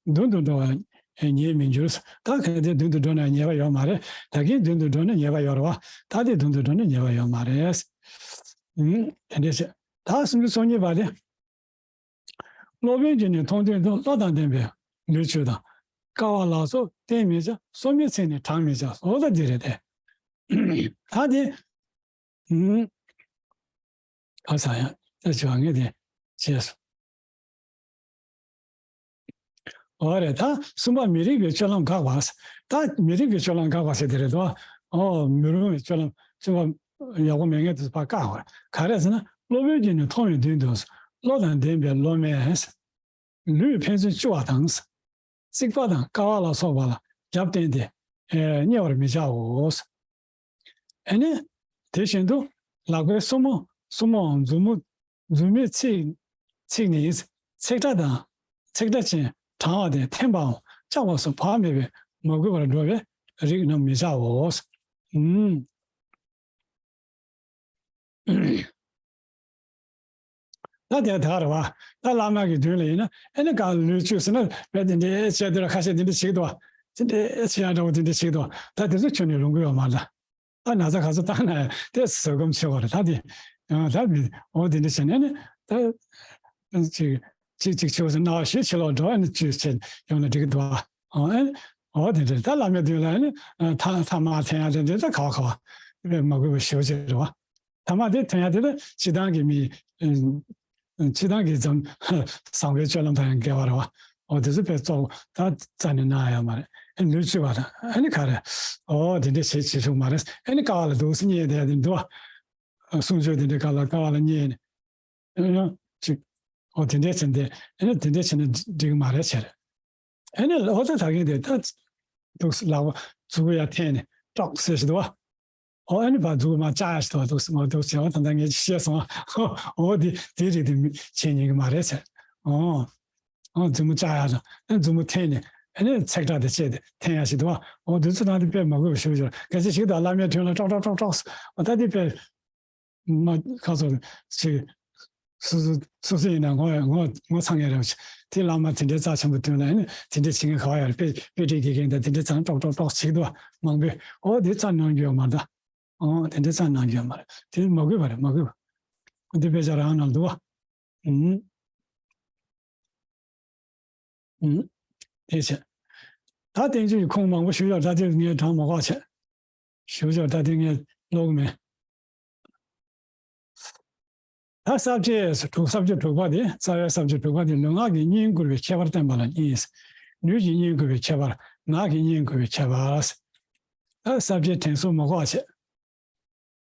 མདུན་དུ་འགྲོ་བར་ཉེས་མི་འགྱུར། ད་གལ་ཏེ་མདུན་དུ་འགྲོ་ན་ཉེས་པ་ཡོད་མ་རེད། ད་གིན་མདུན་དུ་འགྲོ་ན་ཉེས་པ་ཡོད་རེད་བ། ད་དེ་མདུན་དུ་འགྲོ་ན་ཉེས་པ་ཡོད་མ་རེད། ཨུམ། དེ་འདྲས་བྱས། ད་སུམ་ཅུ་སོ་གཉིས་པ་དེ། སློབ་དཔོན་གྱིས་ནི་མཐོང་ཐོས་དང་། བློ་དང་ལྡན་པས་ལུས་སྤྱོད་དང་། དཀའ་བ་ལ་སོགས་བསྟེན་མི་བྱ། སོ་མའི་ཚིག་ནི་བགྲང་མི་བྱ། འོ་ད་འདི་རེད་དེ། ད་དེ། ཨུམ། ཨ་ས་ཡ། ད་བྱ་བ་ངས་དེ་བྱས་སོ། འོ་རེད། ད་གསུམ་པ་མི་རིགས་པའི་སྤྱོད་ལམ་དགག་པ། ད་མི་རིགས་པའི་སྤྱོད་ལམ་དགག་པ་ཟེར་དེ་རེད་དོ། ཨོ་མི་རུང་བའི་སྤྱོད་ལམ། གསུམ་པ་ཡག་པོ་མེད་མཁན་དེ་ཚོ་ཕར་བཀག་པ་རེད། ག་རེ་ཟེར་ན། སློབ་དཔོན་གྱིས་ནི་མཐོང་བའི་མདུན་དུ། བློ་དང་ལྡན་པའི་སློབ་མས་ལུས་ཕན་ཚུན་གཅུ་བ་དང་། རྩིག་པ་དང་ཀ་བ་ལ་སོགས་པ་ལ་རྒྱབ་བརྟེན་ཏེ་ཨེ་བསྙལ་བར་མི་བྱའོ། ཨེ་ནི། དེ་བཞིན་དུ་ལག་པའི་སོར་མོ། སོར་མོའམ་མཛུབ་མོ། མཛུབ་མོའི་ཚིགས། ཚིགས་ནི། ཚེག་དྲག་དང་། ཚེག་དྲག་ཅན་གྲང་བ་དང་། འཐེན་པའམ་བཅག་པ་སོགས་བག་མེད་པས་མ་གོས་པར་འགྲོ་བའི་རིགས་རྣམས་མི་བྱའོ། ཨུམ། ད་དེ་ད་རེད་བ། ད་བླ་མ་གི་མདུན་ལ་ཡིན་ན་ཨེ་ནི་ག་ལུས་བཅུག་ཟེར་ན་བས་དེ་འདྲའི་བྱས་དུས་ལ་ཁ་ཤས་དེ་འདྲ་བྱེད་ཀྱི་འདུག་བ། དེ་འདྲའི་བྱེད་ཡ་འདྲ་བོ་དེ་འདྲ་བྱེད་ཀྱི་འདུག་བ། ད་དེ་ཚོ་ཁྱོན་ནས་ལོང་གི་ཡོད་མ་རེད། ད་ན་ཚ་ག་ཚོད་བཏང་ན་ཡང་དེ་བཟོད་སྒོམ་ཆེ་བ་རེད། ད་དེ་ཡང་ད་མི་འོ་དེ་འདྲ་བྱས་ནས་ནི་ད་ཅིག་ཅིག་ཅིག་ཆེ་བ་ཟེར་ན་ཞེ་ཆེ་ལོག་འགྲོ་ཨེ་ནི་ཅིག་བྱས་ཡོང་ན་འགྲིག་གི་འདུག་བ། ཨོ་ཨེ་ནི་འོ་དེ་འདྲ་ད་བླ་མའི་མདུན་ལ་ཨེ་ནི་ཐ་ཐ་མག་འཐེན་ཡ་དེ་འདྲ་ད་ག་བ་ག་བ་དཔེ་མ་དགོས་པ་ཞེ་པོ་ཅིག་རེད་བ། ཐ་མག་དེ་འཐེན་ཡ་དེ་ད་སྤྱིར་བཏང་གི་མི། སྤྱིར་བཏང་གི་འཛམ་བཟང་པོའི་སྤྱོད་ལམ་དང་ཡང་འགལ་བ་རེད་བ། འོ་དེ་ཚོ་དཔེ་བཙོག་ད་རྩ་ནས་གནང་ཡ་མ་རེད། ཨེ་ལུས་བཅུག་པ་དང་ཨེ་ནི་ག་རེ། འོ་དེ་འདྲ་བྱེད་བྱེད་ཐུབ་མ་རེད། ཨེ་ནི་ཀ་བ་ལ་འདུག་སེ་བསྙལ་བསྡད་ཡ་དེ་འདུག་བ། གསུང་ཆོས་དེ་འདྲའི་སྐབས་ལ་ཀ་བ་ལ་བསྙལ་ནས། ཨེ་ཡང་ཅིག་འོ་དེ་འདྲས་བྱས་ཏེ་ཨེ་ནི་དེ་འདྲས་བྱས་ན་འགྲིག་གི་མ་རེད་ཟེར། ཨེ་ནི་འོ་ད་ད་གིན་དེ་ད་འདུག་སེ་ལག་པ་མཛུབ་གུ་ཡར་འཐེན་ནས་ཀྲོག་ཟེར་ཞིག་འདུག་བ། ཨོ་ཨ་ནི་བ་མཛུབ་མ་བཅག་ཡ་ཞིག་འདུག་འདུག་སེ་ང་འདུག་བྱས་པ་ད་ལྟ་ངས་ཤེས་སོང་། ཨོ་དེ་དེ་རིགས་དེ་མི་བྱེད་ཉན་གི་མ་རེད་ཟེར། ཨོ་ཨོ་མཛུབ་མོ་བཅག་ཡ་དང་ཨ་མཛུབ་མོ་འཐེན་ནས་ཨ་ནི་ཚེག་དྲག་དེ་བྱས་ཏེ་འཐེན་ཡ་ཞིག་འདུག་བ། ཨོ་དེ་ཚོ་ནང་དེ་དཔེ་མ་དགོས་པ་ཞུ་ཞོར་སྐད་ཆ་ཞིག་དང་བླ་མའི་དྲུང་ལ་ཀྲོག་ཀྲོག་ཀྲོག་ཀྲོག་ཨོ་ད་དེ་དཔེ་མ་ཁ་སོ་ཞིག་སོ་སོ་སོ་སོ་ཡིན་ན་ངོ་ངོ་ངོ་ཚ་ངེས་རེད། དེ་བླ་མ་དེ་འདྲའི་རྩ་ཆེན་པོ་དོན་ལ་ཨ་ནི་དེ་འདྲའི་བྱེད་མཁན་ག་བ་ཡོད་རེད། དཔེ་དཔེ་ཁྲིད་དགེ་རྒན་དང་དེ་འདྲའི་ཚང་ཀྲོག་ཀྲོག་ཀྲོག་བྱེད་ཀྱི་འདུག་བ་མང་པོས། ཨོ་དེ་རྩ་གནང་རྒྱུ་ཡོད་མ་རེད། ཨོ་དེ་འདྲའི་རྩ་གནང་རྒྱུ་ཡོད་མ་རེད། དེ་མ་དགོས་པ་རེད། མ་དགོས་པ། འདི་དཔེ་ཆ་རང་ནང་འདུག་བ། ཨུམ། ཨུམ། དེ་བྱས། ད་བསྟན་བཅོས་ཀྱི་ཁུངས་མང་པོ་ཞུ་ཡག་ད་དེ་ངས་གྲངས་མ་བཀག་བྱས། ཞུ་ཡག་ད་དེ་ངས་ཀློག་མེད། ད་ས་བཅད་དྲུག་ས་བཅད་དྲུག་པ་དེ་རྩ་བའི་ས་བཅད་དྲུག་པ་དེ་ལུས་ངག་གི་གཉེན་བསྐུར་བའི་ཁྱད་པར་བསྟན་པ་ལ་གཉིས། ལུས་ཀྱི་གཉེན་བསྐུར་བའི་ཁྱད་པར། ངག་གི་གཉེན་བསྐུར་བའི་ཁྱད་པར། ད་ས་བཅད་དྲན་གསོ་མ་དགོས་པ་བྱས།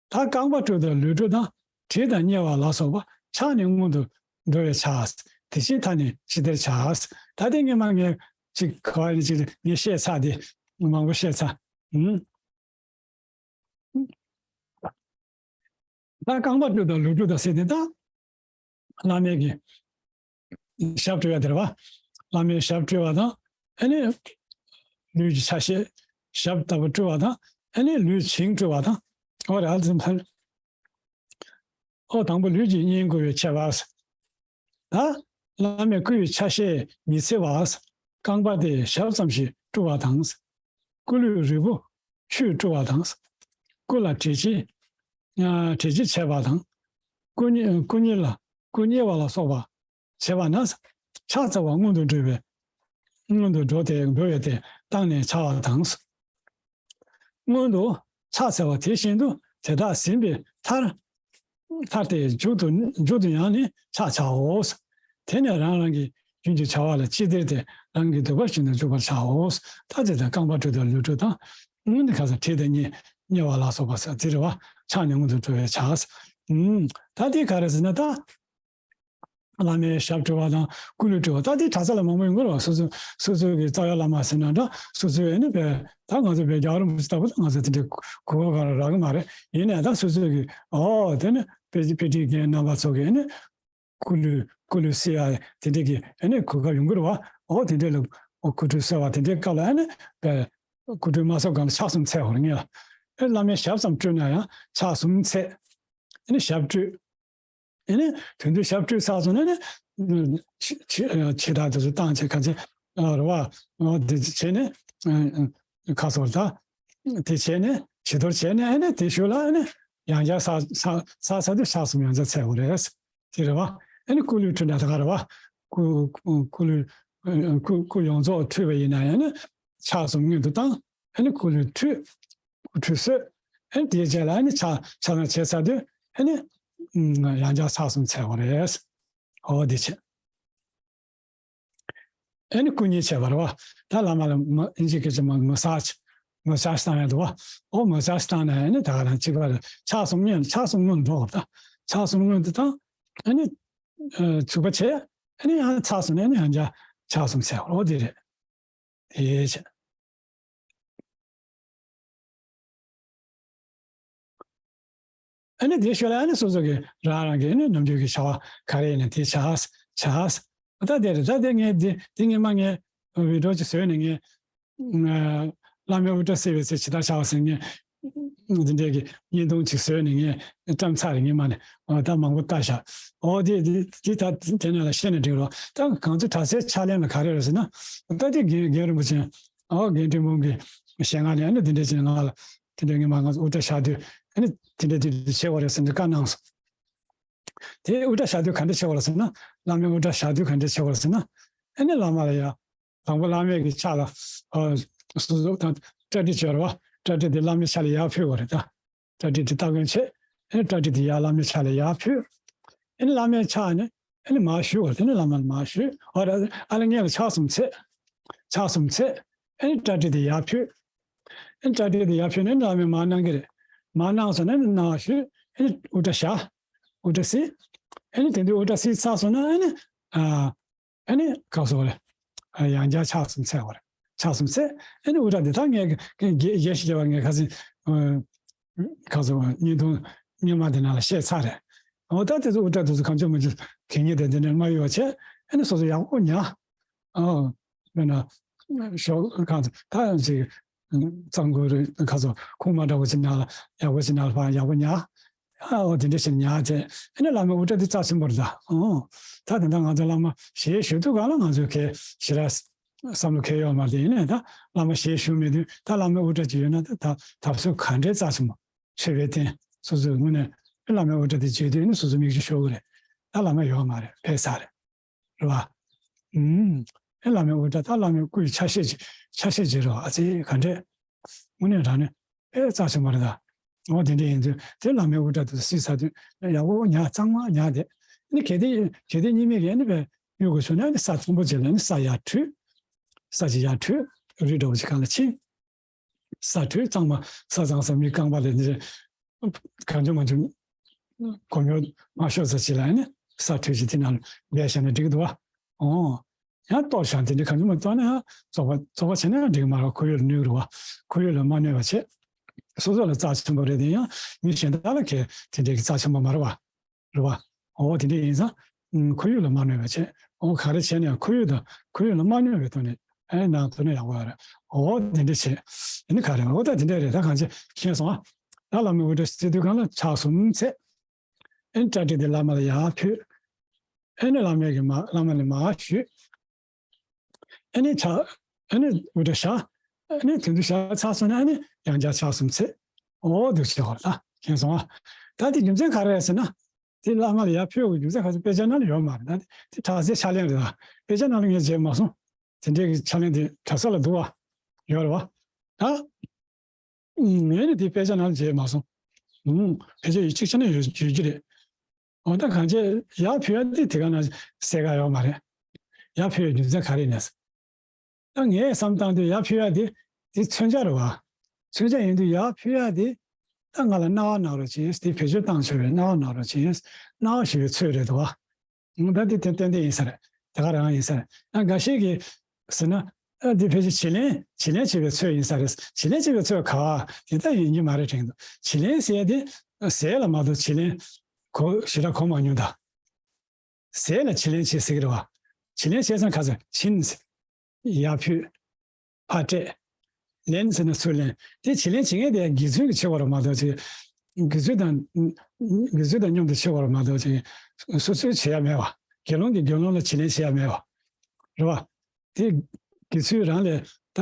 ད་རྐང་པ་དྲུག་དང་ལུས་དྲུག་དང་། དྲིལ་དང་མཉེ་བ་ལ་སོགས་པ། ཕྱག་ནི་སྔོན་དུ་འགྲོ་བས་བྱ། དེ་བཞིན་མཐའ་ནི་ཕྱི་བདར་བྱ། ད་དེ་སྔོན་མ་ངས་ཅིག་ག་བ་ནས་ཅིག་ངས་བཤད་ཚར་དེ་མང་པོ་བཤད་ཚར། ཨུམ། ད་རྐང་པ་དྲུག་དང་ལུས་དྲུག་དང་ཟེར་དེ་ད། བླ་མའི་གི་ཞབས་བཀྲུ་བ་དེ་རེད་བ། བླ་མའི་ཞབས་བཀྲུ་བ་དང་། ཨ་ནི་ལུས་ཀྱི་ཆ་ཤས་ཞབས་ལྟ་བུ་བཀྲུ་བ་དང་། ཨ་ནི་ལུས་བྱིངས་བཀྲུ་བ་དང་། ཨོ་རེད། ཨ་ཙི་ཕར། ཨོ་དང་པོ་ལུས་ཀྱི་གཉེན་བསྐུར་བའི་ཁྱད་པར། ད་བླ་མས་བསྐུལ་བའི་ཆ་ཤས་ཉི་ཚེ་བ། རྐང་པ་དེ་ཞབས་ཙམ་ཞིག་བཀྲུ་བ་དང་། སྐུ་ལུས་རིལ་བུ་ཆུས་བཀྲུ་བ་དང་། སྐུ་ལ་བྲེ་ཕྱི། ཨ་བྲེ་ཕྱི་བྱས་པ་དང་། སྐུ་མཉེ་སྐུ་མཉེ་ལ་སྐུ་མཉེ་བ་ལ་སོགས་པ་བྱས་པ་ན། ཕྱག་འཚལ་བ་སྔོན་དུ་འགྲོ་བའི། སྔོན་དུ་འགྲོ་སྟེ་འགྲོ་བས་ཏེ་བཏང་ནས་བྱ་བ་དང་། སྔོན་དུ་ཕྱག་འཚལ་བ་དེ་བཞིན་དུ་དེ་དག་ཟིན་པའི་མཐར། མཐར་ཏེ་མཇུག་ཏུ་མཇུག་ཏུ་ཡང་ནི་ཕྱག་བྱའོ། དེ་ནས་རང་རང་གི་རྒྱུན་གྱི་བྱ་བ་ལ་ཅི་བདེར་ཏེ་རང་གི་འདོད་པ་བཞིན་དུ་འཇུག་པར་བྱའོ། ད་དེ་ལྟར་རྐང་པ་དྲུག་དང་ལུས་དྲུག་དང་། སྔོན་དུ་ཁ་སང་དྲིལ་དང་མཉེ་མཉེ་བ་ལ་སོགས་པ་ཟེར་དེ་རེད་བ། ཕྱག་ནི་སྔོན་དུ་འགྲོ་བས་བྱ། ཨུམ། ད་དེ་ག་རེ་ཟེར་ན་ད། བླ་མའི་ཞབས་སྤྲོ་བ་དང་སྐུ་ལུས་སྤྲོ་བ། ད་དེ་གྲྭ་ས་ལ་མང་པོ་ཡོང་གི་རེད་བ། སོ་སོ་སོ་སོ་གི་རྩ་བའི་བླ་མ་ཟེར་ན་འདྲ། སོ་སོའི་ཨ་ནི་བས་ད་ང་ཚོ་བས་རྒྱལ་བ་རིན་པོ་ཆེ་ལྟ་བུ་ལ་ང་ཚོ་དེ་འདྲའི་གོ་སྐབས་གང་རག་གི་མ་རེད། ཡིན་ནའི་ད་སོ་སོ་གི་ཨོ་དེ་ནི་དཔེ་དཔེ་ཁྲིད་མཁན་རྣམ་པ་ཚོ་གི་ཨ་ནི་སྐུ་ལུས་སྐུ་ལུས་གསོལ་ཡ་དེ་འདྲའི་གི་ཨ་ནི་གོ་སྐབས་ཡོང་གི་རེད་བ། ཨོ་དེ་འདྲའི་ལ་ཨོ་སྐུ་ཁྲུས་གསོལ་བ་དེ་འདྲའི་སྐབས་ལ་ཨ་ནི་བས་སྐུ་ཁྲུས་མ་གསོལ་གོང་ལ་ཕྱག་གསུམ་འཚལ་བ་རེད། ངས་ཨ་བླ་མའི་ཞབས་ཙམ་སྤྲོས་ན་ཡང་ཕྱག་གསུམ་འཚལ། ཨ་ནི་ཞབས་སྤྲོས། ཨ་ནི་དེ་དུས་ཞབས་སྤྲོས་ཚར་སོང་ན་ནི་ཕྱི་ཕྱི་ཕྱི་དག་དེ་ཚོ་བཏང་བྱས་ག་ཚད་རེད་བ། འོ་དེ་བྱས་ནས་ཁ་སོར་ད་དེ་བྱས་ནས་དེ་བྱས་ནས་ཨ་ནི་དེ་ཤུལ་ལ་ཨ་ནི་ཡང་བསྐྱར་ས་ས་ས་ས་དུ་ཕྱག་གསུམ་ཡང་བསྐྱར་འཚལ་དགོས་རེད། དེ་རེད་བ། ཨ་ནི་སྐུ་ལུས་ཁྲུས་ན་ད་ག་རེད་བ། སྐུ་སྐུ་སྐུ་ལུས་སྐུ་སྐུ་ཡོངས་རྫོགས་ཁྲུས་པ་ཡིན་ན་ཡང་ནི་ཕྱག་གསུམ་སྔོན་དུ་བཏང་། ཨ་ནི་སྐུ་ལུས་ཁྲུས། སྐུ་ཁྲུས་གསོལ། ཨ་ནི་དེའི་རྗེས་ལ་ཨ་ནི་ཕྱག་ཕྱག་ན་བྱས་ཚར་དུས་ཨ་ནི་ཡང་བསྐྱར་ཕྱག་གསུམ་འཚལ་བ་རེད། འོ་དེ་བྱས། ཨ་ནི་སྐུ་མཉེ་བྱས་པ་རེད་བ། ད་བླ་མ་ལ་མ་ཨིན་ཇི་སྐད་ཆ་མ་མ་སཱཇ་མ་སཱཇ་བཏང་ཡ་འདུག་བ། འོ་མ་སཱཇ་བཏང་ན་ཨ་ནི་ད་ག་རང་གཅིག་པ་རེད། ཕྱག་གསུམ་སྔོན་ཕྱག་གསུམ་སྔོན་འགྲོ་བ། ད་ཕྱག་གསུམ་སྔོན་དུ་བཏང་། ཨ་ནི་ཨ་བྱུག་པ་བྱས། ཨ་ནི་ཡང་ཚར་སོང་ནས་ཨ་ནི་ཡང་བསྐྱར་ཕྱག་གསུམ་འཚལ་བ། འོ་དེ་རེད། དེ་བྱས། ཨ་ནི་དེའི་ཤུལ་ལ་ཨ་ནི་སོ་སོ་གི་རང་རང་གི་ཨ་ནི་ནམ་རྒྱུན་གྱི་བྱ་བ་ག་རེ་ཡིན་ན་དེ་བྱས། བྱས། ད་དེ་རེད། ད་དེ་ངས་དེ་དེ་ངས་མ་ངས་བི་ཌིའོ་ཅིག་བཟོས་ནས་ངས་བླ་མའི་དབུ་སྐྲ་བསིལ་བའི་ཚེ་ཇི་ལྟར་བྱ་བ་ཟེར། ངས་འདི་འདྲའི་གི་བརྙན་ཐུང་ཅིག་བཟོས་ནས་ངས་བཀྲམ་ཚར་རེད། ངས་མ་ནས་ཨོ་ད་མང་པོ་ལྟ་ཤག་ཨོ་དེ་དེ་དེ་ད་དེ་ནས་ལ་བཤད་ན་འགྲིག་རོགས། ད་གང་ཚོད་གྲྭ་སའི་ཕྱག་ལེན་ལ་ག་རེ་རེད་ཟེར་ན། ད་དེ་རྒན་རྒན་རིན་པོ་ཆེ་ཨོ་རྒན་ཁྲིན་ཕུང་གི་ཞལ་སྔ་ནས་ཨ་ནི་དེ་འདྲ་བྱས་ང་ལ་དེ་འདྲ་ངས་མ་ང་ཚོ་དབུ་སྐྲ་བཞར་དུས་ཨ་ནི་དེ་འདྲ་དེ་འདྲ་བྱེད་དགོས་རེད་ཟེར་ནས་བཀའ་གནང་སོང་། དེ་དབུ་སྐྲ་བཞར་དུས་ག་འདྲ་བྱེད་དགོས་རེད་ཟེར་ན། བླ་མའི་དབུ་སྐྲ་བཞར་དུས་ག་འདྲ་བྱེད་དགོས་རེད་ཟེར་ན། ཨ་ནི་བླ་མ་ལ་ཡ། དང་པོ་བླ་མའི་གི་ཕྱག་ལ་ཨ་སོ་སོ་དང་སྐྲ་གྲི་བྱོལ་བ། སྐྲ་གྲི་དེ་བླ་མའི་ཕྱག་ལ་ཡར་ཕུལ་བ་རེད་ད། སྐྲ་གྲི་དེ་སྟ་གོན་བྱས། ཨ་ནི་སྐྲ་གྲི་དེ་ཡར་བླ་མའི་ཕྱག་ལ་ཡར་ཕུལ། ཨ་ནི་བླ་མའི་ཕྱག་ནི་ཨ་ནི་མར་གཞུས་བ་རེད། དེ་ནི་བླ་མ་ལ་མར་གཞུས། ཨ་ར་ཨ་ལ་ངས་ལ་ཕྱག་གསུམ་འཚལ། ཕྱག་གསུམ་འཚལ། ཨ་ནི་སྐྲ་གྲི་དེ་ཡར་ཕུལ། ཨ་ནི་སྐྲ་གྲི་དེ་ཡར་ཕུལ་ནས་བླ་མས་མར་གནང་གི་རེད། མར་གནང་སོང་ན་ཨ་ནི་ནང་གཞུས། ཨ་ནི་དབུ་སྐྲ་བཞར། དབུ་སྐྲ་བསིལ། ཨ་ནི་དེ་དུས་དབུ་སྐྲ་བསིལ་ཚར་སོང་ན་ཨ་ནི་ཨ། ཨ་ནི་ག་སོ་རེད། ཡང་བསྐྱར་ཕྱག་གསུམ་འཚལ་བ་རེད། ཕྱག་གསུམ་འཚལ། ཨ་ནི་དབུ་སྐྲ་འདི་དག་ངས་རྒྱས་ཤིག་བརྒྱབ་པ་ངས་ཁ་སང་ག་སོ་བརྙན་ཐུང་སྔོན་མ་འདི་ནང་ལ་བཤད་ཚར་རེད། འོ་ད་དེ་ཚོ་དབུ་སྐྲ་དེ་ཚོ་གང་བྱུང་མང་བྱུང་གད་སྙིགས་དང་འདི་འདྲ་མ་ཡོད་པ་བྱས། ཨ་ནི་སོ་སོ་ཡག་པོ་ཉར། ཨ་དཔེར་ན་ཞོགས་གང་ཚོ་ད་ཡང་ཅིག་གཙང་ཁུག་རེད། ག་སོ་ཁུག་མ་འདྲ་བོ་ཅིག་ནང་ལ་ཡག་པོ་ཅིག་ནང་ལ་ཕར་ཡག་པོ་ཉར། ཨ་འོ་དེ་འདྲ་ཞིག་ཉར་བྱས། ཨ་ནི་བླ་མའི་དབུ་སྐྲ་འདི་རྩ་ཆེན་པོ་རེད་ད། ཨོ་ད་དེ་འདྲ་ང་ཚོ་བླ་མ་ཞལ་བཞུགས་དུས་གང་ལ་ང་ཚོས་གལ་ཞེ་དྲག་བསམ་བློ་འཁེལ་ཡོད་མ་རེད། ཡིན་ནའི་ད་བླ་མ་ཞལ་བཞུགས་མེད་དུས་ད་བླ་མའི་དབུ་སྐྲ་ཅིག་ཡོད་ན་ད་ད་ད་གཟོད་ག་འདྲའི་རྩ་ཆེན་པོ། མཆོད་པའི་རྟེན་སོ་སོའི་ངོས་ནས་བླ་མའི་དབུ་སྐྲ་དེ་མཇལ་དུས་ནི་སོ་སོ་མིག་ཆུ་ཤོར་གི་རེད། ད་བླ་མ་ཡོད་མ་རེད། ཕེབས་ཚར་རེད། རེད་བ། ཨུམ། ཨེ་བླ་མའི་དབུ་སྐྲ་ད་བླ་མའི་སྐུའི་ཆ་ཤས་ཅིག་ཆ་ཤས་ཅིག་རེད་བ། ཨ་ཙི་ག་འདྲས། དངོས་གནས་དྲང་གནས་ཨེ་རྩ་ཆེན་པོ་རེད་ད། འོ་དེ་འདྲས་ཡིན་དུས་དེ་བླ་མའི་དབུ་སྐྲ་དེ་བསིལ་ཚར་དུས་ཡག་པོ་ཉར། གཙང་མ་ཉར་དེ། ནི་གལ་ཏེ་གལ་ཏེ་གཉིས་མེད་ཀྱི་ཨ་ནི་བས་གཡུག་དགོས་བྱུང་ན་ཨ་ནི་ས་གཙང་པོ་ཅིག་ལ་ཨ་ནི་ས་ཡར་དྲུད། ས་ཅིག་ཡར་དྲུད། རི་འདྲ་བོ་ཅིག་སྒང་ལ་ཕྱིན། ས་དྲོད་གཙང་མ་ས་གཙང་ས་མི་རྐང་པ་ལས་འདི་གང་བྱུང་མང་བྱུང་སྒོ་ཉོ་མ་ཤོར་ས་ཅིག་ལ་ནི་ས་དྲོད་ཅིག་དེ་ནང་ལ་སྦས་བཞག་ན་འགྲིག་གི་འདུག་བ། ཨོ། ཡང་གཏོར་བཞག་དེ་འདྲ་གང་བྱུང་མང་བྱུང་གཏོར་ན་ཡང་བཙོག་པ་བཙོག་པ་བྱས་ན་ཡང་འགྲིག་གི་མ་རེད་བ། ཁོར་ཡུག་ལ་གནོད་གི་རེད་བ། ཁོར་ཡུག་ལ་མ་གནོད་པ་བྱས། སོ་སོ་ལ་རྩ་ཆེན་པོ་རེད་དེ་ཡང་མི་གཞན་དག་ལ་གལ་དེ་འདྲའི་གི་རྩ་ཆེན་པོ་མ་རེད་བ། རེད་བ། འོ་དེ་འདྲ་ཡིན་ཙང་། ཁོར་ཡུག་ལ་མ་གནོད་པ་བྱས། འོ་ག་རེ་བྱས་ནས་ཁོར་ཡུག་དང་ཁོར་ཡུག་ལ་མ་གནོད་པའི་ཐོག་ནས་ཨེ་ནང་དུ་ནས་ཡག་པོ་ཡོད་རེད། འོ་དེ་འདྲ་བྱས། ཨེ་ནི་ག་རེ་འོ་ད་དེ་འདྲ་རེད། ད་གང་བྱས་མཁྱེན་སོང་ཨ། ད་བླ་མའི་དབུ་སྐྲ་བསིལ་དུས་སྒང་ལ་ཕྱག་གསུམ་འཚལ། ཨེ་ནི་སྐྲ་གྲི་དེ་བླ་མ་ལ་ཡར་ཕུལ། ཨེ་ནི་བླ་མའི་གི་མ་བླ་མ་ལ་མར་ཞུས། ཨེ་ནི་ཕྱག་ཨེ་ནི་དབུ་སྐྲ་བཞར། ཨེ་ནི་དེ་དུས་བཞར་ཚར་སོང་ན་ཨེ་ནི་ཡང་བསྐྱར་ཕྱག་གསུམ་འཚལ། འོ་འདུག་བྱེད་དགོས་རེད། ད་མཁྱེན་སོང་ཨ། ད་དེ་རྒྱུ་མཚན་ག་རེ་རེད་ཟེར་ན། དེ་བླ་མ་ལ་ཡར་ཕུལ་བའི་རྒྱུ་མཚན་ག་ཚོད་དཔེ་ཆ་ནང་ལ་ཡོད་མ་རེད། ད་དེ་གྲྭ་སའི་ཕྱག་ལེན་རེད། ད་དཔེ་ཆ་ནང་ལ་ངས་མཇལ་མ་སོང་། དེ་འདྲའི་གི་ཕྱག་ལེན་དེ་གྲྭ་ས་ལ་འདུག་བ། ཡོད་རེད་བ། ད། ངས་ནི་དེ་དཔེ་ཆ་ནང་ལ་མཇལ་མ་སོང་། ཨུང་། ཕལ་ཆེར་ཡོད་གཅིག་ཆ་ནས་ཡོད་ཡོད་རྒྱུ་རེད། འོ་ད་གང་བྱས་ཡར་ཕུལ་ཡ་དེ་དེ་ག་ནང་གསལ་ཁ་ཡོད་མ་རེད། ཡར་ཕུལ་ཡའི་རྒྱུ་མཚན་ག་རེ་ཡིན་ནས། ད་ངས་བསམ་བཏང་དུས་ཡར་ཕུལ་ཡ་དེ་དེ་མཚོན་ཆ་རེད་བ། མཚོན་ཆ་ཡིན་དུས་ཡར་ཕུལ་ཡ་དེ་ད་ང་ལ་གནང་བ་གནང་རོགས་བྱེད། དེ་བེད་སྤྱོད་བཏང་ཆོག་པའི་གནང་བ་གནང་རོགས་བྱེད། གནང་བ་ཞུ་བའི་ཚུལ་རེད་འདུག་བ། ད་དེ་ཏན་ཏན་ཡིན་ས་རེད། དེ་ག་རང་ཡིན་ས་རེད། ཡང་འགའ་ཤས་ཀྱིས་ཟེར་ན། ཨ། འདི་ཕལ་ཆེར་བྱེད་ལེན་བྱེད་ལེན་བྱེད་པའི་ཚུལ་ཡིན་ས་རེད། བྱེད་ལེན་བྱེད་པའི་ཚུལ་ག་དེ་ལྟར་ཡིན་གྱི་མ་རེད་དྲན་འདུག་བྱེད་ལེན་ཟེར་ཡ་དེ་ཟས་ལ་མ་གཏོགས་བྱེད་ལེན་གོ་ཞེ་དྲག་གོ་མ་མྱོང་ད། ཟས་ལ་བྱེད་ལེན་བྱེད་ཟེར་གྱི་རེད་བ། བྱེད་ལེན་བྱས་ཙང་ག་ཚོད་བྱིན། ཡར་ཕུལ། ཕར་སྤྲད། ལེན་ཟེར་ན་ཚུར་ལེན། དེ་བྱེད་ལེན་བྱེད་མཁན་དེ་དགེ་ཚུལ་གྱིས་བྱེད་དགོས་རེད་མ་གཏོགས་ཅིག་དགེ་ཚུལ་དང་། དགེ་ཚུལ་དང་མཉམ་དུ་བྱེད་དགོས་རེད་མ་གཏོགས་ཅིག་སོ་སོས་བྱེད་ཡ་མེད་བ། དགེ་སློང་གིས་དགེ་སློང་ལ་བྱེད་ལེན་བྱེད་ཡ་མེད་བ། རེད་བ། དེ་དགེ་ཚུལ་རང་ལས་ད།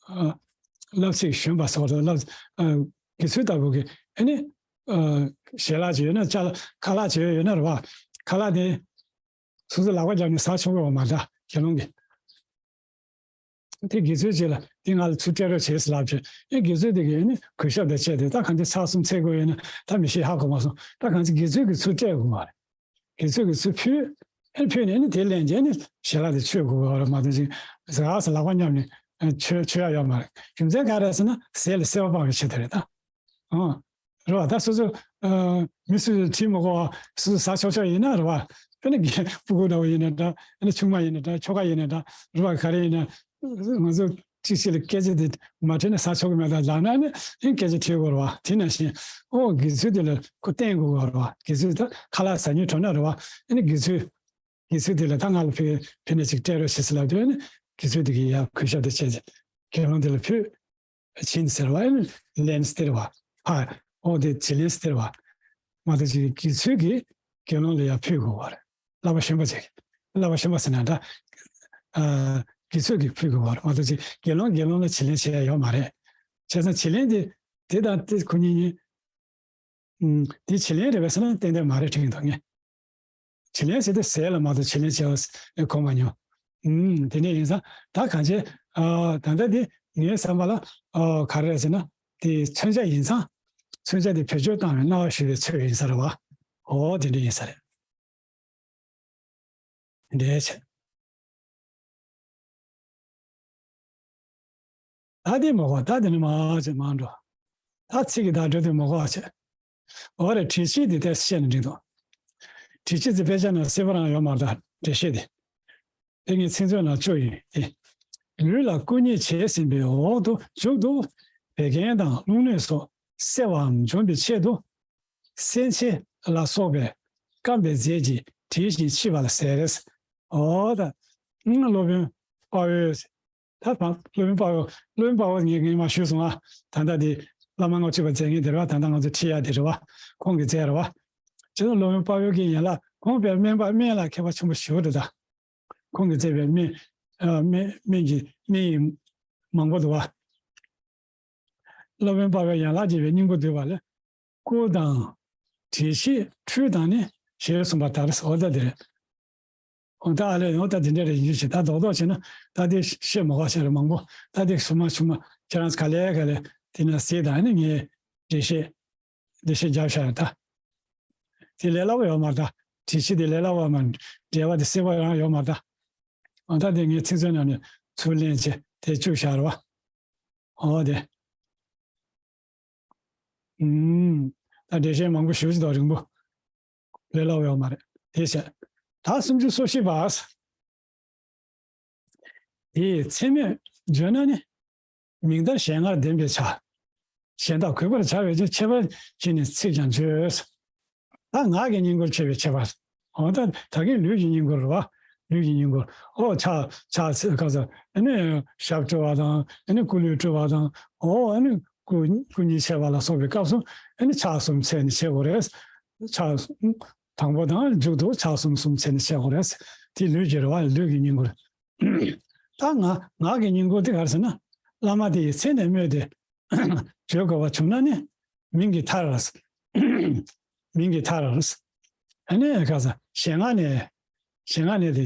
ཨ། བསླབ་ཚིགས་ཞོན་པ་སོགས་དང་བསླབ། ཨ། དགེ་ཚུལ་ལྟ་བུ་གིས་ཨ་ནི། ཨ། ཞལ་ལག་ཅིག་ཡོད་ན་ཅ་ལག་ཁ་ལག་ཅིག་ཡོད་ན་རེད་བ། ཁ་ལག་དེ། སོ་སོ་ལག་པ་བརྒྱབ་ནས་ཟ་ཆོག་གི་ཡོད་མ་རེད་དགེ་སློང་གིས། དེ་དགེ་ཚུལ་ཅིག་ལ་དེ་ང་ལ་ཚུར་སྤྲད་རོགས་བྱེད་ཟེར་ལབ་བྱས། ཨེ་དགེ་ཚུལ་དེ་གིས་ཨ་ནི་གུས་ཞབས་དང་བཅས་ཏེ་ད་གང་ཅི་ཚར་གསུམ་ཚར་དགོས་ཡོད་ན་ད་མི་ཤེས་ཧ་གོ་མ་སོང་། ད་གང་ཅི་དགེ་ཚུལ་གྱིས་ཚུར་སྤྲད་དགོས་མ་རེད། དགེ་ཚུལ་གྱིས་ཚུར་ཕུལ། ཨེ་ཕུལ་ནས་ཨ་ནི་དེ་ལེན་བྱས་ཨ་ནི་ཞལ་ལག་དེ་མཆོད་དགོས་པ་རེད་མ་གཏོགས་ཅིག་ཟ་ཟ་ལག་པ་མཉམ་ནས་མཆོད་མཆོད་ཡ་ཡོད་མ་རེད། རྒྱུ་མཚན་ག་རེ་ཟེར་ན་ཟས་ལ་སེར་བ་སྤང་བའི་ཆེད་དུ་རེད་ད། ཨང་། རེད་བ། ད་སོ་སོ། ཨ། མི་སུ་ཁྲིད་མི་དགོས་པ་སོ་སོ་ཟ་ཆོག་ཆོག་ཡིན་ན་རེད་བ། དཔེར་ན་རྒན་སྤུ་གུ་འདྲ་བོ་ཡིན་ན་འདྲ། ཨ་ནི་ཆུང་མ་ཡིན་ན་འདྲ། ཁྱོ་ག་ཡིན་ན་འདྲ། རེད་བ། ག་རེ་ཡིན་ན། ང་ཚོ་གཅིག་གཅིག་ལ་སྐད་ཆ་དེ་མ་དྲིས་ན་ཟ་ཆོག་གི་མེད་ད་ལབ་ན་ཨ་ནི་སྐད་ཆ་དྲིས་དགོས་རེད་བ། དེ་ནང་བཞིན་ཨོ་དགེ་ཚུལ་དེ་ལ་ཁོ་བསྟེན་དགོས་རེད་བ། དགེ་ཚུལ་ད་ཁ་ལག་ཟ་ཉེན་བྲོ་ན་རེད་བ། ཨ་ནི་དགེ་ཚུལ། དགེ་ཚུལ་དེ་ལ་ད་ང་ལ་ཕུལ་ཕུལ་ན་ཅིག་སྤྲད་རོགས་བྱེད་ཟེར་ལབ་དུས་ཨ་ནི་དགེ་ཚུལ་དེ་གིས་ཡར་གུས་ཞབས་དེ་བྱས་རྗེས་དགེ་སློང་དེ་ལ་ཕུལ། བྱིན་ཟེར་བ་ཨ་ནི་ལེན་སྟེར་བ། ཕར་ཨོ་དེ་བྱིན་ལེན་སྟེར་བ། མ་གཏོགས་ཅིག་དགེ་ཚུལ་གྱིས་དགེ་སློང་ལ་ཡར་ཕུལ་དགོས་པ་རེད། བསླབ་པ་ཞན་པ་ཅིག་བསླབ་པ་ཞན་པ་ཟེར་ན་འདྲ། ཨ། དགེ་ཚུལ་གྱིས་ཕུལ་དགོས་པ་རེད་མ་གཏོགས་ཅིག་དགེ་སློང་དགེ་སློང་ལ་བྱིན་ལེན་བྱེད་ཡ་ཡོད་མ་རེད། བྱས་ཙང་བྱིན་ལེན་དེ་དེ་དང་དེ་ཁོ་གཉིས་གཉིས། ཨུམ། དེ་བྱིན་ལེན་རེད་པས་ཟེར་ན་ཏན་ཏན་མ་རེད་དྲན་གྱི་འདུག་ངས། བྱིན་ལེན་ཟེར་དུས་ཟས་ལ་མ་གཏོགས་བྱིན་ལེན་བྱས་པ་གོ་མ་མྱོང་། ཨུམ། དེ་འདྲ་ཡིན་ཙང་ད་གང་བྱེད། ཨ། ད་ལྟ་འདི་ངའི་བསམ་པ་ལ། ཨ། ག་རེ་རེད་ཟེར་ན། དེ་མཚོན་བྱ་ཡིན་ཙང་། མཚོན་བྱ་དེ་བེད་སྤྱོད་བཏང་བའི་སྣང་བ་ཞུ་བའི་ཚུལ་ཡིན་ས་རེད་བ། འོ་དེ་འདྲ་ཡིན་ས་རེད། འདྲ་བྱས། ད་དེ་མ་གོ་ད་དེ་ནི་མ་བྱེད་མ་འགྲོ། ད་ཚིག་གི་བརྡ་འགྲོ་དེ་མ་གོ་བ་བྱེད། འོ་རེད། འགྲེལ་བཤད་འདི་ལྟར་བཤད་ན་འགྲིག་འདུག་འགྲེལ་བཤད་ཚིག་དཔེ་ཆ་ནང་གསལ་པོ་རང་ཡོད་མ་རེད་ད་འགྲེལ་བཤད་དེ། དེ་ངས་ཚིག་མཛོད་ནང་བཅུག་ཡིན་ཏེ། ལུས་ལ་བཀུ་མཉེ་བྱས་ཟིན་པའི་འོག་ཏུ་མཇུག་ཏུ་བད་ཀན་དང་རླུང་ནད་སོགས་སེལ་བའམ་འཇོམས་པའི་ཆེད་དུ། སེན་ཆེ་ལ་སོགས་པའི་སྐམ་པའི་རྫས་ཀྱིས་དྲིལ་ཞིང་ཕྱིས་པ་ལ་ཟེར། འོ་ད། སློབ་དཔོན་དཔའ་བོས། ད་བ་སློབ་དཔོན་དཔའ་བོ་སློབ་དཔོན་དཔའ་བོ་ངས་ངས་མ་ཞུས་སོང་ཨ། ད་ལྟ་འདི་བླ་མ་ལྔ་བཅུ་པ་མཛད་མཁན་དེ་རེད་བ། ད་ལྟ་ང་ཚོ་ཁྲིད་ཡ་དེ་རེད་བ། ཁོང་གིས་མཛད་རེད་བ། བྱས་ཙང་སློབ་དཔོན་དཔའ་བོ་གི་ཡན་ལག་ཁོང་དཔེར་སྨན་པ་སྨན་ལ་མཁས་པ་ཆེན་པོ་ཞེ་པོ་རེད་ད། ཁོང་གིས་མཛད་པའི་སྨན། ཨ། སྨན་སྨན་གྱི་སྨན་ཡིན་མང་པོ་འདུག་བ། སློབ་དཔོན་དཔའ་བོའི་ཡན་ལག་ཅེས་པའི་སྙིང་པོ་བསྡུས་པ་ལས། བཀུ་དང་། དྲིལ་ཞིང་འཁྲུད་དང་ནི་ཞེས་གསུངས་པ་ལྟར། འོ་ད་དེ་རེད། འོ་ད་ཨ་ལས་འོ་ད་དེ་འདྲ་རེད། ཡིན་ཞེས་ད་རྡོག་རྡོག་བྱས་ན་ད་དེ་བཤད་མ་དགོས་ཤག་རེད་མང་པོ། ད་དེ་ཞུ་མ་ཞུ་མ་ཁྱེད་རང་ཚོ་ག་ལེ་ག་ལེ་དེ་ན་གཟིགས་དང་ནི་ངས་འགྲེལ་བཤད་འགྲེལ་བཤད་རྒྱབ་བཞག་ཡོད་ད། དེ་ལས་སླ་པོ་ཡོད་མ་རེད་ད། དྲིལ་ཞིང་དེ་ལས་སླ་པོ་ཡོད་མ་རེད། འགྲེལ་པ་དེ་གསལ་པོ་རང་ཡོད་མ་རེད་ད། འོ་ད་དེ་ངས་ཚིག་མཛོད་ནང་ནས་ཚུར་ལེན་བྱས་དེ་བཅུག་བཞག་རེད་བ། འོ་དེ། ཨུམ། ད་འགྲེལ་བཤད་མང་པོ་ཞུ་ཅི་དང་རིང་པོ། ལས་སླ་པོ་ཡོད་མ་རེད། དེ་བྱས། ད་སུམ་ཅུ་སོ་བཞི་པ། དེའི་མཚན་སྨོས་བརྗོད་ན་ནི། མིང་མཐར་གཞན་སྔར་ལྡན་པའི་ཆ། གཞན་དག་གུས་པར་བྱ་བའི་ཕྱིར། ཁྱད་པར་ཕྱེ་ནས་ཚིག་ཀྱང་བརྗོད། ད་ངག་གི་བསྙེན་བཀུར་བྱེད་པའི་ཁྱད་པར། འོ་ད་ད་གིན་ལུས་ཀྱི་བསྙེན་བཀུར་རེད་བ། ལུས་ཀྱི་བསྙེན་བཀུར། ཨོ་ཕྱག་ཕྱག་འཚལ་ག་ས་ཨ་ནི་ཞབས་བཀྲུ་བ་དང་ཨ་ནི་སྐུ་ལུས་བཀྲུ་བ་དང་། ཨོ་ཨ་ནི་སྐུ་སྐུ་མཉེ་བྱེད་པ་ལ་སོགས་པའི་སྐབས་སུ་ཨ་ནི་ཕྱག་གསུམ་འཚལ་ནས་བྱེད་དགོས་རེད། ཕྱག་དང་པོ་དང་མཇུག་ཏུ་ཕྱག་གསུམ་གསུམ་འཚལ་ནས་བྱེད་དགོས་རེད། དེ་ལུས་ཀྱི་རེད་བ། ལུས་ཀྱི་བསྙེན་བཀུར། ད་ང་ངག་གི་བསྙེན་བཀུར་དེ་ག་རེ་ཟེར་ན། བླ་མ་དེ་ཡི་མཚན་ནས་སྨོས་ཏེ་བརྗོད་དགོས་པ་བྱུང་ན་ནི། མིང་གི་མཐར། མིང་གི་མཐར། ཨ་ནི་ག་ས་ཞལ་སྔ་ནས། ཞལ་སྔ་ནས་དེ།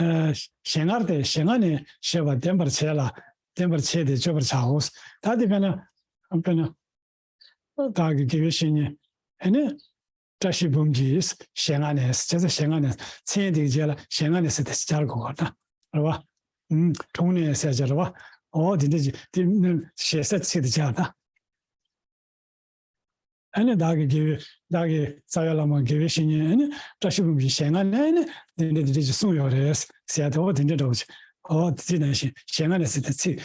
ཨ། ཞལ་སྔར་ཏེ་ཞལ་སྔ་ནས་ཞེས་པ་ལྡན་པར་བྱས་ལ། ལྡན་པར་བྱས་ཏེ་བརྗོད་པར་བྱའོ། ད་དེ་དཔེར་ན། དཔེར་ན། བདག་གི་དགེ་བའི་བཤེས་གཉེན། ཨ་ནི། བཀྲ་ཤིས་འབུམ་གྱིས་ཞལ་སྔ་ནས། བྱས་ཙང་ཞལ་སྔ་ནས་མཚན་དེའི་རྗེས་ལ་ཞལ་སྔ་ནས་ཟེར་ཏེ་སྦྱར་དགོས་པ་དང་། རེད་བ། ཨུམ། དྲུང་ནས་ཟེར་སྦྱར་བ། འོ་དེ་འདྲ་ཅིག་དེ་ནི་ཞེ་ས་ཚིག་དེ་སྦྱར་དང་། ཨ་ནི་བདག་གི་དགེ་བའི་བདག་གི་རྩ་བའི་བླ་མ་དགེ་བའི་བཤེས་གཉེན་ཨ་ནི་བཀྲ་ཤིས་ཕུན་པོའི་ཞལ་སྔ་ནས་ཨ་ནི་དེ་འདྲ་དེ་འདྲ་ཅིག་གསུངས་ཡོད་རེད་ཟེར་ཡ་དེ་འོ་དེ་འདྲ་འདྲ་བོ་ཅིག་འོ་དེ་ནང་བཞིན་ཞལ་སྔ་ནས་ཟེར་ཏེ་ཚིག་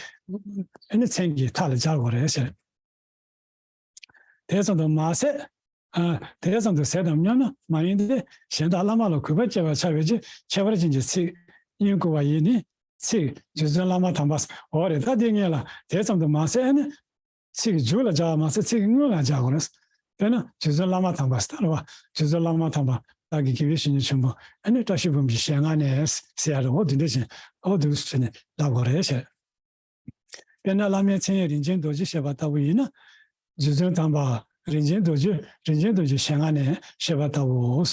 ཨ་ནི་མཚན་གྱི་མཐའ་ལ་སྦྱར་དགོས་རེད་ཟེར། དེ་ཙམ་དུ་མ་ཟད། ཨ། དེ་ཙམ་དུ་ཟད་དམ་སྙམ་ན་མ་ཡིན་ཏེ། གཞན་དག་བླ་མ་ལ་གུས་པ་བསྐྱེད་པར་བྱ་བའི་ཕྱིར། ཁྱད་པར་ཅན་གྱི་ཚིག་དབྱིངས་བསྐུར་བ་ཡིས་ནི། ཚིག་རྗེ་བཙུན་བླ་མ་དམ་པ། འོ་རེད། ད་དེ་ངེས་ལ་དེ་ཙམ་དུ་མ་ཟད་ནི། ཚིག་མཇུག་ལ་སྦྱར་བ་མ་ཟད་ཚིག་སྔོན་ལ་སྦྱར་དགོས་རེད། དཔེར་ན་རྗེ་བཙུན་བླ་མ་དམ་པ་ཟེར་བ། རྗེ་བཙུན་བླ་མ་དམ་པ་བདག་གི་དགེ་བའི་བཤེས་གཉེན་ཆེན་པོ་ཨ་ནི་བཀྲ་ཤིས་ཕུན་པོའི་ཞལ་སྔ་ནས་ཟེར་ཡ་རེད། འོ་དེ་འདྲ་བཞིན་འོ་དེ་བྱས་ནས་ལབ་དགོས་རེད་ཟེར། དཔེར་ན་བླ་མའི་མཚན་ཡང་རིན་ཆེན་རྡོ་རྗེ་ཞེས་པ་ལྟ་བུ་ཡིན་ན། རྗེ་བཙུན་དམ་པ་རིན་ཆེན་རྡོ་རྗེ་རིན་ཆེན་རྡོ་རྗེ་ཞལ་སྔ་ནས་ཞེས་པ་ལྟ་བུའོ།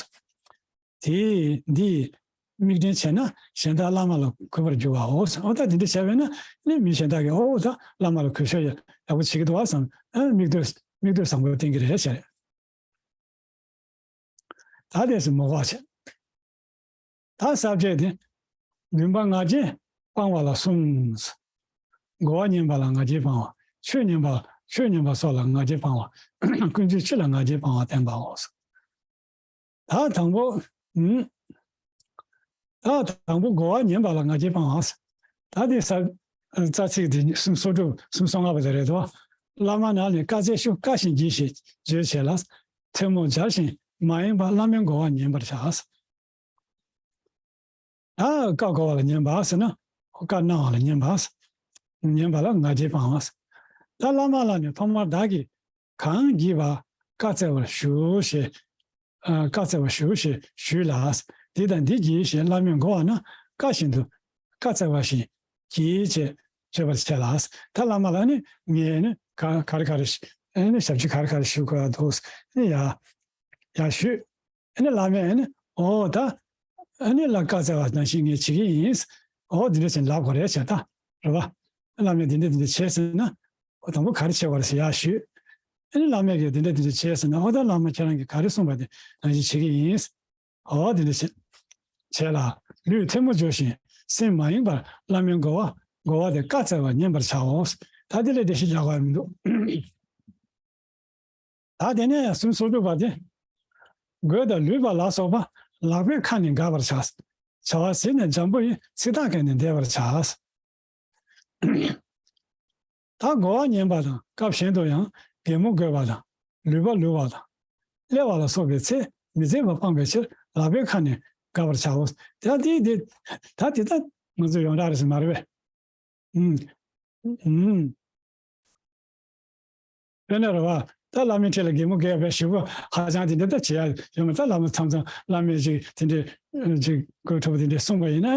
དེ་འདི་དམིགས་འདྲེན་བྱས་ན་གཞན་དག་བླ་མ་ལ་གུས་པར་འགྱུར་བའོ། འོ་ད་དེ་འདྲ་བྱས་པས་ན་ནི་མི་གཞན་དག་གིས་འོ་ད་བླ་མ་ལ་གུས་ཞབས་ཡག་པོ་བྱེད་ཀྱི་འདུག་བསམ་ཨ་མིག་ལྟོས་མིག་ལྟོས་བཟང་པོ་བསྟན་གྱི་རེད་ཟེར། ད་དེ་སུ་མོ་བ་བྱེད། ད་ས་བཅད་དེ། འདུན་པ་ང་རྒྱལ་སྤང་བ་ལ་གསུམ། རྒོལ་བ་ཉན་པ་ལ་ང་རྒྱལ་སྤང་བ། ཆོས་ཉན་པ་ཆོས་ཉན་པ་སོགས་ལ་ང་རྒྱལ་སྤང་བ། ཀུན་སྤྱོད་སྤྱི་ལ་ང་རྒྱལ་སྤང་བ་བསྟན་པའོ། ད་དང་པོ། ཨུམ། ད་དང་པོ་རྒོལ་བ་ཉན་པ་ལ་ང་རྒྱལ་སྤང་བ། ད་དེ་ས་རྩ་ཚིག་དེ་གསུམ་སོ་དྲུག་གསུམ་སོ་ལྔ་པ་དེ་རེད་དོ། བླ་མ་ནང་ནས་བཀའ་སྩལ་ཞུ་བཀའ་བཞིན་བགྱིད་ཞེས་བརྗོད་བྱེད་ལ། ཐལ་མོ་སྦྱར་ཞིང་མ་ཡེངས་པར་བླ་མའི་རྒོལ་བ་ཉན་པར་བྱ། ད་བཀའ་བསྒོ་བ་ལ་ཉན་པ་ཟེར་ན། བཀའ་གནང་བ་ལ་ཉན་པ། ཉན་པ་ལ་ང་རྒྱལ་སྤང་བ། ད་བླ་མ་ལ་ནི་ཐོག་མར་བདག་གིས་གང་བགྱིས་པ་བཀའ་སྩལ་བར་ཞུ་ཞེས། ཨ། བཀའ་སྩལ་བར་ཞུ་ཞེས་ཞུས་ལ། འདི་དང་འདི་བགྱིས་ཞེས་བླ་མས་བསྒོ་བ་ན་བཀའ་བཞིན་དུ་བཀའ་སྩལ་བ་བཞིན་བགྱིས་ཅེས་བརྗོད་པར་བྱེད་ལ། ད་བླ་མ་ལ་ནི་ངས་ནི་ག་ག་རེ་ག་རེ་ཨ་ནི་ཞབས་ཕྱི་ག་རེ་ག་རེ་ཞུ་དགོས་འདུག་ཨ་ནི་ཡ་ཡ་ཞུས། ཨ་ནི་བླ་མས་ཨ་ནི་ཨོ་ད་ཨ་ནི་ལ་བཀའ་སྩལ་བ་ནང་བཞིན་ངས་བྱེད་ཀྱི་ཡིན། ཨོ་འདི་འདྲ་ཞིག་ལབ་དགོས་རེད་བྱས་ད་རེད་བ། བླ་མས་འདི་འདྲ་འདི་འདྲ་བྱས་ཟེར་ན་ཨོ་དང་པོ་ག་རེ་བྱེད་དགོས་རེད་ཟེར་ཡ་ཞུས། ཨ་ནི་བླ་མས་ཀྱིས་འདི་འདྲ་འདི་འདྲ་བྱས་ཟེར་ན་ཨོ་ད་བླ་མ་ཁྱེད་རང་གིས་ག་རེ་གསུངས་པ་དེ་ནང་བཞིན་བྱེད་ཀྱི་ཡིན། ཨོ་འདི་འདྲ་བྱས་བྱས་ལ་ལུས་ཐལ་མོ་སྦྱོར་ཞིང་སེམས་མ་ཡེངས་པར་བླ་མའི་རྒོལ་བ་རྒོལ་བ་དེ་བཀའ་སྩལ་བ་ཉན་པར་བྱའོ། ད་འདི་ལས་འགྲེལ་བཤད་རྒྱག་དགོས་ཡ་མི་འདུག་ད་དེ་ནས་ཡང་གསུམ་སོ་དྲུག་པ་དེ། རྒོད་དང་ལུས་པ་ལ་སོགས་པ་ལག་པའི་ཁ་ནས་འགག་པར་བྱ། བྱ་བ་ཟིན་ནས་འཇམ་པོ་ཡི་ཚིག་དག་གིས་ནི་འདེབས་པར་བྱ། ད་རྒོལ་བ་ཉན་པ་དང་སྐབས་གཞན་དུ་ཡང་གད་མོ་དགོད་པ་དང་ལུས་པ་ལུ་བ་དང་། གླེ་བ་ལ་སོགས་པའི་ཚེ་མི་བརྩེ་བ་སྤངས་པའི་ཕྱིར་ལག་པའི་ཁ་ནས་འགག་པར་བྱའོ། ད་དེ་དེ་ད་དེ་ད་ང་ཚོ་ཡོངས་གྲགས་རེད་ཟེར་མ་རེད་པས། ཨུམ། ཨུམ། དཔེར་ན་རེད་བ། ད་བླ་མའི་འཁྲིས་ལ་གད་མོ་བགད་པའི་ཞུ་བ་ཧ་ཅང་དེ་འདྲ་ད་བྱེད་ཡ་ཡོད་མ་རེད། ད་བླ་མ་མཚམས་མཚམས་བླ་མས་ཅིག་དེ་འདྲའི་ཅིག་དགོད་བྲོ་བོ་དེ་འདྲ་གསུངས་པ་ཡིན་ན་ཨ་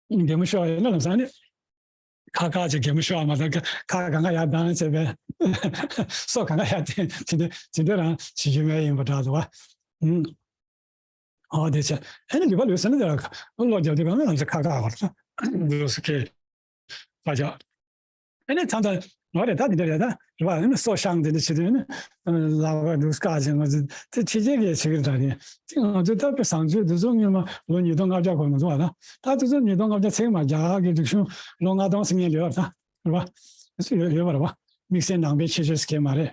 ནི། གད་མོ་ཤོར་བ་ཡིན་ན་ལམ་སང་ནི། ཁ་ཁ་ཅིག་གད་མོ་ཤོར་བ་མ་གཏོགས་ཁ་གང་ག་ཡར་ལྡང་བྱས་པས། སོ་གང་ག་ཡར་བསྟན་དེ་འདྲ་དེ་འདྲ་རང་བྱེད་རྒྱུ་མེད་ཡིན་པ་འདྲ་འདུག་བ། ཨུམ། ཨོ་དེ་ཚེ། ཨ་ནི་ལུས་པ་ལུས་ཟེར་ན་དེ་ལ་བློ་རྒྱབ་དུས་གང་ལ་ལམ་སེ་ཁ་ཁ་བར་ལུས་སུ་ཁེ། ཁ་ཆག་ཨ་ནི་ཚང་ད་ནོར་རེད་ད་དེ་འདྲ་རེད་ད་རེད་བ། ཨ་ནི་སོ་ཤང་དེ་འདྲ་བྱེད་དུས་ཨ་ནི་ལག་པ་ལུས་ཀ་ཅེ་ང་ཚོ་དེ་ཕྱི་རྒྱལ་གྱི་བྱེད་ཀྱི་རེད་ད་རེད། དེ་ང་ཚོ་ད་དཔེ་བཟང་སྤྱོད་དེ་ཚོ་སྔོན་མ་ལོ་ཉིས་སྟོང་ལྔ་བརྒྱ་གོང་མ་འདུག་བ་ད། ད་དེ་ཚོ་ཉིས་སྟོང་ལྔ་བརྒྱ་ཚེག་མ་རྒྱ་གར་གྱི་རིག་གཞུང་ལོ་ལྔ་སྟོང་ཟིན་མཁན་ཡོད་རེད་ད་རེད་བ། དེ་ཚོ་ཡོད་ཡོད་པ་རེད་བ། དམིགས་བསལ་ནང་པའི་ཁྱད་ཆོས་སྐད་མ་རེད།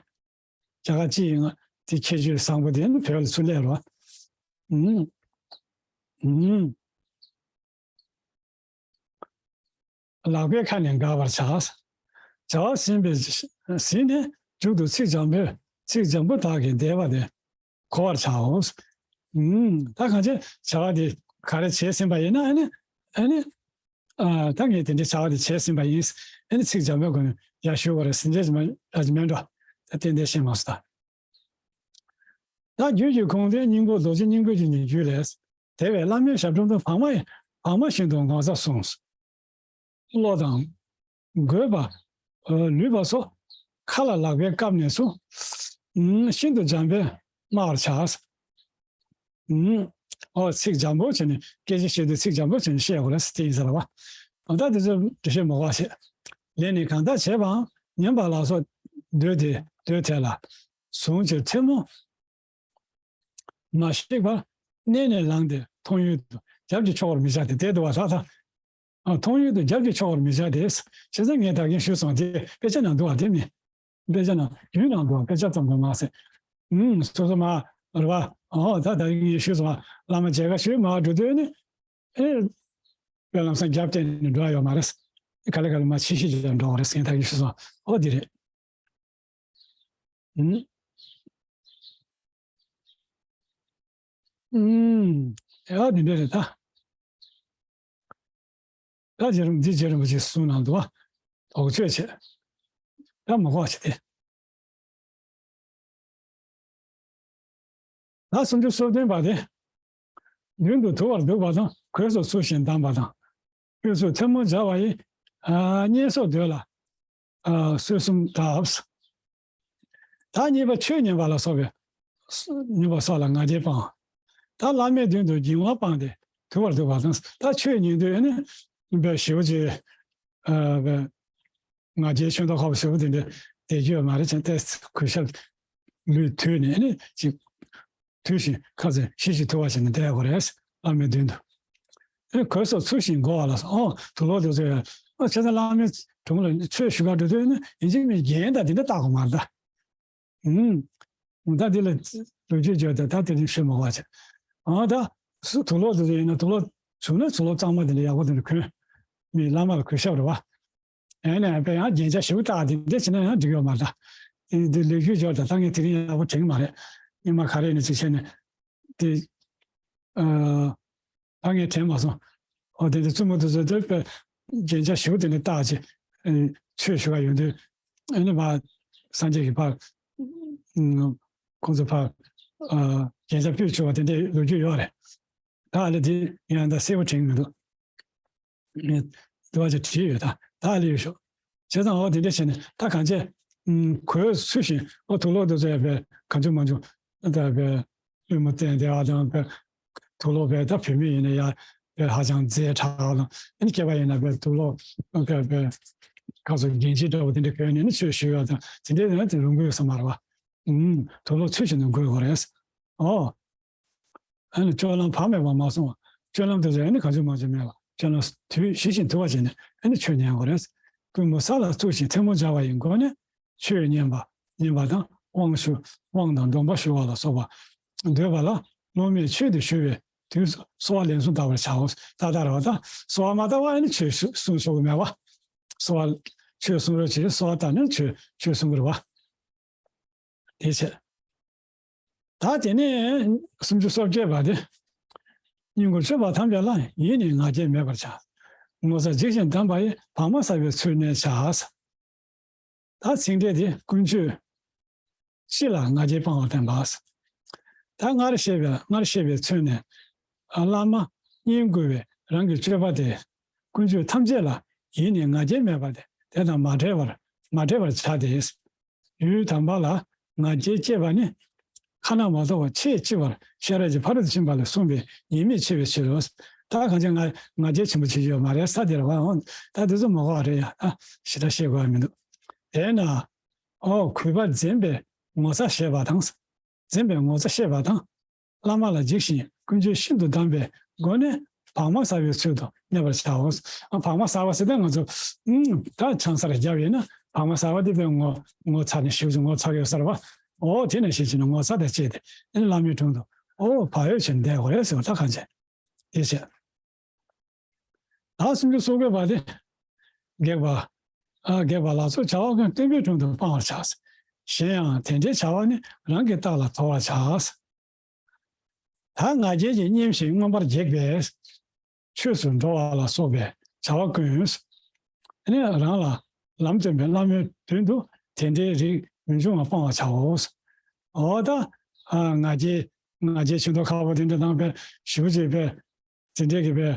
རྒྱ་གར་སྤྱི་ཡི་ང་དེ་ཁྱད་ཆོས་བཟང་པོ་དེ་ནི་བོད་ལ་ཚུར་སླེབས་རོགས། ཨུམ། ཨུམ། ལག་པའི་ཁ་ནས་འགག་པར་བྱ། བྱ་བ་ཟིན་པའི་ཟིན་ནས་མཇུག་ཏུ་ཚིག་འཇམ་པོས་ཚིག་འཇམ་པོ་དག་གིས་འདེབས་པ་དེ་གོ་བར་བྱའོ། ཨུམ། ད་གང་ཅི་བྱ་བ་དེ་ག་རེ་བྱས་ཟིན་པ་ཡིན་ན་ཨ་ནི་ཨ་ནི། ཨ། ད་ངས་དེ་འདྲའི་བྱ་བ་དེ་བྱས་ཟིན་པ་ཡིན། ཨ་ནི་ཚིག་འཇམ་པོའི་སྒོ་ནས་ཡར་ཞུ་བ་རེད་ཟེར་འདྲ་ཅིག་མ་རེད་ཅིག་མིན་འགྲོ། ད་ཏན་ཏན་ཤེས་མ་སོང་ད། ད་རྒྱུད་ཀྱི་ཁུངས་དེ་སྙིང་པོ་རྡོ་རྗེ་སྙིང་པོའི་རྒྱུད་ནས་རྒྱུད་ལས། དེ་བས་བླ་མའི་ཞབས་དྲུང་དུ་བག་མ་བག་མ་བཞིན་དུ་ངོ་མཚར་གསུངས། བློ་དང་། རྒོད་པ། ལུས་པ་སོགས་ཁ་ལ་ལག་པས་བཀབ་ནས་སུ། ཤིན་ཏུ་འཇམ་པས་སྨྲ་བར་བྱ། ཨོ་ཚིག་འཇམ་པོ་བྱས་ནས་སྐད་ཆ་བཤད་དུས་ཚིག་འཇམ་པོ་བྱས་ནས་བཤད་དགོས་རེད་ཟེར་དེ་ཡིན་ཟེར་བ། ཨོ་ད་དེ་ཚོ་འགྲེལ་བཤད་མང་བ་བྱས། ལས་ནི་གང་དག་བྱས་པའང་ཉན་པ་ལ་སོགས་འདོད་དེ་འདོད་དེ་ལ་བཟུང་ཕྱིར་ཐལ་མོ་མ་ཞིག་པར་གནས་ནས་ལངས་ཏེ་མཐོང་ཡུལ་དུ་རྒྱབ་ཀྱིས་འཁྱོག་པར་མི་བྱ་སྟེ་དེ་འདུག་བ་ད་ད། ཨ། མཐོང་ཡུལ་དུ་རྒྱབ་ཀྱིས་འཁྱོག་པར་མི་བྱ་སྟེ། བྱས་ཙང་ངས་ད་གིན་ཞུས་སོང་། དེ་དཔེ་ཆ་ནང་འདུག་བ། དེ་མིན། དཔེ་ཆ་ནང་རྒྱུན་ནང་འདུག་བ། དཔེ་ཆ་ཙམ་དུ་མ་ཟད། ཨུམ། སོ་སོ་མ་རེད་བ། ཨོ། ད་ད་གིན་ངས་ཞུས་སོང་བ། བླ་མ་མཇལ་ཁ་ཞུས་མར་འགྲོ་དུས་ནི། ཨེ། དཔེ་ལམ་སང་རྒྱབ་བསྟན་ནས་འགྲོ་ཡ་ཡོད་མ་རེད། ག་ལེ་ག་ལེ་མར་ཕྱི་བཤིག་བྱས་འགྲོ་བ་རེད་ཟེར། ད་གིན་ཞུས་སོང་། ཨོ། དེ་རེད། ཨུམ། ཨུམ། ཡ། དེ་འདྲ་རེད་ད། ད་རྗེ་རིན། འདི་རྗེ་རིན་པོ་ཆེས་གསུངས་གནང་འདུག་བ། དོགས་གཅོད་བྱས། ད་མ་གོ་བ་བྱས་ཏེ། ད་སུམ་ཅུ་སོ་བདུན་པ་དེ། མདུན་དུ་དུ་བར་འདུག་པ་དང་། གོས་སོགས་ཚུལ་བཞིན་བསྡམས་པ་དང་། དབུས་སུ་ཐལ་མོ་སྦྱར་བ་ཡི། ཨ། བསྙེན་སོགས་འདོད་ལ། ཨ། གསོལ་གསུམ་གདབ། ད་གཉིས་པ་ཆོས་ཉན་པ་ལ་སོགས་པའི། ཉན་པ་སོགས་ལ་ང་རྒྱལ་སྤང་། ད་བླ་མའི་མདུན་དུ་འགྱིང་བག་སྤངས་ཏེ་དུ་བར་འདུག་པ་དང་། ད་ཆོས་ཉན་དུས་ནི་དཔེ་ཞེ་པོ་ཅིག་ཨ། དཔེ་ང་རྒྱལ་ཆེ་མདོག་ཁ་པོ་ཞེ་པོ་དེ་འདྲ་བསྡད་རྒྱུ་ཡོད་མ་རེད། ཅང་ཏོག་ཙམ་གུས་ཞབས་ལུས་དུས་ནས་ནི་ཅིག་དུས་བཞིན་ཁ་ཚོན་ཞིབ་ཞིབ་ཐུ་བ་བྱས་ནས་བསྡད་དགོས་རེད། བླ་མའི་མདུན་དུ། ཨེ། གོས་སོགས་ཚུལ་བཞིན་བགོ་བ་ལ་སོགས། ཨོ། དུག་ལོག་དེ་ཚོ་ཡང་། ཨ། བྱས་ཙང་བླ་མའི་དྲུང་ལ་ཆོས་ཞུ་གར་འགྲོ་དུས་ནི་ཡིན་གཅིག་མིན་གཅིག་རྒྱན་དང་དེ་འདྲ་བཏགས་དགོས་མ་རེད་ད། ཨུམ། ད་དེ་ལ་ལོ་རྒྱུས་བརྗོད་དེ་ད་དེ་རིང་ཤོད་མ་དགོས་པ་བྱས། ཨ། ད་སུ་དུག་ལོག་དེ་ཚོ་ཡིན་ན་དུག་ལོག་བྱུང་ན་དུག་ལོག་གཙང་མ་དེ་འདྲ་ཡག་པོ་དེ་འདྲ་གོན། མི་བླ་མ་ལ་གུས་ཞབས་རེད་བ། ཨེ་ནས་དཔེ་ཡང་རྒྱན་ཆ་ཞིབ་བཏགས་དེ་འདྲ་བྱས་ན་ཡང་འགྲིག་ཡོད་མ་རེད། དེ་འདི་ལས་རྒྱུ་སྦྱོར་དང་ད་ངས་དེ་རིང་ཡག་པོ་དྲན་གྱི་མ་རེད། ཉི་མ་ག་རེ་ནས་ཅིག་བྱས་ནས་དེ། ཨ། ད་ངས་དྲན་མ་སོང་། ཨོ། དེ་འདི་བཙུན་མོ་དེ་ཚོ་དེ་དཔེ་རྒྱན་ཆ་ཞིབ་དེ་འདྲ་བཏགས་བྱས། ཨེ། ཆོས་ཞུ་ག་ཡོང་དུས། ཨེ་ནས་ཕར་སངས་རྒྱས་ཀྱི་ཕར། ཨུམ། ཁོང་ཚོ་ཕར། ཨ། རྒྱན་ཆ་ཕུད་བཅུག་པ་དེ་འདྲའི་ལོ་རྒྱུས་ཡོད་རེད། ད་ཨ་ལེ་དེ་ཡང་ད་གསལ་པོ་དྲན་གྱི་མི་འདུག་ངས་དུ་བ་ཅིག་བྲིས་ཡོད་ད། ད་ཨ་ལེ་ཡོད་ཤོག་བྱས་ཙང་ཨོ་དེ་འདྲ་བྱས་ནས་ད་གང་བྱས། ཨུམ། གོས་ཚུལ་བཞིན། ཨོ། དུག་ལོག་དེ་ཚོ་ཡང་དཔེ་གང་བྱུང་མང་བྱུང་། ད་དཔེ་པུས་མོ་བསྟན་བསྡད་པ་དང་། དཔེ་དུག་ལོག་དཔེ་ད་བུད་མེད་ཡིན་ན་ཡང་དཔེ་ཧ་ཅང་མཛེས་དྲགས་པ་དང་། ཨ་ནི་སྐྱེས་པ་ཡིན་ན་དཔེ་དུག་ལོག་དཔེ་དཔེ་ག་ཚོད་རྒྱན་ཆ་འདྲ་པོ་དེ་འདྲ་གོན་ནས་ནི་ཆོས་ཞུ་ཡ་དང་དེ་འདྲའི་ཡང་དེ་རུང་དགོས་ས་མ་རེད་བ། ཨུམ། དུག་ལོག་ཚུལ་བཞིན་དུ་དགོས་དགོས་རེད། ཨོ། ཨ་ནི་སྤྱོད་ལམ་བག་མེད་པར་མ་སོང་བ། སྤྱོད་ལམ་དེ་ཚོ་ཨ་ནི་གང་བྱུང་མང་བྱུང་མེད་པ། སྤྱོད་ལམ་དུས་ཞི་ཞིང་དུལ་བ་བྱས་ནས་ཨ་ནི་ཆོས་ཉན་དགོས་རེད། པུས་མོ་ས་ལ་བཙུགས་ཤིང་ཐལ་མོ་སྦྱར་བ་ཡི་སྒོ་ནས་ཆོས་ཉན་པ། ཉན་པ་དང་དབང་ཞུ། དབང་དང་སྡོམ་པ་ཞུ་བ་ལ་སོགས་པ་འདོད་པ་ལ་སློབ་མས་ཆོས་དེ་ཞུ་བའི་དུས་སུ་གསོལ་བ་ལན་གསུམ་བཏབ་པར་བྱའོ། ད་ལྟ་རེད་བ། ད་གསོལ་བ་མ་བཏབ་པ་ཨ་ནི་ཆོས་གསུང་ཆོག་གི་མེད་བ། གསོལ་བ། ཆོས་གསུང་རོགས་བྱེད། གསོལ་བ་བཏབ་ནས་ཆོས་ཆོས་གསུང་གི་རེད་བ། དེ་བྱས། ད་དེ་ནས་སུམ་ཅུ་སོ་བརྒྱད་པ་དེ། བསྙེན་བཀུར་སྤྱོད་པ་ཐམས་ཅད་ལ་ཡིད་ནི་ང་རྒྱལ་མེད་པར་བྱ། ངོ་ཚ་འཇིགས་ཤིང་འདམ་པ་ཡི། བག་མ་ཟ་བའི་ཚུལ་གནས་བྱ། ད་ཚིག་འགྲེལ་དེ་ཀུན་སྤྱོད་སྤྱི་ལ་ང་རྒྱལ་སྤང་བར་བསྟན་པ། ད་སྔར་བཤད་པའི་སྔར་བཤད་པའི་ཚུལ་ནས། ཨ། བླ་མ་བསྙེན་བཀུར་བའི་རང་གི་སྤྱོད་པ་དེ། ཀུན་སྤྱོད་ཐམས་ཅད་ལ་ཡིད་ནི་ང་རྒྱལ་མེད་པ་དེ་དེ་དང་མ་བྲལ་བར་མ་བྲལ་བར་བྱ་སྟེ། ཡུལ་དམ་པ་ལ་ང་རྒྱལ་སྐྱེས་པ་ནི། ཁ་ན་མ་ཐོ་བ་ཆེས་ལྕི་བར་ཤེས་རབ་ཀྱི་ཕ་རོལ་ཏུ་ཕྱིན་པ་ལས་གསུངས་པས་ཉེས་དམིགས་ཆེ་བའི་ཕྱིར་རོ། ད་གང་ཅི་ང་ང་རྒྱལ་ཆེན་པོ་བྱེད་ཀྱི་ཡོད་མ་རེད་ས་དེར་བ་འོང་། ད་དེ་ཚོ་མ་གོ་བ་རེད་ཡ། ད་ཞེ་དྲག་བཤད་དགོས་པ་མི་འདུག་དེས་ན། ཨོ། གུས་པ་འཛེམ་པའི་ངོ་ཚ་ཤེས་པ་དང་། འཛེམ་པའི་ངོ་ཚ་ཤེས་པ་དང་། བླ་མ་ལ་འཇིགས་ཤིང་ཀུན་སྤྱོད་ཤིན་ཏུ་དམ་པའི་སྒོ་ནས་བག་མ་ཟ་བའི་ཚུལ་དུ་གནས་པར་བྱའོ། ཨ། བག་མ་ཟ་བ་ཟེར་ཏེ་ང་ཚོ་ཨུམ་ད་ཆང་ས་རེ་བརྒྱབ་ཡིན་ན་བག་མ་ཟ་བ་དེ་དཔེ་ངོ་ངོ་ཚ་ནས་ཞིབ་ཅིག་ངོ་ཚ་གི་ཡོད་ས་རེད་བ། ཨོ་དེ་ནས་ཤེས་ཀྱི་ནི་ངོ་ཚ་དང་བཅས་ཏེ་ཨ་ནི་བླ་མའི་དྲུང་དུ་ཨོ་བག་ཡོད་ཕྱིར་བསྡད་དགོས་རེད་ཟེར་བ་ད་གང་བྱས། དེ་བྱས། ད་སུམ་ཅུ་སོ་དགུ་པ་དེ། སྒེག་པ། ཨ། སྒེག་པ་ལ་སོགས་བྱ་བ་ཀུན་སྟོན་པའི་དྲུང་དུ་སྤང་བར་བྱ། གཞན་ཡང་དེ་འདྲའི་བྱ་བ་ནི་རང་གི་རྟགས་ལ་དོར་བར་བྱ། ད་ང་རྒྱལ་གྱིས་བསྙེན་ཞིང་མངོན་པར་རྒྱེག་པའི་ཆོས་སུ་འགྲོ་བ་ལ་སོགས་པའི་བྱ་བ་ཀུན། ནི་རང་ལ་ལམ་སྟོན་པའི་བླ་མའི་མདུན་དུ་དེ་འདྲའི་རིགས་མི་འབྱུང་བ་སྤང་བར་བྱའོ། འོ་ད། ཨ། ང་རྒྱལ་ང་རྒྱལ་ཆེ་མདོག་ཁ་པོ་དེ་འདྲ་དང་དཔེ་ཞེ་པོ་ཅིག་དཔེ། དེ་འདྲའི་གི་དཔེ།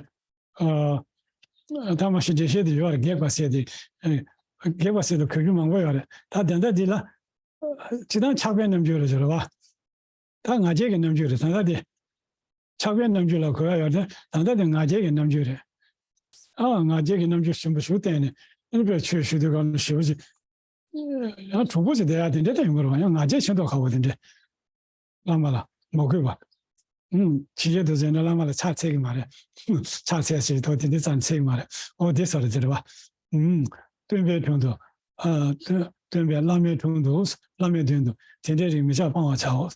ཨ། ཐ་མ་ཤི་འགྲེལ་བཤད་དེ་ཡོད་རེད། སྒེག་པ་ཟེར་དེ། ཨ། སྒེག་པ་ཟེར་དུ་གོ་རྒྱུ་མང་པོ་ཡོད་རེད། ད་དེ་འདྲ་འདི་ལ། སྤྱིར་བཏང་ཆགས་པའི་རྣམ་འགྱུར་རེད་ཟེར་བ། ད་ང་རྒྱལ་གྱི་རྣམ་འགྱུར་རེད། ད་ལྟ་དེ། ཆགས་པའི་རྣམ་འགྱུར་ལ་གོ་ཡ་ཡོད་རེད། ད་ལྟ་དེ་ང་རྒྱལ་གྱི་རྣམ་འགྱུར་རེད། ཨ། ང་རྒྱལ་གྱི་རྣམ་འགྱུར་ཆེན་པོ་ཞིག་བསྟན་ནས་ཨ་ནི་དཔེ་ཆོས་ཞུ་དུས་སྒང་ལ་ཞེ་པོ་ཅིག་ཡང་གྲུང་པོ་ཅིག་བསྡད་ཡ་དེ་འདྲ་ད་ཡོང་གི་རེད་བ། ཡང་ང་རྒྱལ་ཆེ་མདོག་ཁ་པོ་དེ་འདྲ། བླ་མ་ལ་མ་གུས་པ། ཨུམ། ཕྱི་རྒྱལ་དུ་འཛུལ་ན་བླ་མ་ལ་ཕྱག་འཚལ་གི་མ་རེད། ཕྱག་འཚལ་ཞེས་ཐོག་དེ་འདྲ་ཙམ་འཚལ་གི་མ་རེད། ཨོ་དེ་ས་རེད་དེ་རེད་བ། ཨུམ། སྟོན་པའི་དྲུང་དུ། ཨ། སྟོན་སྟོན་པའི་བླ་མའི་དྲུང་དུ། བླ་མའི་མདུན་དུ་དེ་འདྲའི་རིགས་མི་བྱ་སྤང་བར་བྱའོ།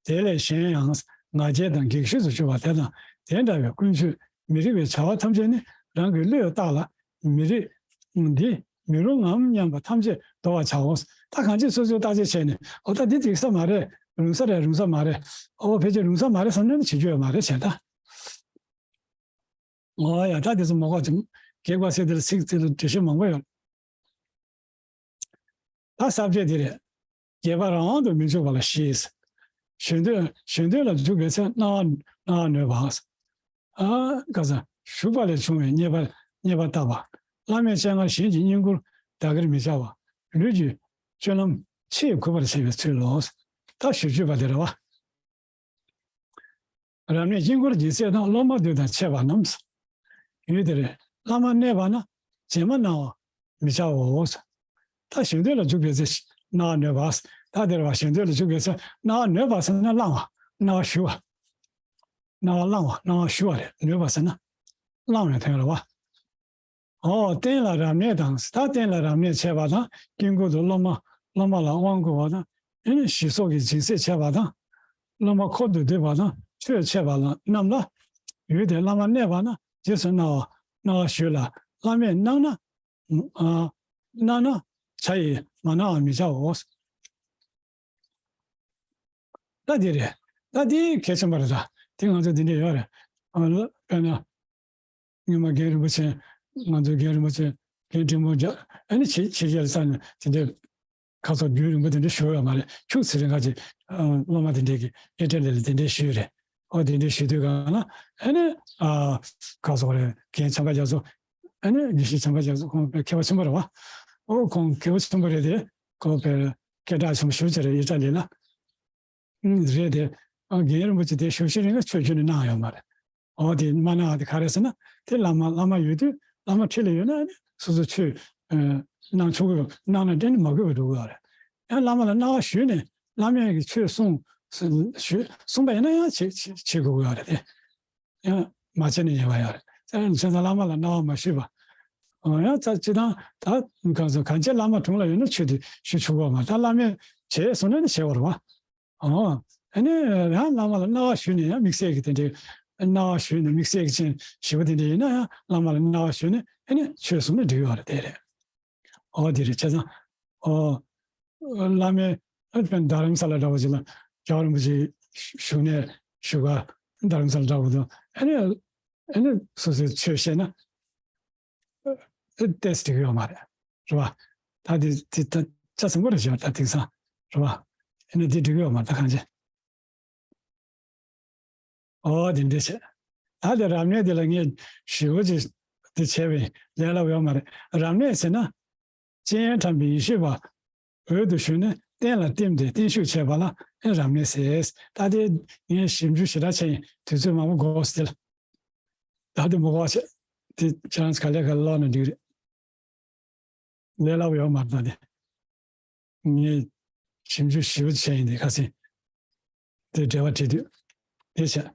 དེ་ལས་གཞན་ཡང་ང་རྒྱལ་དང་གེགས་ཞུགས་སུ་གྱུར་པ་དེ་དང་དེ་འདྲ་བའི་ཀུན་སྤྱོད་མི་རིགས་པའི་བྱ་བ་ཐམས་ཅད་ནི་རང་གི་བློས་བཏགས་ལ་མི་རིགས་འདི་མི་རུང་ངམ་སྙམ་པ་ཐམས་ཅད་འདོར་བར་བྱའོ། ད་གང་ཅི་སོ་སོའི་བརྟག་དཔྱད་བྱས་ནས་ཨོ་ད་འདི་འགྲིག་ས་མ་རེད། རུང་ས་རེད། རུང་ས་མ་རེད། ཨོ་ཕལ་ཆེར་རུང་ས་མ་རེད་བསམ་ན་ནི་བྱེད་རྒྱུ་ཡོད་མ་རེད་བྱས་ད། ཨོ་ཡ་ད་དེ་ཚོ་མ་གོ་ཅིང་གེགས་པ་སེལ་དེར་ཚིག་དེ་ལ་འགྲེལ་བཤད་མང་པོ་ཡོད། ད་ས་བཅད་འདི་རེད། རྒྱས་པ་རང་དབང་དུ་མི་འཇུག་པ་ལ་ཞེས། གཞན་དོན་གཞན་དོན་ལ་འཇུག་པའི་ཚེ་སྣང་བ་སྣང་བ་ནོད་པ། ཨ་ག་ས་ཞུགས་པ་ལས་བྱུང་བའི་རྙེད་པ་རྙེད་པ་ལྟ་བུ། བླ་མའི་སྤྱན་སྔར་གཞན་གྱི་བསྙེན་བཀུར་བདག་གིར་མི་བྱ་བ། ལུས་ཀྱི་སྤྱོད་ལམ་ཕྱིས་གུས་པར་བྱེད་པའི་ཚུལ་ལོ། ད་ཞུ་སྤྱོད་པ་དེ་རེད་བ། རབ་གནས་དཀྱིལ་འཁོར་སྦྱིན་སྲེག་དང་སློབ་མ་འདུས་དང་ཕྱད་པ་རྣམས། ཡུལ་དེར་བླ་མ་གནས་པ་ན་རྗེས་མ་གནང་བ་མི་བྱའོ། ད་གཞན་དོན་ལ་འཇུག་པའི་ཚེ་གནང་བ་ནོད་པ། ད་དེར་བ་གཞན་དོན་ལ་འཇུག་པའི་ཚེ་གནང་བ་ནོད་པ་ཟེར་ན་བླང་བ། གནང་བ་ཞུ་བ། གནང་བ་བླང་བ། གནང་བ་ཞུ་བ་རེད། ནོད་པ་ཟེར་ན་བླང་བའི་དོན་རེད་བ། ཨོ་རྟེན་ལ་རབ་གནས་དང་། ད་རྟེན་ལ་རབ་གནས་བྱས་པ་དང་། དཀྱིལ་འཁོར་དུ་སློབ་མ་སློབ་མ་ལ་དབང་བསྐུར་བ་དང་། ཨེ་ནི་ཞི་སོགས་ཀྱི་སྦྱིན་སྲེག་བྱས་པ་དང་། སློབ་མ་འཁོར་དུ་འདུས་པ་དང་། ཆོས་འཆད་པ་ལ་རྣམས་ལ། ཡུལ་དེར་བླ་མ་གནས་པ་ན་རྗེས་སུ་གནང་བ་གནང་བ་ཞུས་ལ། བླ་མས་གནང་ན་ཨ་གནང་ན་བྱ་ཡི། མ་གནང་བ་མི་བྱའོ། ད་འདི་རེད། ད་འདི་གལ་ཆེན་པོ་རེད། ད་འདི་ང་ཚོ་འདི་འདྲ་ཡོད་རེད། ཨ་ལ་དཔེར་ན། སྔོན་མ་རྒན་རིན་པོ་ཆེ། ང་ཚོའི་རྒན་རིན་པོ་ཆེ། རྒན་འབྲིང་པོ་རྒྱ། ཨ་ནི་ཆེ་ཆེ་རྒྱལ་ས་ནས་དེ་འདྲའི་ཁ་སོགས་རྒྱུན་རིང་པོ་དེ་འདྲ་ཞུ་ཡོད་མ་རེད། ཁྱུག་ཙམ་རིང་ཁ་ཅིག་ཨ་སློབ་མ་དེ་འདྲས་ཀྱིས་ཨི་ཊ་ལི་ལ་དེ་འདྲས་ཞུས་རེད། ཨོ་དེ་འདྲས་ཞུ་དུས་གང་ལ་ཨ་ནི་ཨ་ཁ་སོགས་རེད། རྒན་བྱམས་པ་རྒྱ་མཚོ། ཨ་ནི་དགེ་བཤེས་བྱམས་པ་རྒྱ་མཚོ་ཁོང་དཔེ་མཁས་པ་ཆེན་པོ་རེད་བ། ཨོ་ཁོང་མཁས་པ་ཆེན་པོ་རེད་དེ། ཁོང་དཔེ་སྐད་གྲགས་ཆེན་པོ་ཞེ་པོ་ཅིག་རེད་ཨི་ཊ་ལི་ལ། རེད་དེ། རྒན་རིན་པོ་ཆེ་དེ་ཞུ་ཤེས་རིང་ལ་ཆོས་ཁྱོན་ནས་གནང་ཡོད་མ་རེད། འོ་དེ་མ་གནང་བ་དེ་ག་རེ་ཟེར་ན། དེ་བླ་མ་བླ་མ་ཡོད་དུས་བླ་མ་འཁྲིས་ལ་ཡོད་ན་ནི་སོ་སོ་ཆོས་གནང་ཆོག་གི། གནང་ན་དེ་ནི་མ་དགོས་པ་འགྲོ་གི་ཡོད་རེད། ཡང་བླ་མ་ལ་གནང་བ་ཞུས་ནས་བླ་མས་ཀྱི་ཆོས་གསུངས་ཞུ་གསུངས་པ་ཡིན་ན་ཡང་བྱེད་བྱེད་བྱེད་དགོས་ཀྱི་ཡོད་རེད་དེ། ཡང་མ་བྱས་ནས་ཉེས་པ་ཡོད་རེད། བྱས་ཙང་བླ་མ་ལ་གནང་བ་མ་ཞུས་པ། ཡང་ད་སྤྱི་བཏང་ད་གང་ཟེར་གང་བྱས་བླ་མ་དྲུང་ལ་ཡོད་ན་ཆོས་དེ་ཞུ་ཆོག་གི་ཡོད་མ་རེད། ད་བླ་མས་བྱས་གསུངས་ན་ནི་བྱས་པ་རེད་བ། ཨོ། ཨ་ནི་ཡང་བླ་མ་ལ་གནང་བ་ཞུས་ནས་ཡང་དམིགས་བསལ་གྱི་དེ་འདྲའི་གནང་བ་ཞུས་ནས་དམིགས་བསལ་གྱི་ཅན་ཞིག་པ་དེ་འདྲ་ཡིན་ན་ཡང་བླ་མ་ལ་གནང་བ་ཞུས་ནས་ཨ་ནི་ཆོས་གསུངས་ན་འགྲིག་ཡོད་རེད་དེ་རེད། ཨོ་དེ་རེད། བྱས་ཙང་ཨོ་བླ་མའི་ཨ་དཔེར་ན་རྡ་རམ་ས་ལ་འདྲ་བོ་ཅིག་ལ་རྒྱལ་བ་རིན་པོ་ཆེ་བཞུགས་གནས་བཞུགས་སྒར་རྡ་རམ་ས་ལ་འདྲ་བོ་དང་ཨ་ནི་ཨ་ནི་སོ་སོའི་ཆོས་བཤད་ན། ཨེ་ཏོག་ཙམ་འགྲིག་གི་ཡོད་མ་རེད། རེད་བ། ད་དེ་དེ་ད་ཆ་ཚང་པོ་རེད་བཞག་ད་དེང་སང་། རེད་བ། ཨེ་ནི་དེ་འགྲིག་གི་ཡོད་མ་རེད་ད་གང་བྱས། ཨོ་དེ་འདྲ་བྱས། ད་དེ་རབ་གནས་དེ་ལ་ངས་ཞུ་བ་ཅིག་དེ་བྱས་པས་ལས་སླ་པོ་ཡོད་མ་རེད། རབ་གནས་ཟེར་ན། སྤྱན་སྔར་དམ་པའི་ཡེ་ཤེས་པ། འོད་དུ་ཞུ་ནས་རྟེན་ལ་བསྟིམ་སྟེ་བརྟན་བཞུགས་བྱས་པ་ལ་ཨེ་རབ་གནས་ཟེར། ད་དེ་ངས་ཞིབ་འཇུག་ཞེ་དྲག་བྱས་ཡིན། དུས་ཚོད་མང་པོ་འགོར་སྲིད་དེ་ལ། ད་དེ་མི་གོ་བ་བྱས། དེ་ཁྱེད་རང་ཚོ་ག་ལེ་ག་ལེ་ཀློག་ན་འགྲིག་རེད། ལས་སླ་པོ་ཡོད་མ་རེད་ད་དེ། ངས་ཞིབ་འཇུག་ཞིབ་པོ་བྱས་ཡིན་དེ་ཁ་སང་། དེ་འགྲེལ་པ་བྲིས་དུས། དེ་བྱས།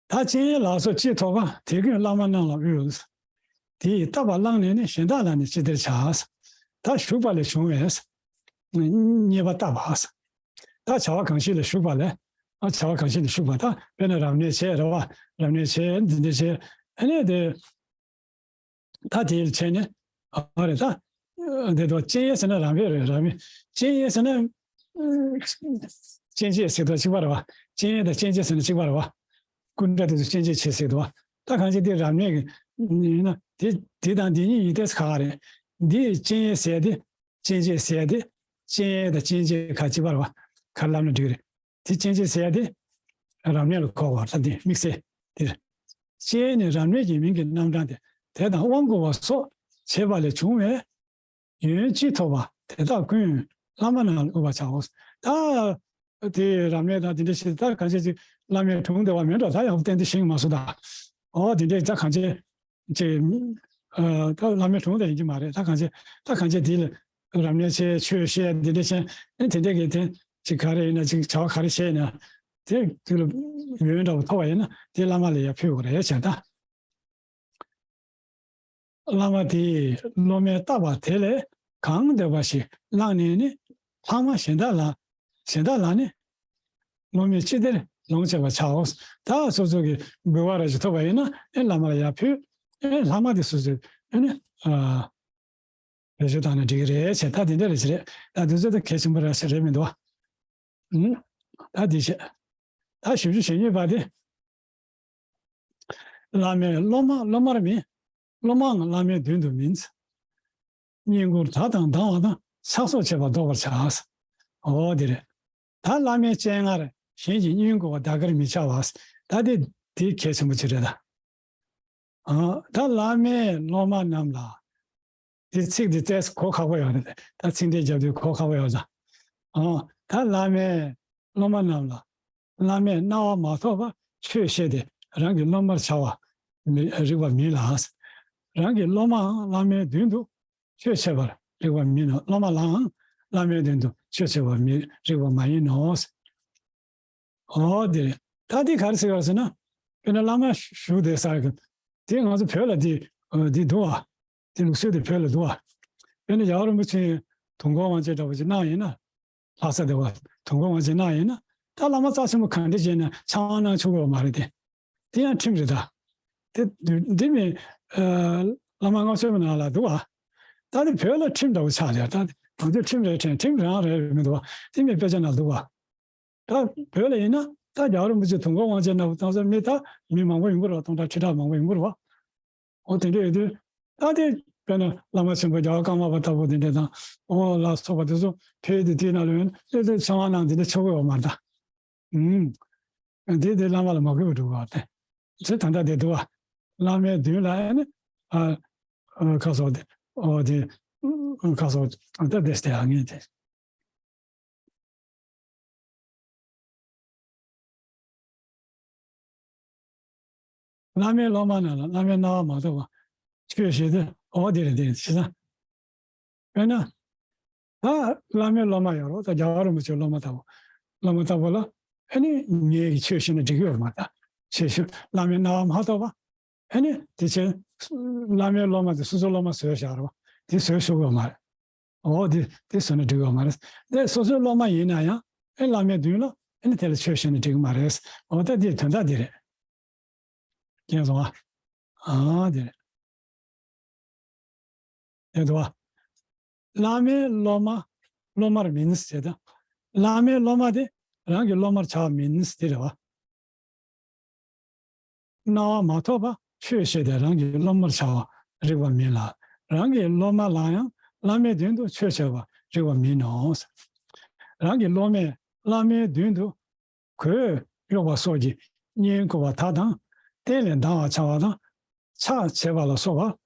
ད་སྤྱན་ལ་སོགས་ཅི་ཐོབ་པ། དེ་ཀུན་བླ་མ་རྣམས་ལ་དབུལ། དེ་ཡིས་བཏབ་པ་བླངས་ནས་ནི། གཞན་དག་ལ་ནི་ཅི་བདེར་བྱ། ད་ཞུགས་པ་ལས་བྱུང་བའི་རྙེད་པ་བཏབ་པ། ད་བྱ་བ་གང་ཞིག་ལ་ཞུགས་པ་ལས། ཨ་བྱ་བ་གང་ཞིག་ལ་ཞུགས་པ། ད་དཔེར་ན་རབ་གནས་བྱས་རེད་བ། རབ་གནས་བྱས་འདི་འདྲ་བྱས། ཨ་ནི་དེ། ད་དེ་བྱས་ནས་ཨ་རེད་ད། འདི་དོ་སྤྱན་གཡས་ཟེར་ན་རབ་གནས་རེད། རབ་གནས། སྤྱན་གཡས་ཟེར་ན། སྤྱན་གཡས་ཟེར་དོ་གཅིག་པ་རེད་བ། སྤྱན་གཡས་དང་སྤྱན་གཡས་ཟེར་ན་གཅིག་པ་རེད་བ། སྐུ་འདྲ་དེ་ཚོ་སྤྱན་གཡས་བྱས་ཟེར་དོ། ད་གང་ཅི་དེ་རབ་གནས་ཀྱི་ཡིན་ན་དེ་དེ་དང་དེ་གཉིས་ཡིན་ཏེ་ཁག་རེད། འདི་སྤྱན་གཡས་ཟེར་དེ། སྤྱན་གཡས་ཟེར་དེ། སྤྱན་གཡས་དང་སྤྱན་གཡས་ཁ་གཅིག་པ་རེད་བ། ག་རེ་ལབ་ན་འགྲིག་རེད། དེ་སྤྱན་གཡས་ཟེར་དེ། རབ་གནས་ལ་གོ་བ་ད་དེ་དམིགས་བསལ་དེ་རེད། སྤྱན་ནི་རབ་གནས་ཀྱི་མིང་གི་རྣམ་གྲངས་ཏེ། དེ་དང་དབང་བསྐུར་བ་སོགས་བྱས་པ་ལས་བྱུང་བའི། ཡོན་ཅི་ཐོབ་པ་དེ་དག་ཀུན་བླ་མ་རྣམས་ལ་དབུལ་བར་བྱའོ། ད་དེ་རབ་གནས་དང་དེ་འདྲ་ཞིག་ད་གང་ཅི་ཅིག་བླ་མའི་དྲུང་བདེ་བ་མེད་འགྲོ། ད་ཡང་བསྟན་དེ་ཤིང་མ་སུ་ད། ཨོ་དེ་འདྲས་ད་གང་ཅི་ཅིག་ཨ་ད་བླ་མའི་དྲུང་དེ་ཡིན་གྱི་མ་རེད། ད་གང་ཅི་ད་གང་ཅི་དེ་ལ་རབ་གནས་བྱས་ཆོས་བཤད་དེ་འདྲ་བྱས་ཨེ་དེ་འདྲས་ཀྱི་དེ་ཅིག་ག་རེ་ཡིན་ན་ཅིག་བྱ་བ་ག་རེ་བྱས་ན། དེ་དུས་ལ་ཡོན་འདྲ་བོ་ཐོབ་པ་ཡིན་ན་དེ་བླ་མ་ལ་ཡར་ཕུལ་དགོས་རེད་བྱས་ད། བླ་མ་དེས་སློབ་མའི་བཏགས་པ་དེ་ལས་གང་འདོད་པ་ཞིག་བླངས་ནས་ནི་ལྷག་མ་གཞན་དག་ལ་གཞན་དག་ལ་ནི་སློབ་མའི་ཅི་བདེར་ལོངས་སྤྱད་པར་བྱའོ། ད་སོ་སོ་གི་འབུལ་བ་ར་ཞིག་ཐོབ་པ་ཡིན་ན་ཨེ་བླ་མ་ལ་ཡར་ཕུལ། ཨེ་ལྷག་མ་དེ་སོ་སོས་ཨེ་ནི་ཨ་བེད་སྤྱོད་བཏང་ན་འགྲིག་གི་རེད་ཟེར། ད་དེ་འདྲ་རེད་ཟེར། ད་དུས་ཚོད་ད་གལ་ཆེན་པོ་ར་ཞིག་རེད་མི་འདུག་བ། ཨུམ། ད་དེ་བྱས། ད་བཞི་བཅུ་ཞེ་གཉིས་པ་དེ། བླ་མས་སློབ་མ་སློབ་མར་མིན། སློབ་མའང་བླ་མའི་མདུན་དུ་མིན། བསྙེན་བཀུར་དག་དང་སྡང་བ་དང་ཕྱག་སོགས་བྱེད་པ་བཟློག་པར་བྱ། འོ་དེ་རེད། ད་བླ་མའི་སྤྱན་སྔར་གཞན་གྱི་བསྙེན་བཀུར་བ་བདག་གིར་མི་བྱ་བ། ད་དེ་དེ་གལ་ཆེན་པོ་ཅིག་རེད་ད། ཨ། ད་བླ་མས་སློབ་མ་རྣམས་ལ། དེ་ཚིག་འདི་བཙལ་གོ་ཁག་པོ་ཡོད་རེད། ད་ཚིག་འགྲེལ་རྒྱབ་དུས་གོ་ཁག་པོ་ཡོད་ཙང་། ཨ། ད་བླ་མས་སློབ་མ་རྣམས་ལ། བླ་མས་གནང་བ་མ་ཐོབ་པར་ཆོས་བཤད་དེ་རང་གི་སློབ་མར་བྱ་བ་མི་རིགས་པ་མིན་ལ། རང་གི་སློབ་མའང་བླ་མའི་མདུན་དུ་ཆོས་འཆད་པར་རིགས་པ་མིན་ནོ། སློབ་མ་ལའང་བླ་མའི་མདུན་དུ་ཆོས་འཆད་པར་མི་རིགས་པ་མ་ཡིན་ནོ། འོ་དེ་རེད། ད་དེ་ག་རེ་ཟེར་བ་ཟེར་ན། དཔེར་ན་བླ་མ་བཞུགས་བསྡད་ས་གི། དེ་ང་ཚོ་བོད་ལ་དེ་དེ་འདུག་བ། དེ་ལུགས་སྲོལ་དེ་བོད་ལ་འདུག་བ། དཔེར་ན་རྒྱལ་བ་རིན་པོ་ཆེས་དུས་འཁོར་དབང་ཆེན་འདྲ་བོ་ཅིག་གནང་ཡིན་ན། ལྷ་ས་དེ་བ་དུས་འཁོར་དབང་ཆེན་གནང་ཡིན་ན་ད་བླ་མ་རྩ་ཆེན་པོ་གང་འདྲ་བྱས་ན་ཆང་གནང་ཆོག་གི་ཡོད་མ་རེད་དེ། དེ་ཡང་ཁྲིམས་རེད་ད། དེ་འདི་མི་ཨ་བླ་མ་ལྔ་མཆོད་པའི་ནང་ལ་འདུག་བ། ད་དེ་བོད་ལ་ཁྲིམས་འདྲ་བོ་ཆགས་རེད། ད་དེ་ང་ཚོའི་ཁྲིམས་རེད་དྲན་ཁྲིམས་རང་རེད་མི་འདུག་བ། དེ་མི་དཔེ་ཆ་ནང་འདུག་བ། ད་བོད་ལ་ཡིན་ན་ད་རྒྱལ་བ་རིན་པོ་ཆེ་དུས་འཁོར་དབང་ཆེན་ནང་བཏང་ས་མི་ད་མི་མང་པོ་ཡོང་གི་རེད་བ། སྟོང་ཕྲག་ཁྲི་ཕྲག་མང་པོ་ཡོང་གི་རེད་བ། འོ་དེ་འདྲ་ཡོད་དུས། ད་དེ་དཔེར་ན་བླ་མ་ཆེན་པོ་རྒྱལ་བ་ཀརྨ་པ་ལྟ་བུ་དེ་འདྲ་དང་འོ་ལ་སོགས་པ་དེ་ཚོ་ཕེབས་ཏེ་དེའི་ནང་ལ་ཡོད་ན་ལྷོད་ལྷོད་ཆང་བ་གནང་དེ་འདྲ་ཆོག་གི་ཡོད་མ་རེད་ད། ཨུམ། དེ་དེ་བླ་མ་ལ་མ་གུས་པ་འགྲོ་གི་རེད་བ། དེ་ཚེ་ད་ལྟ་དེ་འདུག་བ། བླ་མའི་མདུན་ལ་ཨ་ནི་ཨ་ཨ་ཁ་སོགས་དེ་འོ་དེ་ཁ་སོགས་ད་ལྟ་བསྡད་དེ་ཨ་ངས་དེ། བླ་མའི་སློབ་མ་རྣམས་ལ་བླ་མའི་གནང་བ་མ་ཐོབ་པར་ཆོས་བཤད་དེ། འོ་དེ་རེད་དེ་རེད་ཤེས་ན། དཔེར་ན། ད་བླ་མའི་སློབ་མ་ཡོད་རོགས། ད་རྒྱལ་བ་རིན་པོ་ཆེའི་སློབ་མ་ལྟ་བུ། སློབ་མ་ལྟ་བུ་ལ་ཨ་ནི་ངས་ཀྱི་ཆོས་བཤད་ན་འགྲིག་གི་ཡོད་མ་རེད་ད། ཆོས་ཞུ་བླ་མའི་གནང་བ་མ་ཐོབ་པ། ཨ་ནི་དེ་ཕྱིར་བླ་མའི་སློབ་མ་དེ་སོ་སོའི་སློབ་མ་བཟོས་བཞག་རོགས། དེ་བཟོས་ཤོག་གི་ཡོད་མ་རེད། འོ་དེ་དེ་བཟོས་ན་འགྲིག་གི་ཡོད་མ་རེད། དེ་སོ་སོའི་སློབ་མ་ཡིན་ན་ཡང་ཨེ་བླ་མའི་མདུན་ལ་ཨེ་ནི་དེ་ལ་ཆོས་བཤད་ན་འགྲིག་གི་མ་རེད། འོ་ད་དེའི་དོན་དག་འདི་རེད། མཁྱེན་སོང་ཨ། ཨ་དེ་རེད། དེ་འདུག་བ། བླ་མའི་སློབ་མ་སློབ་མར་མིན་ཟེར་ད། བླ་མའི་སློབ་མ་དེ་རང་གི་སློབ་མར་བྱ་བ་མིན་ཟེར་དེ་རེད་བ། གནང་བ་མ་ཐོབ་པ་ཆོས་བཤད་དེ་རང་གི་སློབ་མར་བྱ་བ་རིགས་པ་མིན་ལ། རང་གི་སློབ་མ་ལ་ཡང་བླ་མའི་མདུན་དུ་ཆོས་བྱ་བ་རིགས་པ་མིན་ནོ། རང་གི་སློབ་མས་བླ་མའི་མདུན་དུ་གོས་གཡོགས་པ་སོགས་ཀྱི་བསྙེན་བཀུར་བ་དག་དང་། རྟེན་ལས་ལྡང་བར་བྱ་བ་དང་། ཕྱག་བྱེད་པ་ལ་སོགས་པ་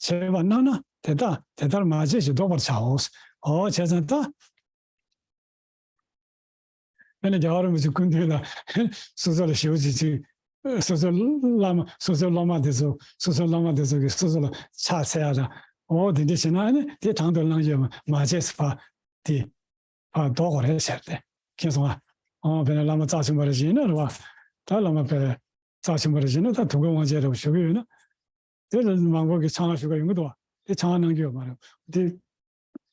བྱེད་པ་གནང་ན་དེ་དག་དེ་ལྟར་མ་བྱས་ཤིང་བཟློག་པར་བྱའོ། འོ་བྱས་ཙང་ད། དཔེར་ན་རྒྱལ་བ་རིན་པོ་ཆེ་སྐུ་མདུན་ལ་སོ་སོ་ལ་ཞེ་པོ་ཅིག་ཅིག་སོ་སོའི་བླ་མ་སོ་སོའི་སློབ་མ་དེ་ཚོ་སོ་སོའི་སློབ་མ་དེ་ཚོ་གིས་སོ་སོ་ལ་ཕྱག་འཚལ་ཡ་དང་། འོ་དེ་འདྲ་བྱས་ན་ཨ་ནི་དེ་དང་དུ་བླངས་ཡོད་མ་བྱས་ཟེར་བ་དེ་ཕར་ལྡོག་དགོས་རེད་ཟེར་ཏེ། མཁྱེན་སོང་ཨ། འོ་དཔེར་ན་བླ་མ་རྩ་ཆེན་པོ་རེ་ཞིག་ཡིན་ན་རེད་བ། ད་བླ་མ་དཔེ་རྩ་ཆེན་པོ་རེ་ཞིག་ཡིན་ན་ད་དུས་འཁོར་དབང་ཆེན་རེ་བ་ཞུ་གི་ཡོད་ན། དེ་ལ་མང་པོ་གིས་ཆང་ཞུ་ག་ཡོང་གི་འདུག་བ། དེ་ཆང་གནང་གི་ཡོད་མ་རེད། དེ་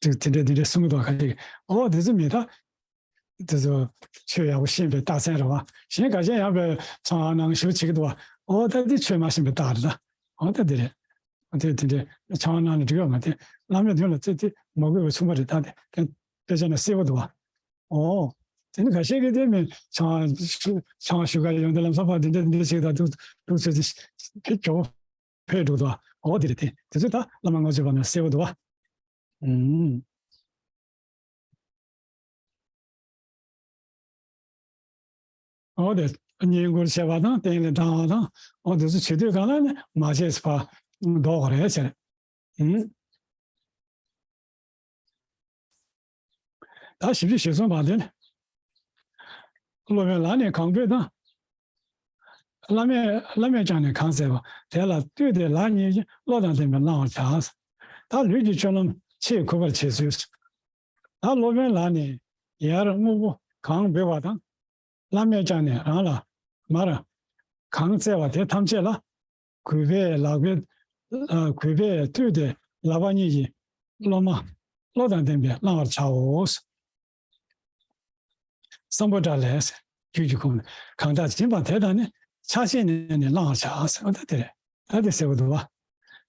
དེ་དེ་འདྲ་དེ་འདྲ་གསུང་གི་འདུག་བ། ཁ་ཅིག་གིས་འོ་དེ་ཚོ་མི་ད། དེ་ཚོ་ཆོས་ཡག་པོ་ཤེས་པའི་རྟགས་མཚན་རེད་བ། གཞན་འགའ་ཤས་ཡང་པའི་ཆང་གནང་ཞུ་བྱེད་ཀྱི་འདུག་བ། འོ་ད་དེ་ཆོས་མ་ཤེས་པའི་རྟགས་རེད་ད། འོ་ད་དེ་རེད། འོ་དེ་དེ་འདྲ་ཆང་གནང་ནས་འགྲིག་ཡོད་མ་རེད། བླ་མའི་མདུན་ལ་ཙི་ཙི་མ་གུས་པ་ཆུང་བ་རེད་ད། དེ་དཔེ་ཆ་ན་གསལ་པོ་འདུག་བ། ཨོ། དེ་ནི་ཁ་ཤས་ཀྱིས་དེ་མིན་ཆང་ཆང་ཞུ་ག་ཡོང་དུས་ལམ་སང་ཕར་འདི་འདྲ་འདི་འདྲ་བྱེད་ཀྱི་འདུག་འདུག་ཟེར་ཏེ་ཕེབས་ཀྱོག་ཕེབས་འགྲོ་འདུག་ཨོ་དེ་རེད་དེ། དེ་ཚོ་ད་བླ་མ་ལྔ་མཆོད་པ་ནང་གསལ་པོ་འདུག་བ། ཨུམ། ཨོ་དེ་བསྙེན་བཀུར་བྱེད་པ་དང་རྟེན་ལས་ལྡང་བ་དང་། ཨོ་དེ་ཚོ་བྱེད་དུས་གང་ལ་ནི་མ་བྱས་ཟེར་བ་ལྡོག་དགོས་རེད་ཟེར། ཨུམ། ད་བཞི་བཅུ་ཞེ་གསུམ་པ་དེ་ནི། སློབ་དཔོན་ལ་ནི་གང་འབོད་དང་། བླ་མས་བླ་མས་ཀྱང་ནི་གང་མཛད་པ། དེ་ལ་ལྟོས་ཏེ་ལག་གཉིས་ཀྱིས་བློ་དང་ལྡན་པས་བླང་བར་བྱ། ད་ལུས་ཀྱི་སྤྱོད་ལམ་ཆེས་གུས་པར་བྱེད་ཚུལ། ད་སློབ་དཔོན་ལ་ནི་ཡར་དངོས་པོ་གང་འབོད་པ་དང་། བླ་མས་ཀྱང་ནི་རང་ལ་མར་གང་བསྩལ་བ་དེ་ཐམས་ཅད་ལ། གུས་པས་ལག་པའི་ཨ་གུས་པས་བཏུད་དེ་ལག་པ་གཉིས་ཀྱིས་སློབ་མ་བློ་དང་ལྡན་པས་བླང་བར་བྱའོ། སམ་བྷོ་ཊ་ལས། རྒྱུད་ཀྱི་ཁུངས་ནི། གང་དག་སྦྱིན་པ་དེ་དག་ནི། ཕྱག་བཞེས་ནས་ནི་བླང་བར་བྱ། ཟེར་བ་ད་དེ་རེད། ད་དེ་ཟེར་བ་འདུག་བ།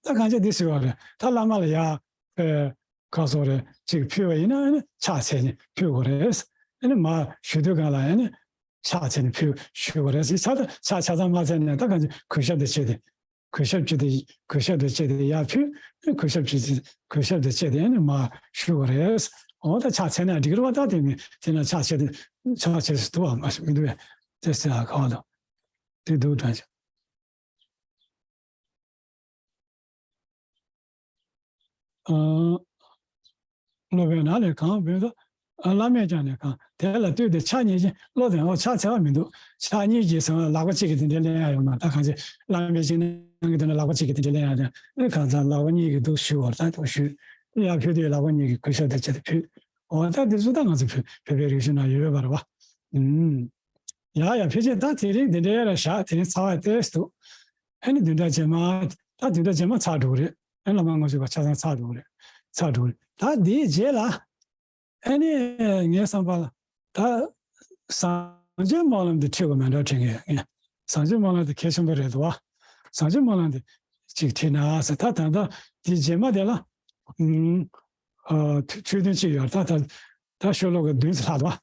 ད་གང་ཅི་འདི་ཟེར་བ་རེད། ད་བླ་མ་ལ་ཡ་ཨེ་ཁ་སོགས་རེ་ཅིག་ཕུལ་བ་ཡིན་ན་ཨ་ནི་ཕྱག་འཚལ་ནས་ཕུལ་དགོས་རེད། ཨ་ནི་མར་ཞུ་དུས་སྒང་ལ་ཨ་ནི་ཕྱག་འཚལ་ནས་ཕུལ་ཞུ་དགོས་རེད། ཕྱག་ཕྱག་ཆ་ཚང་མ་འཚལ་ནས་ད་གང་ཅི་གུས་ཞབས་དེ་བྱས་ཏེ། གུས་ཞབས་བྱས་ཏེ་གུས་ཞབས་དེ་བྱས་ཏེ་ཡར་ཕུལ། གུས་ཞབས་བྱས་ཏེ་གུས་ཞབས་དེ་བྱས་ཏེ་ཨ་ནི་མར་ཞུ་དགོས་རེད། འོ་ད་ཕྱག་འཚལ་ན་འགྲིག་གི་རེད་བ། ད་དེ་ནི་དེ་ན་ཕྱག་འཚལ་ཏེ་ཕྱག་འཚལ་སུ་འདུག་བ་མ་ཞུ་མི་འདུག་བས། དེ་ཟེར་ཨ་ག་བ་དང་དེ་འདུག་དྲན་ཅིང་། ཨ། སློབ་དཔོན་ན་ལས་གང་བོས་སོ། ཨ། བླ་མས་ཀྱང་ནི་གང་དེ་ལ་ལྟོས་ཏེ་ཕྱག་གཉིས་ཀྱིས་བློ་ལྡན། འོ་ཕྱག་འཚལ་བ་མི་འདུག་ཕྱག་གཉིས་ཀྱིས་ཟེར་བ་ལག་པ་གཅིག་གིས་དེ་འདྲའི་ལེན་ཡ་ཡོད་མ་རེད། ད་གང་ཅི་བླ་མའི་ཅིག་ནང་གི་དེ་ནི་ལག་པ་གཅིག་གིས་དེ་འདྲའི་ལེན་ཡ་དེ་ནི་གང་ཚང་ལག་པ་གཉིས་ཀྱིས་འདུག་ཞུ་བར་ད་འདུག་ཞུ། ཡར་ཕུལ་དུས་ལག་པ་གཉིས་ཀྱིས་གུས་ཞབས་དང་བཅས་ཏེ་ཕུལ། འོ་ད་དེ་ཚོ་ད་ང་ཚོ་བོད་བོད་པའི་རིག་གཞུང་ནང་ཡོད་ཡོད་པ་རེད་བ། ཨུམ། ཡ་ཡ་ཕལ་ཆེར་ད་དེ་རིང་འདི་འདྲའི་ལ་བཞག་དེ་རིང་ཚར་བ་ཏོག་ཙམ་འདུག་ཨ་ནི་བདུན་ཕྲག་རྗེས་མ་ད་བདུན་ཕྲག་རྗེས་མ་ཚར་འགྲོ་གི་རེད། ཨ་ནི་བླ་མ་དངོས་གཞི་པ་ཆ་ཚང་ཚར་འགྲོ་གི་རེད། ཚར་འགྲོ་གི་རེད། ད་དེའི་རྗེས་ལ་ཨ་ནི་ངའི་བསམ་པ་ལ་ད་བཟང་སྤྱོད་སྨོན་ལམ་དེ་ཁྲིད་དགོས་མེད་འགྲོ་དྲན་གི་ཡོད། ངས་བཟང་སྤྱོད་སྨོན་ལམ་དེ་གལ་ཆེན་པོ་རེད་འདུག་བ། བཟང་སྤྱོད་སྨོན་ལམ་དེ་ཅིག་ཁྲིད་ན་ཟེར། ད་ད་ལྟ་དེའི་རྗེས་མ་དེ་ལ་ཨུམ་ཨ་ཆོས་ཐུན་གཅིག་ཡོད། ད་ད་ད་ཤོ་ལོ་ཀ་བདུན་ཙམ་ལྷག་འདུག་བ།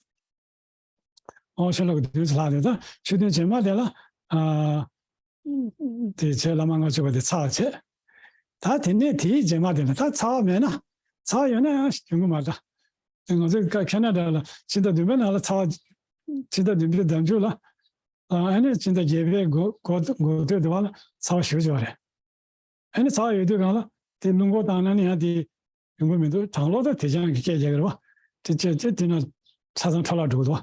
ཨོ་ཤོ་ལོ་ཀ་བདུན་ཙམ་ལྷག་རེད། ད་ཆོས་ཐུན་རྗེས་མ་དེ་ལ་ཨ་དེ་ཆེ་བླ་མ་ལྔ་མཆོད་པ་དེ་ཚར་བ་བྱས། ད་དེ་ནས་དེའི་རྗེས་མ་དེ་ལ་ད་ཚར་བ་མེད་ན་ཚར་བ་ཡོད་ན་ཡང་ཡོང་གི་མ་རེད། ད་ང་ཚོའི་ཁ་ཁེ་ན་ཌ་ལ་ཕྱི་ཟླ་བདུན་པའི་ནང་ལ་ཚར་བ་ཕྱི་ཟླ་བདུན་པའི་ཟླ་མཇུག་ལ་ཨ་ནི་ཕྱི་ཟླ་བརྒྱད་པའི་འགོ་འགོ་འགོ་སྟོད་དེ་བ་ལ་ཚར་བ་ཞུ་བྱས་པ་རེད། ཨ་ནི་ཚར་ཡོད་དུས་སྒང་ལ་དེ་སྣུམ་འཁོར་བཏང་ན་ནི་ཡང་དེ་ཡོང་གི་མི་འདུག་གྲང་གློག་དང་དེ་ཅང་གི་སྐད་རྒྱག་གི་རེད་བ། དེ་ཅེ་ཅེ་དེ་ན་ཆ་ཚང་འཕྲོ་བརླག་འགྲོ་གི་འདུག་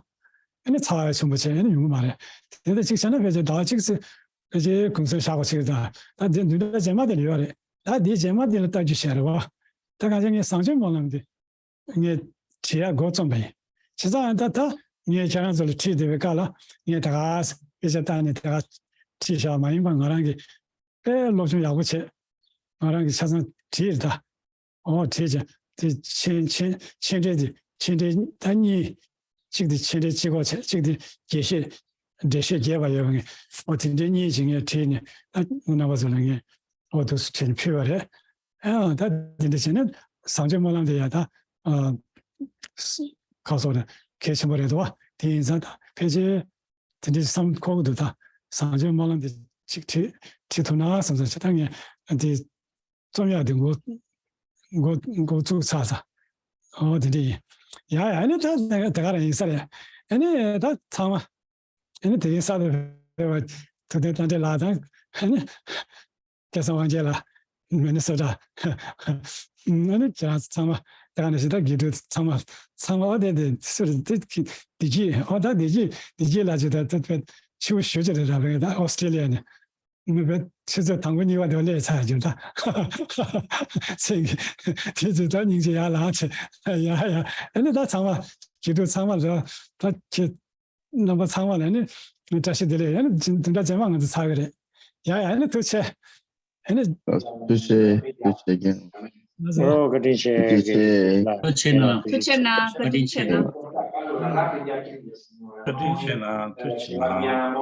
ཨ་ནི་ཚར་བ་ཆེན་པོ་བྱས་ཨ་ནི་ཡོང་གི་མ་རེད། དེ་འདྲ་གཅིག་བྱས་ན་ཕལ་ཆེར་ཟླ་བ་གཅིག་ཙམ་ཕལ་ཆེར་གུང་སེང་བཞག་པ་ཞིག་དང་། ད་དེ་བདུན་ཕྲག་རྗེས་མ་དེ་ལ་ཡོད་རེད། ད་དེའི་རྗེས་མ་དེ་ལ་ལྟ་རྒྱུ་བྱས་རེད་བ། ད་གང་ཅི་ངས་བཟང་སྤྱོད་སྨོན་ལམ་དེ། ངས་བྲིས་ཡ་འགོ་རྩོམ་པ་ཡིན། བྱས་ཙང་ད་ལྟ་ངས་ཁྱེད་རང་ཚོ་ལ་བྲིས་བསྡད་པའི་སྐབས་ལ་ངས་ད་ག་དཔེ་ཆ་བལྟས་ནས་ད་ག་བྲིས་བཞག་མ་ཡིན་པ་ང་རང་གིས་དཔེ་སློབ་སྦྱོང་ཡག་པོ་བྱས། ང་རང་གིས་ཆ་ཚང་བྲིས་རེད་ད། ཨོ་བྲིས་ཀྱང་དེ་མཆན་མཆན་མཆན་འགྲེལ་དེ་མཆན་འགྲེལ་ད་གཉིས། གཅིག་དེ་མཆན་འགྲེལ་གཅིག་པ་བྱས། གཅིག་དེ་རྒྱས་བཤད་འགྲེལ་བཤད་རྒྱས་པ་ཡོད་པ་ངས་ཨོ་དེ་འདྲའི་གཉིས་ཅིག་ངས་བྲིས་ནས་ད་རྣམ་པ་ཚོ་ལ་ངས་ཨོ་དུ་བྲིས་ནས་ཕུལ་བ་རེད། ཨ་ད་དེ་འདྲ་བྱས་ན་བཟང་སྤྱོད་སྨོན་ལམ་དེ་ཡང་ད་ཨ་ཁ་སོགས་རེད་གལ་ཆེན་པོ་རེད་འདུག་བ། དེ་ཡིན་ཙང་ད་ཕལ་ཆེར་དེ་འདྲའི་བསམ་འཁོར་གི་འདུག་ད་བཟང་སྤྱོད་སྨོན་ལམ་དེ་གཅིག་བྲིས་བྲིས་ཐུབ་ན་བསམ་བསམ་བྱས། ད་ངས་དེ་རྩོམ་ཡག་དེ་འགོ་འགོ་འགོ་བཙུགས་ཚར་ས། ཨོ་དེ་འདྲ་ཡིན། ཡ་ཡ་ཨ་ནི་ད་དེ་ག་རང་ཡིན་ས་རེད། ཨ་ནི་ད་ཚང་མ། ཨ་ནི་དེ་རིང་གསར་དུ་ཕེབས་པ་ཐུབ་བསྟན་དཔལ་འབྱོར་ལགས་དང་། ཨ་ནི་སྐལ་བཟང་དབང་རྒྱལ་ལགས་མི་ནི་སོ་ཊ། ཨ་ནི་ཁྱེད་རང་ཚང་མ་དེ་ག་ནང་བཞིན་ད་དགེ་ཕྲུག་ཚང་མ་ཚང་མ་ཨོ་དེ་དེ་སུ་རེད་དེ་བདེ་སྐྱིད་ཨོ་ད་བདེ་སྐྱིད་བདེ་སྐྱིད་ལགས་ཀྱིས་ད་ད་ཕྱི་པོ་ཞུ་ཅི་རེད་ར་བས་ད་ཨོ་སི་ཀྲེ་ལི་ཡ་ནས་མི་བས་ཆུ་ཚོད་དང་པོ་གཉིས་པ་དེ་བ་སླེབས་ཚར་རྒྱུ་ད་ཚེ་གི་དེ་ཚོ་ད་སྙིང་རྗེ་ཡར་ལངས་ཚེ་ཡ་ཡ་ཨ་ནི་ད་ཚང་མ་དགེ་ཕྲུག་ཚང་མ་ལ་ད་ཁྱེད། རྣམ་པ་ཚང་མ་ལ་ནི་བཀྲ་ཤིས་བདེ་ལེགས། ཡང་ནི་བདུན་ཕྲག་རྗེས་མ་ང་ཚོ་ཚར་གི་རེད། ཡ་ཡ་ནི་ཐུགས་རྗེ་ཆེ། ཡ་ནི་ཐུགས་རྗེ་ཆེ། ཐུགས་རྗེ་ཆེ་རྒན། ང་ཚོ་ཨོ་བཀའ་དྲིན་ཆེ། ཐུགས་རྗེ་ཆེ། ཐུགས་རྗེ་ཆེ་གནང་། ཐུགས་རྗེ་ཆེ་གནང་། བཀའ་དྲིན་ཆེ་གནང་། བཀའ་དྲིན་ཆེ་གནང་། ཐུགས་རྗེ་ཆེ་གནང་།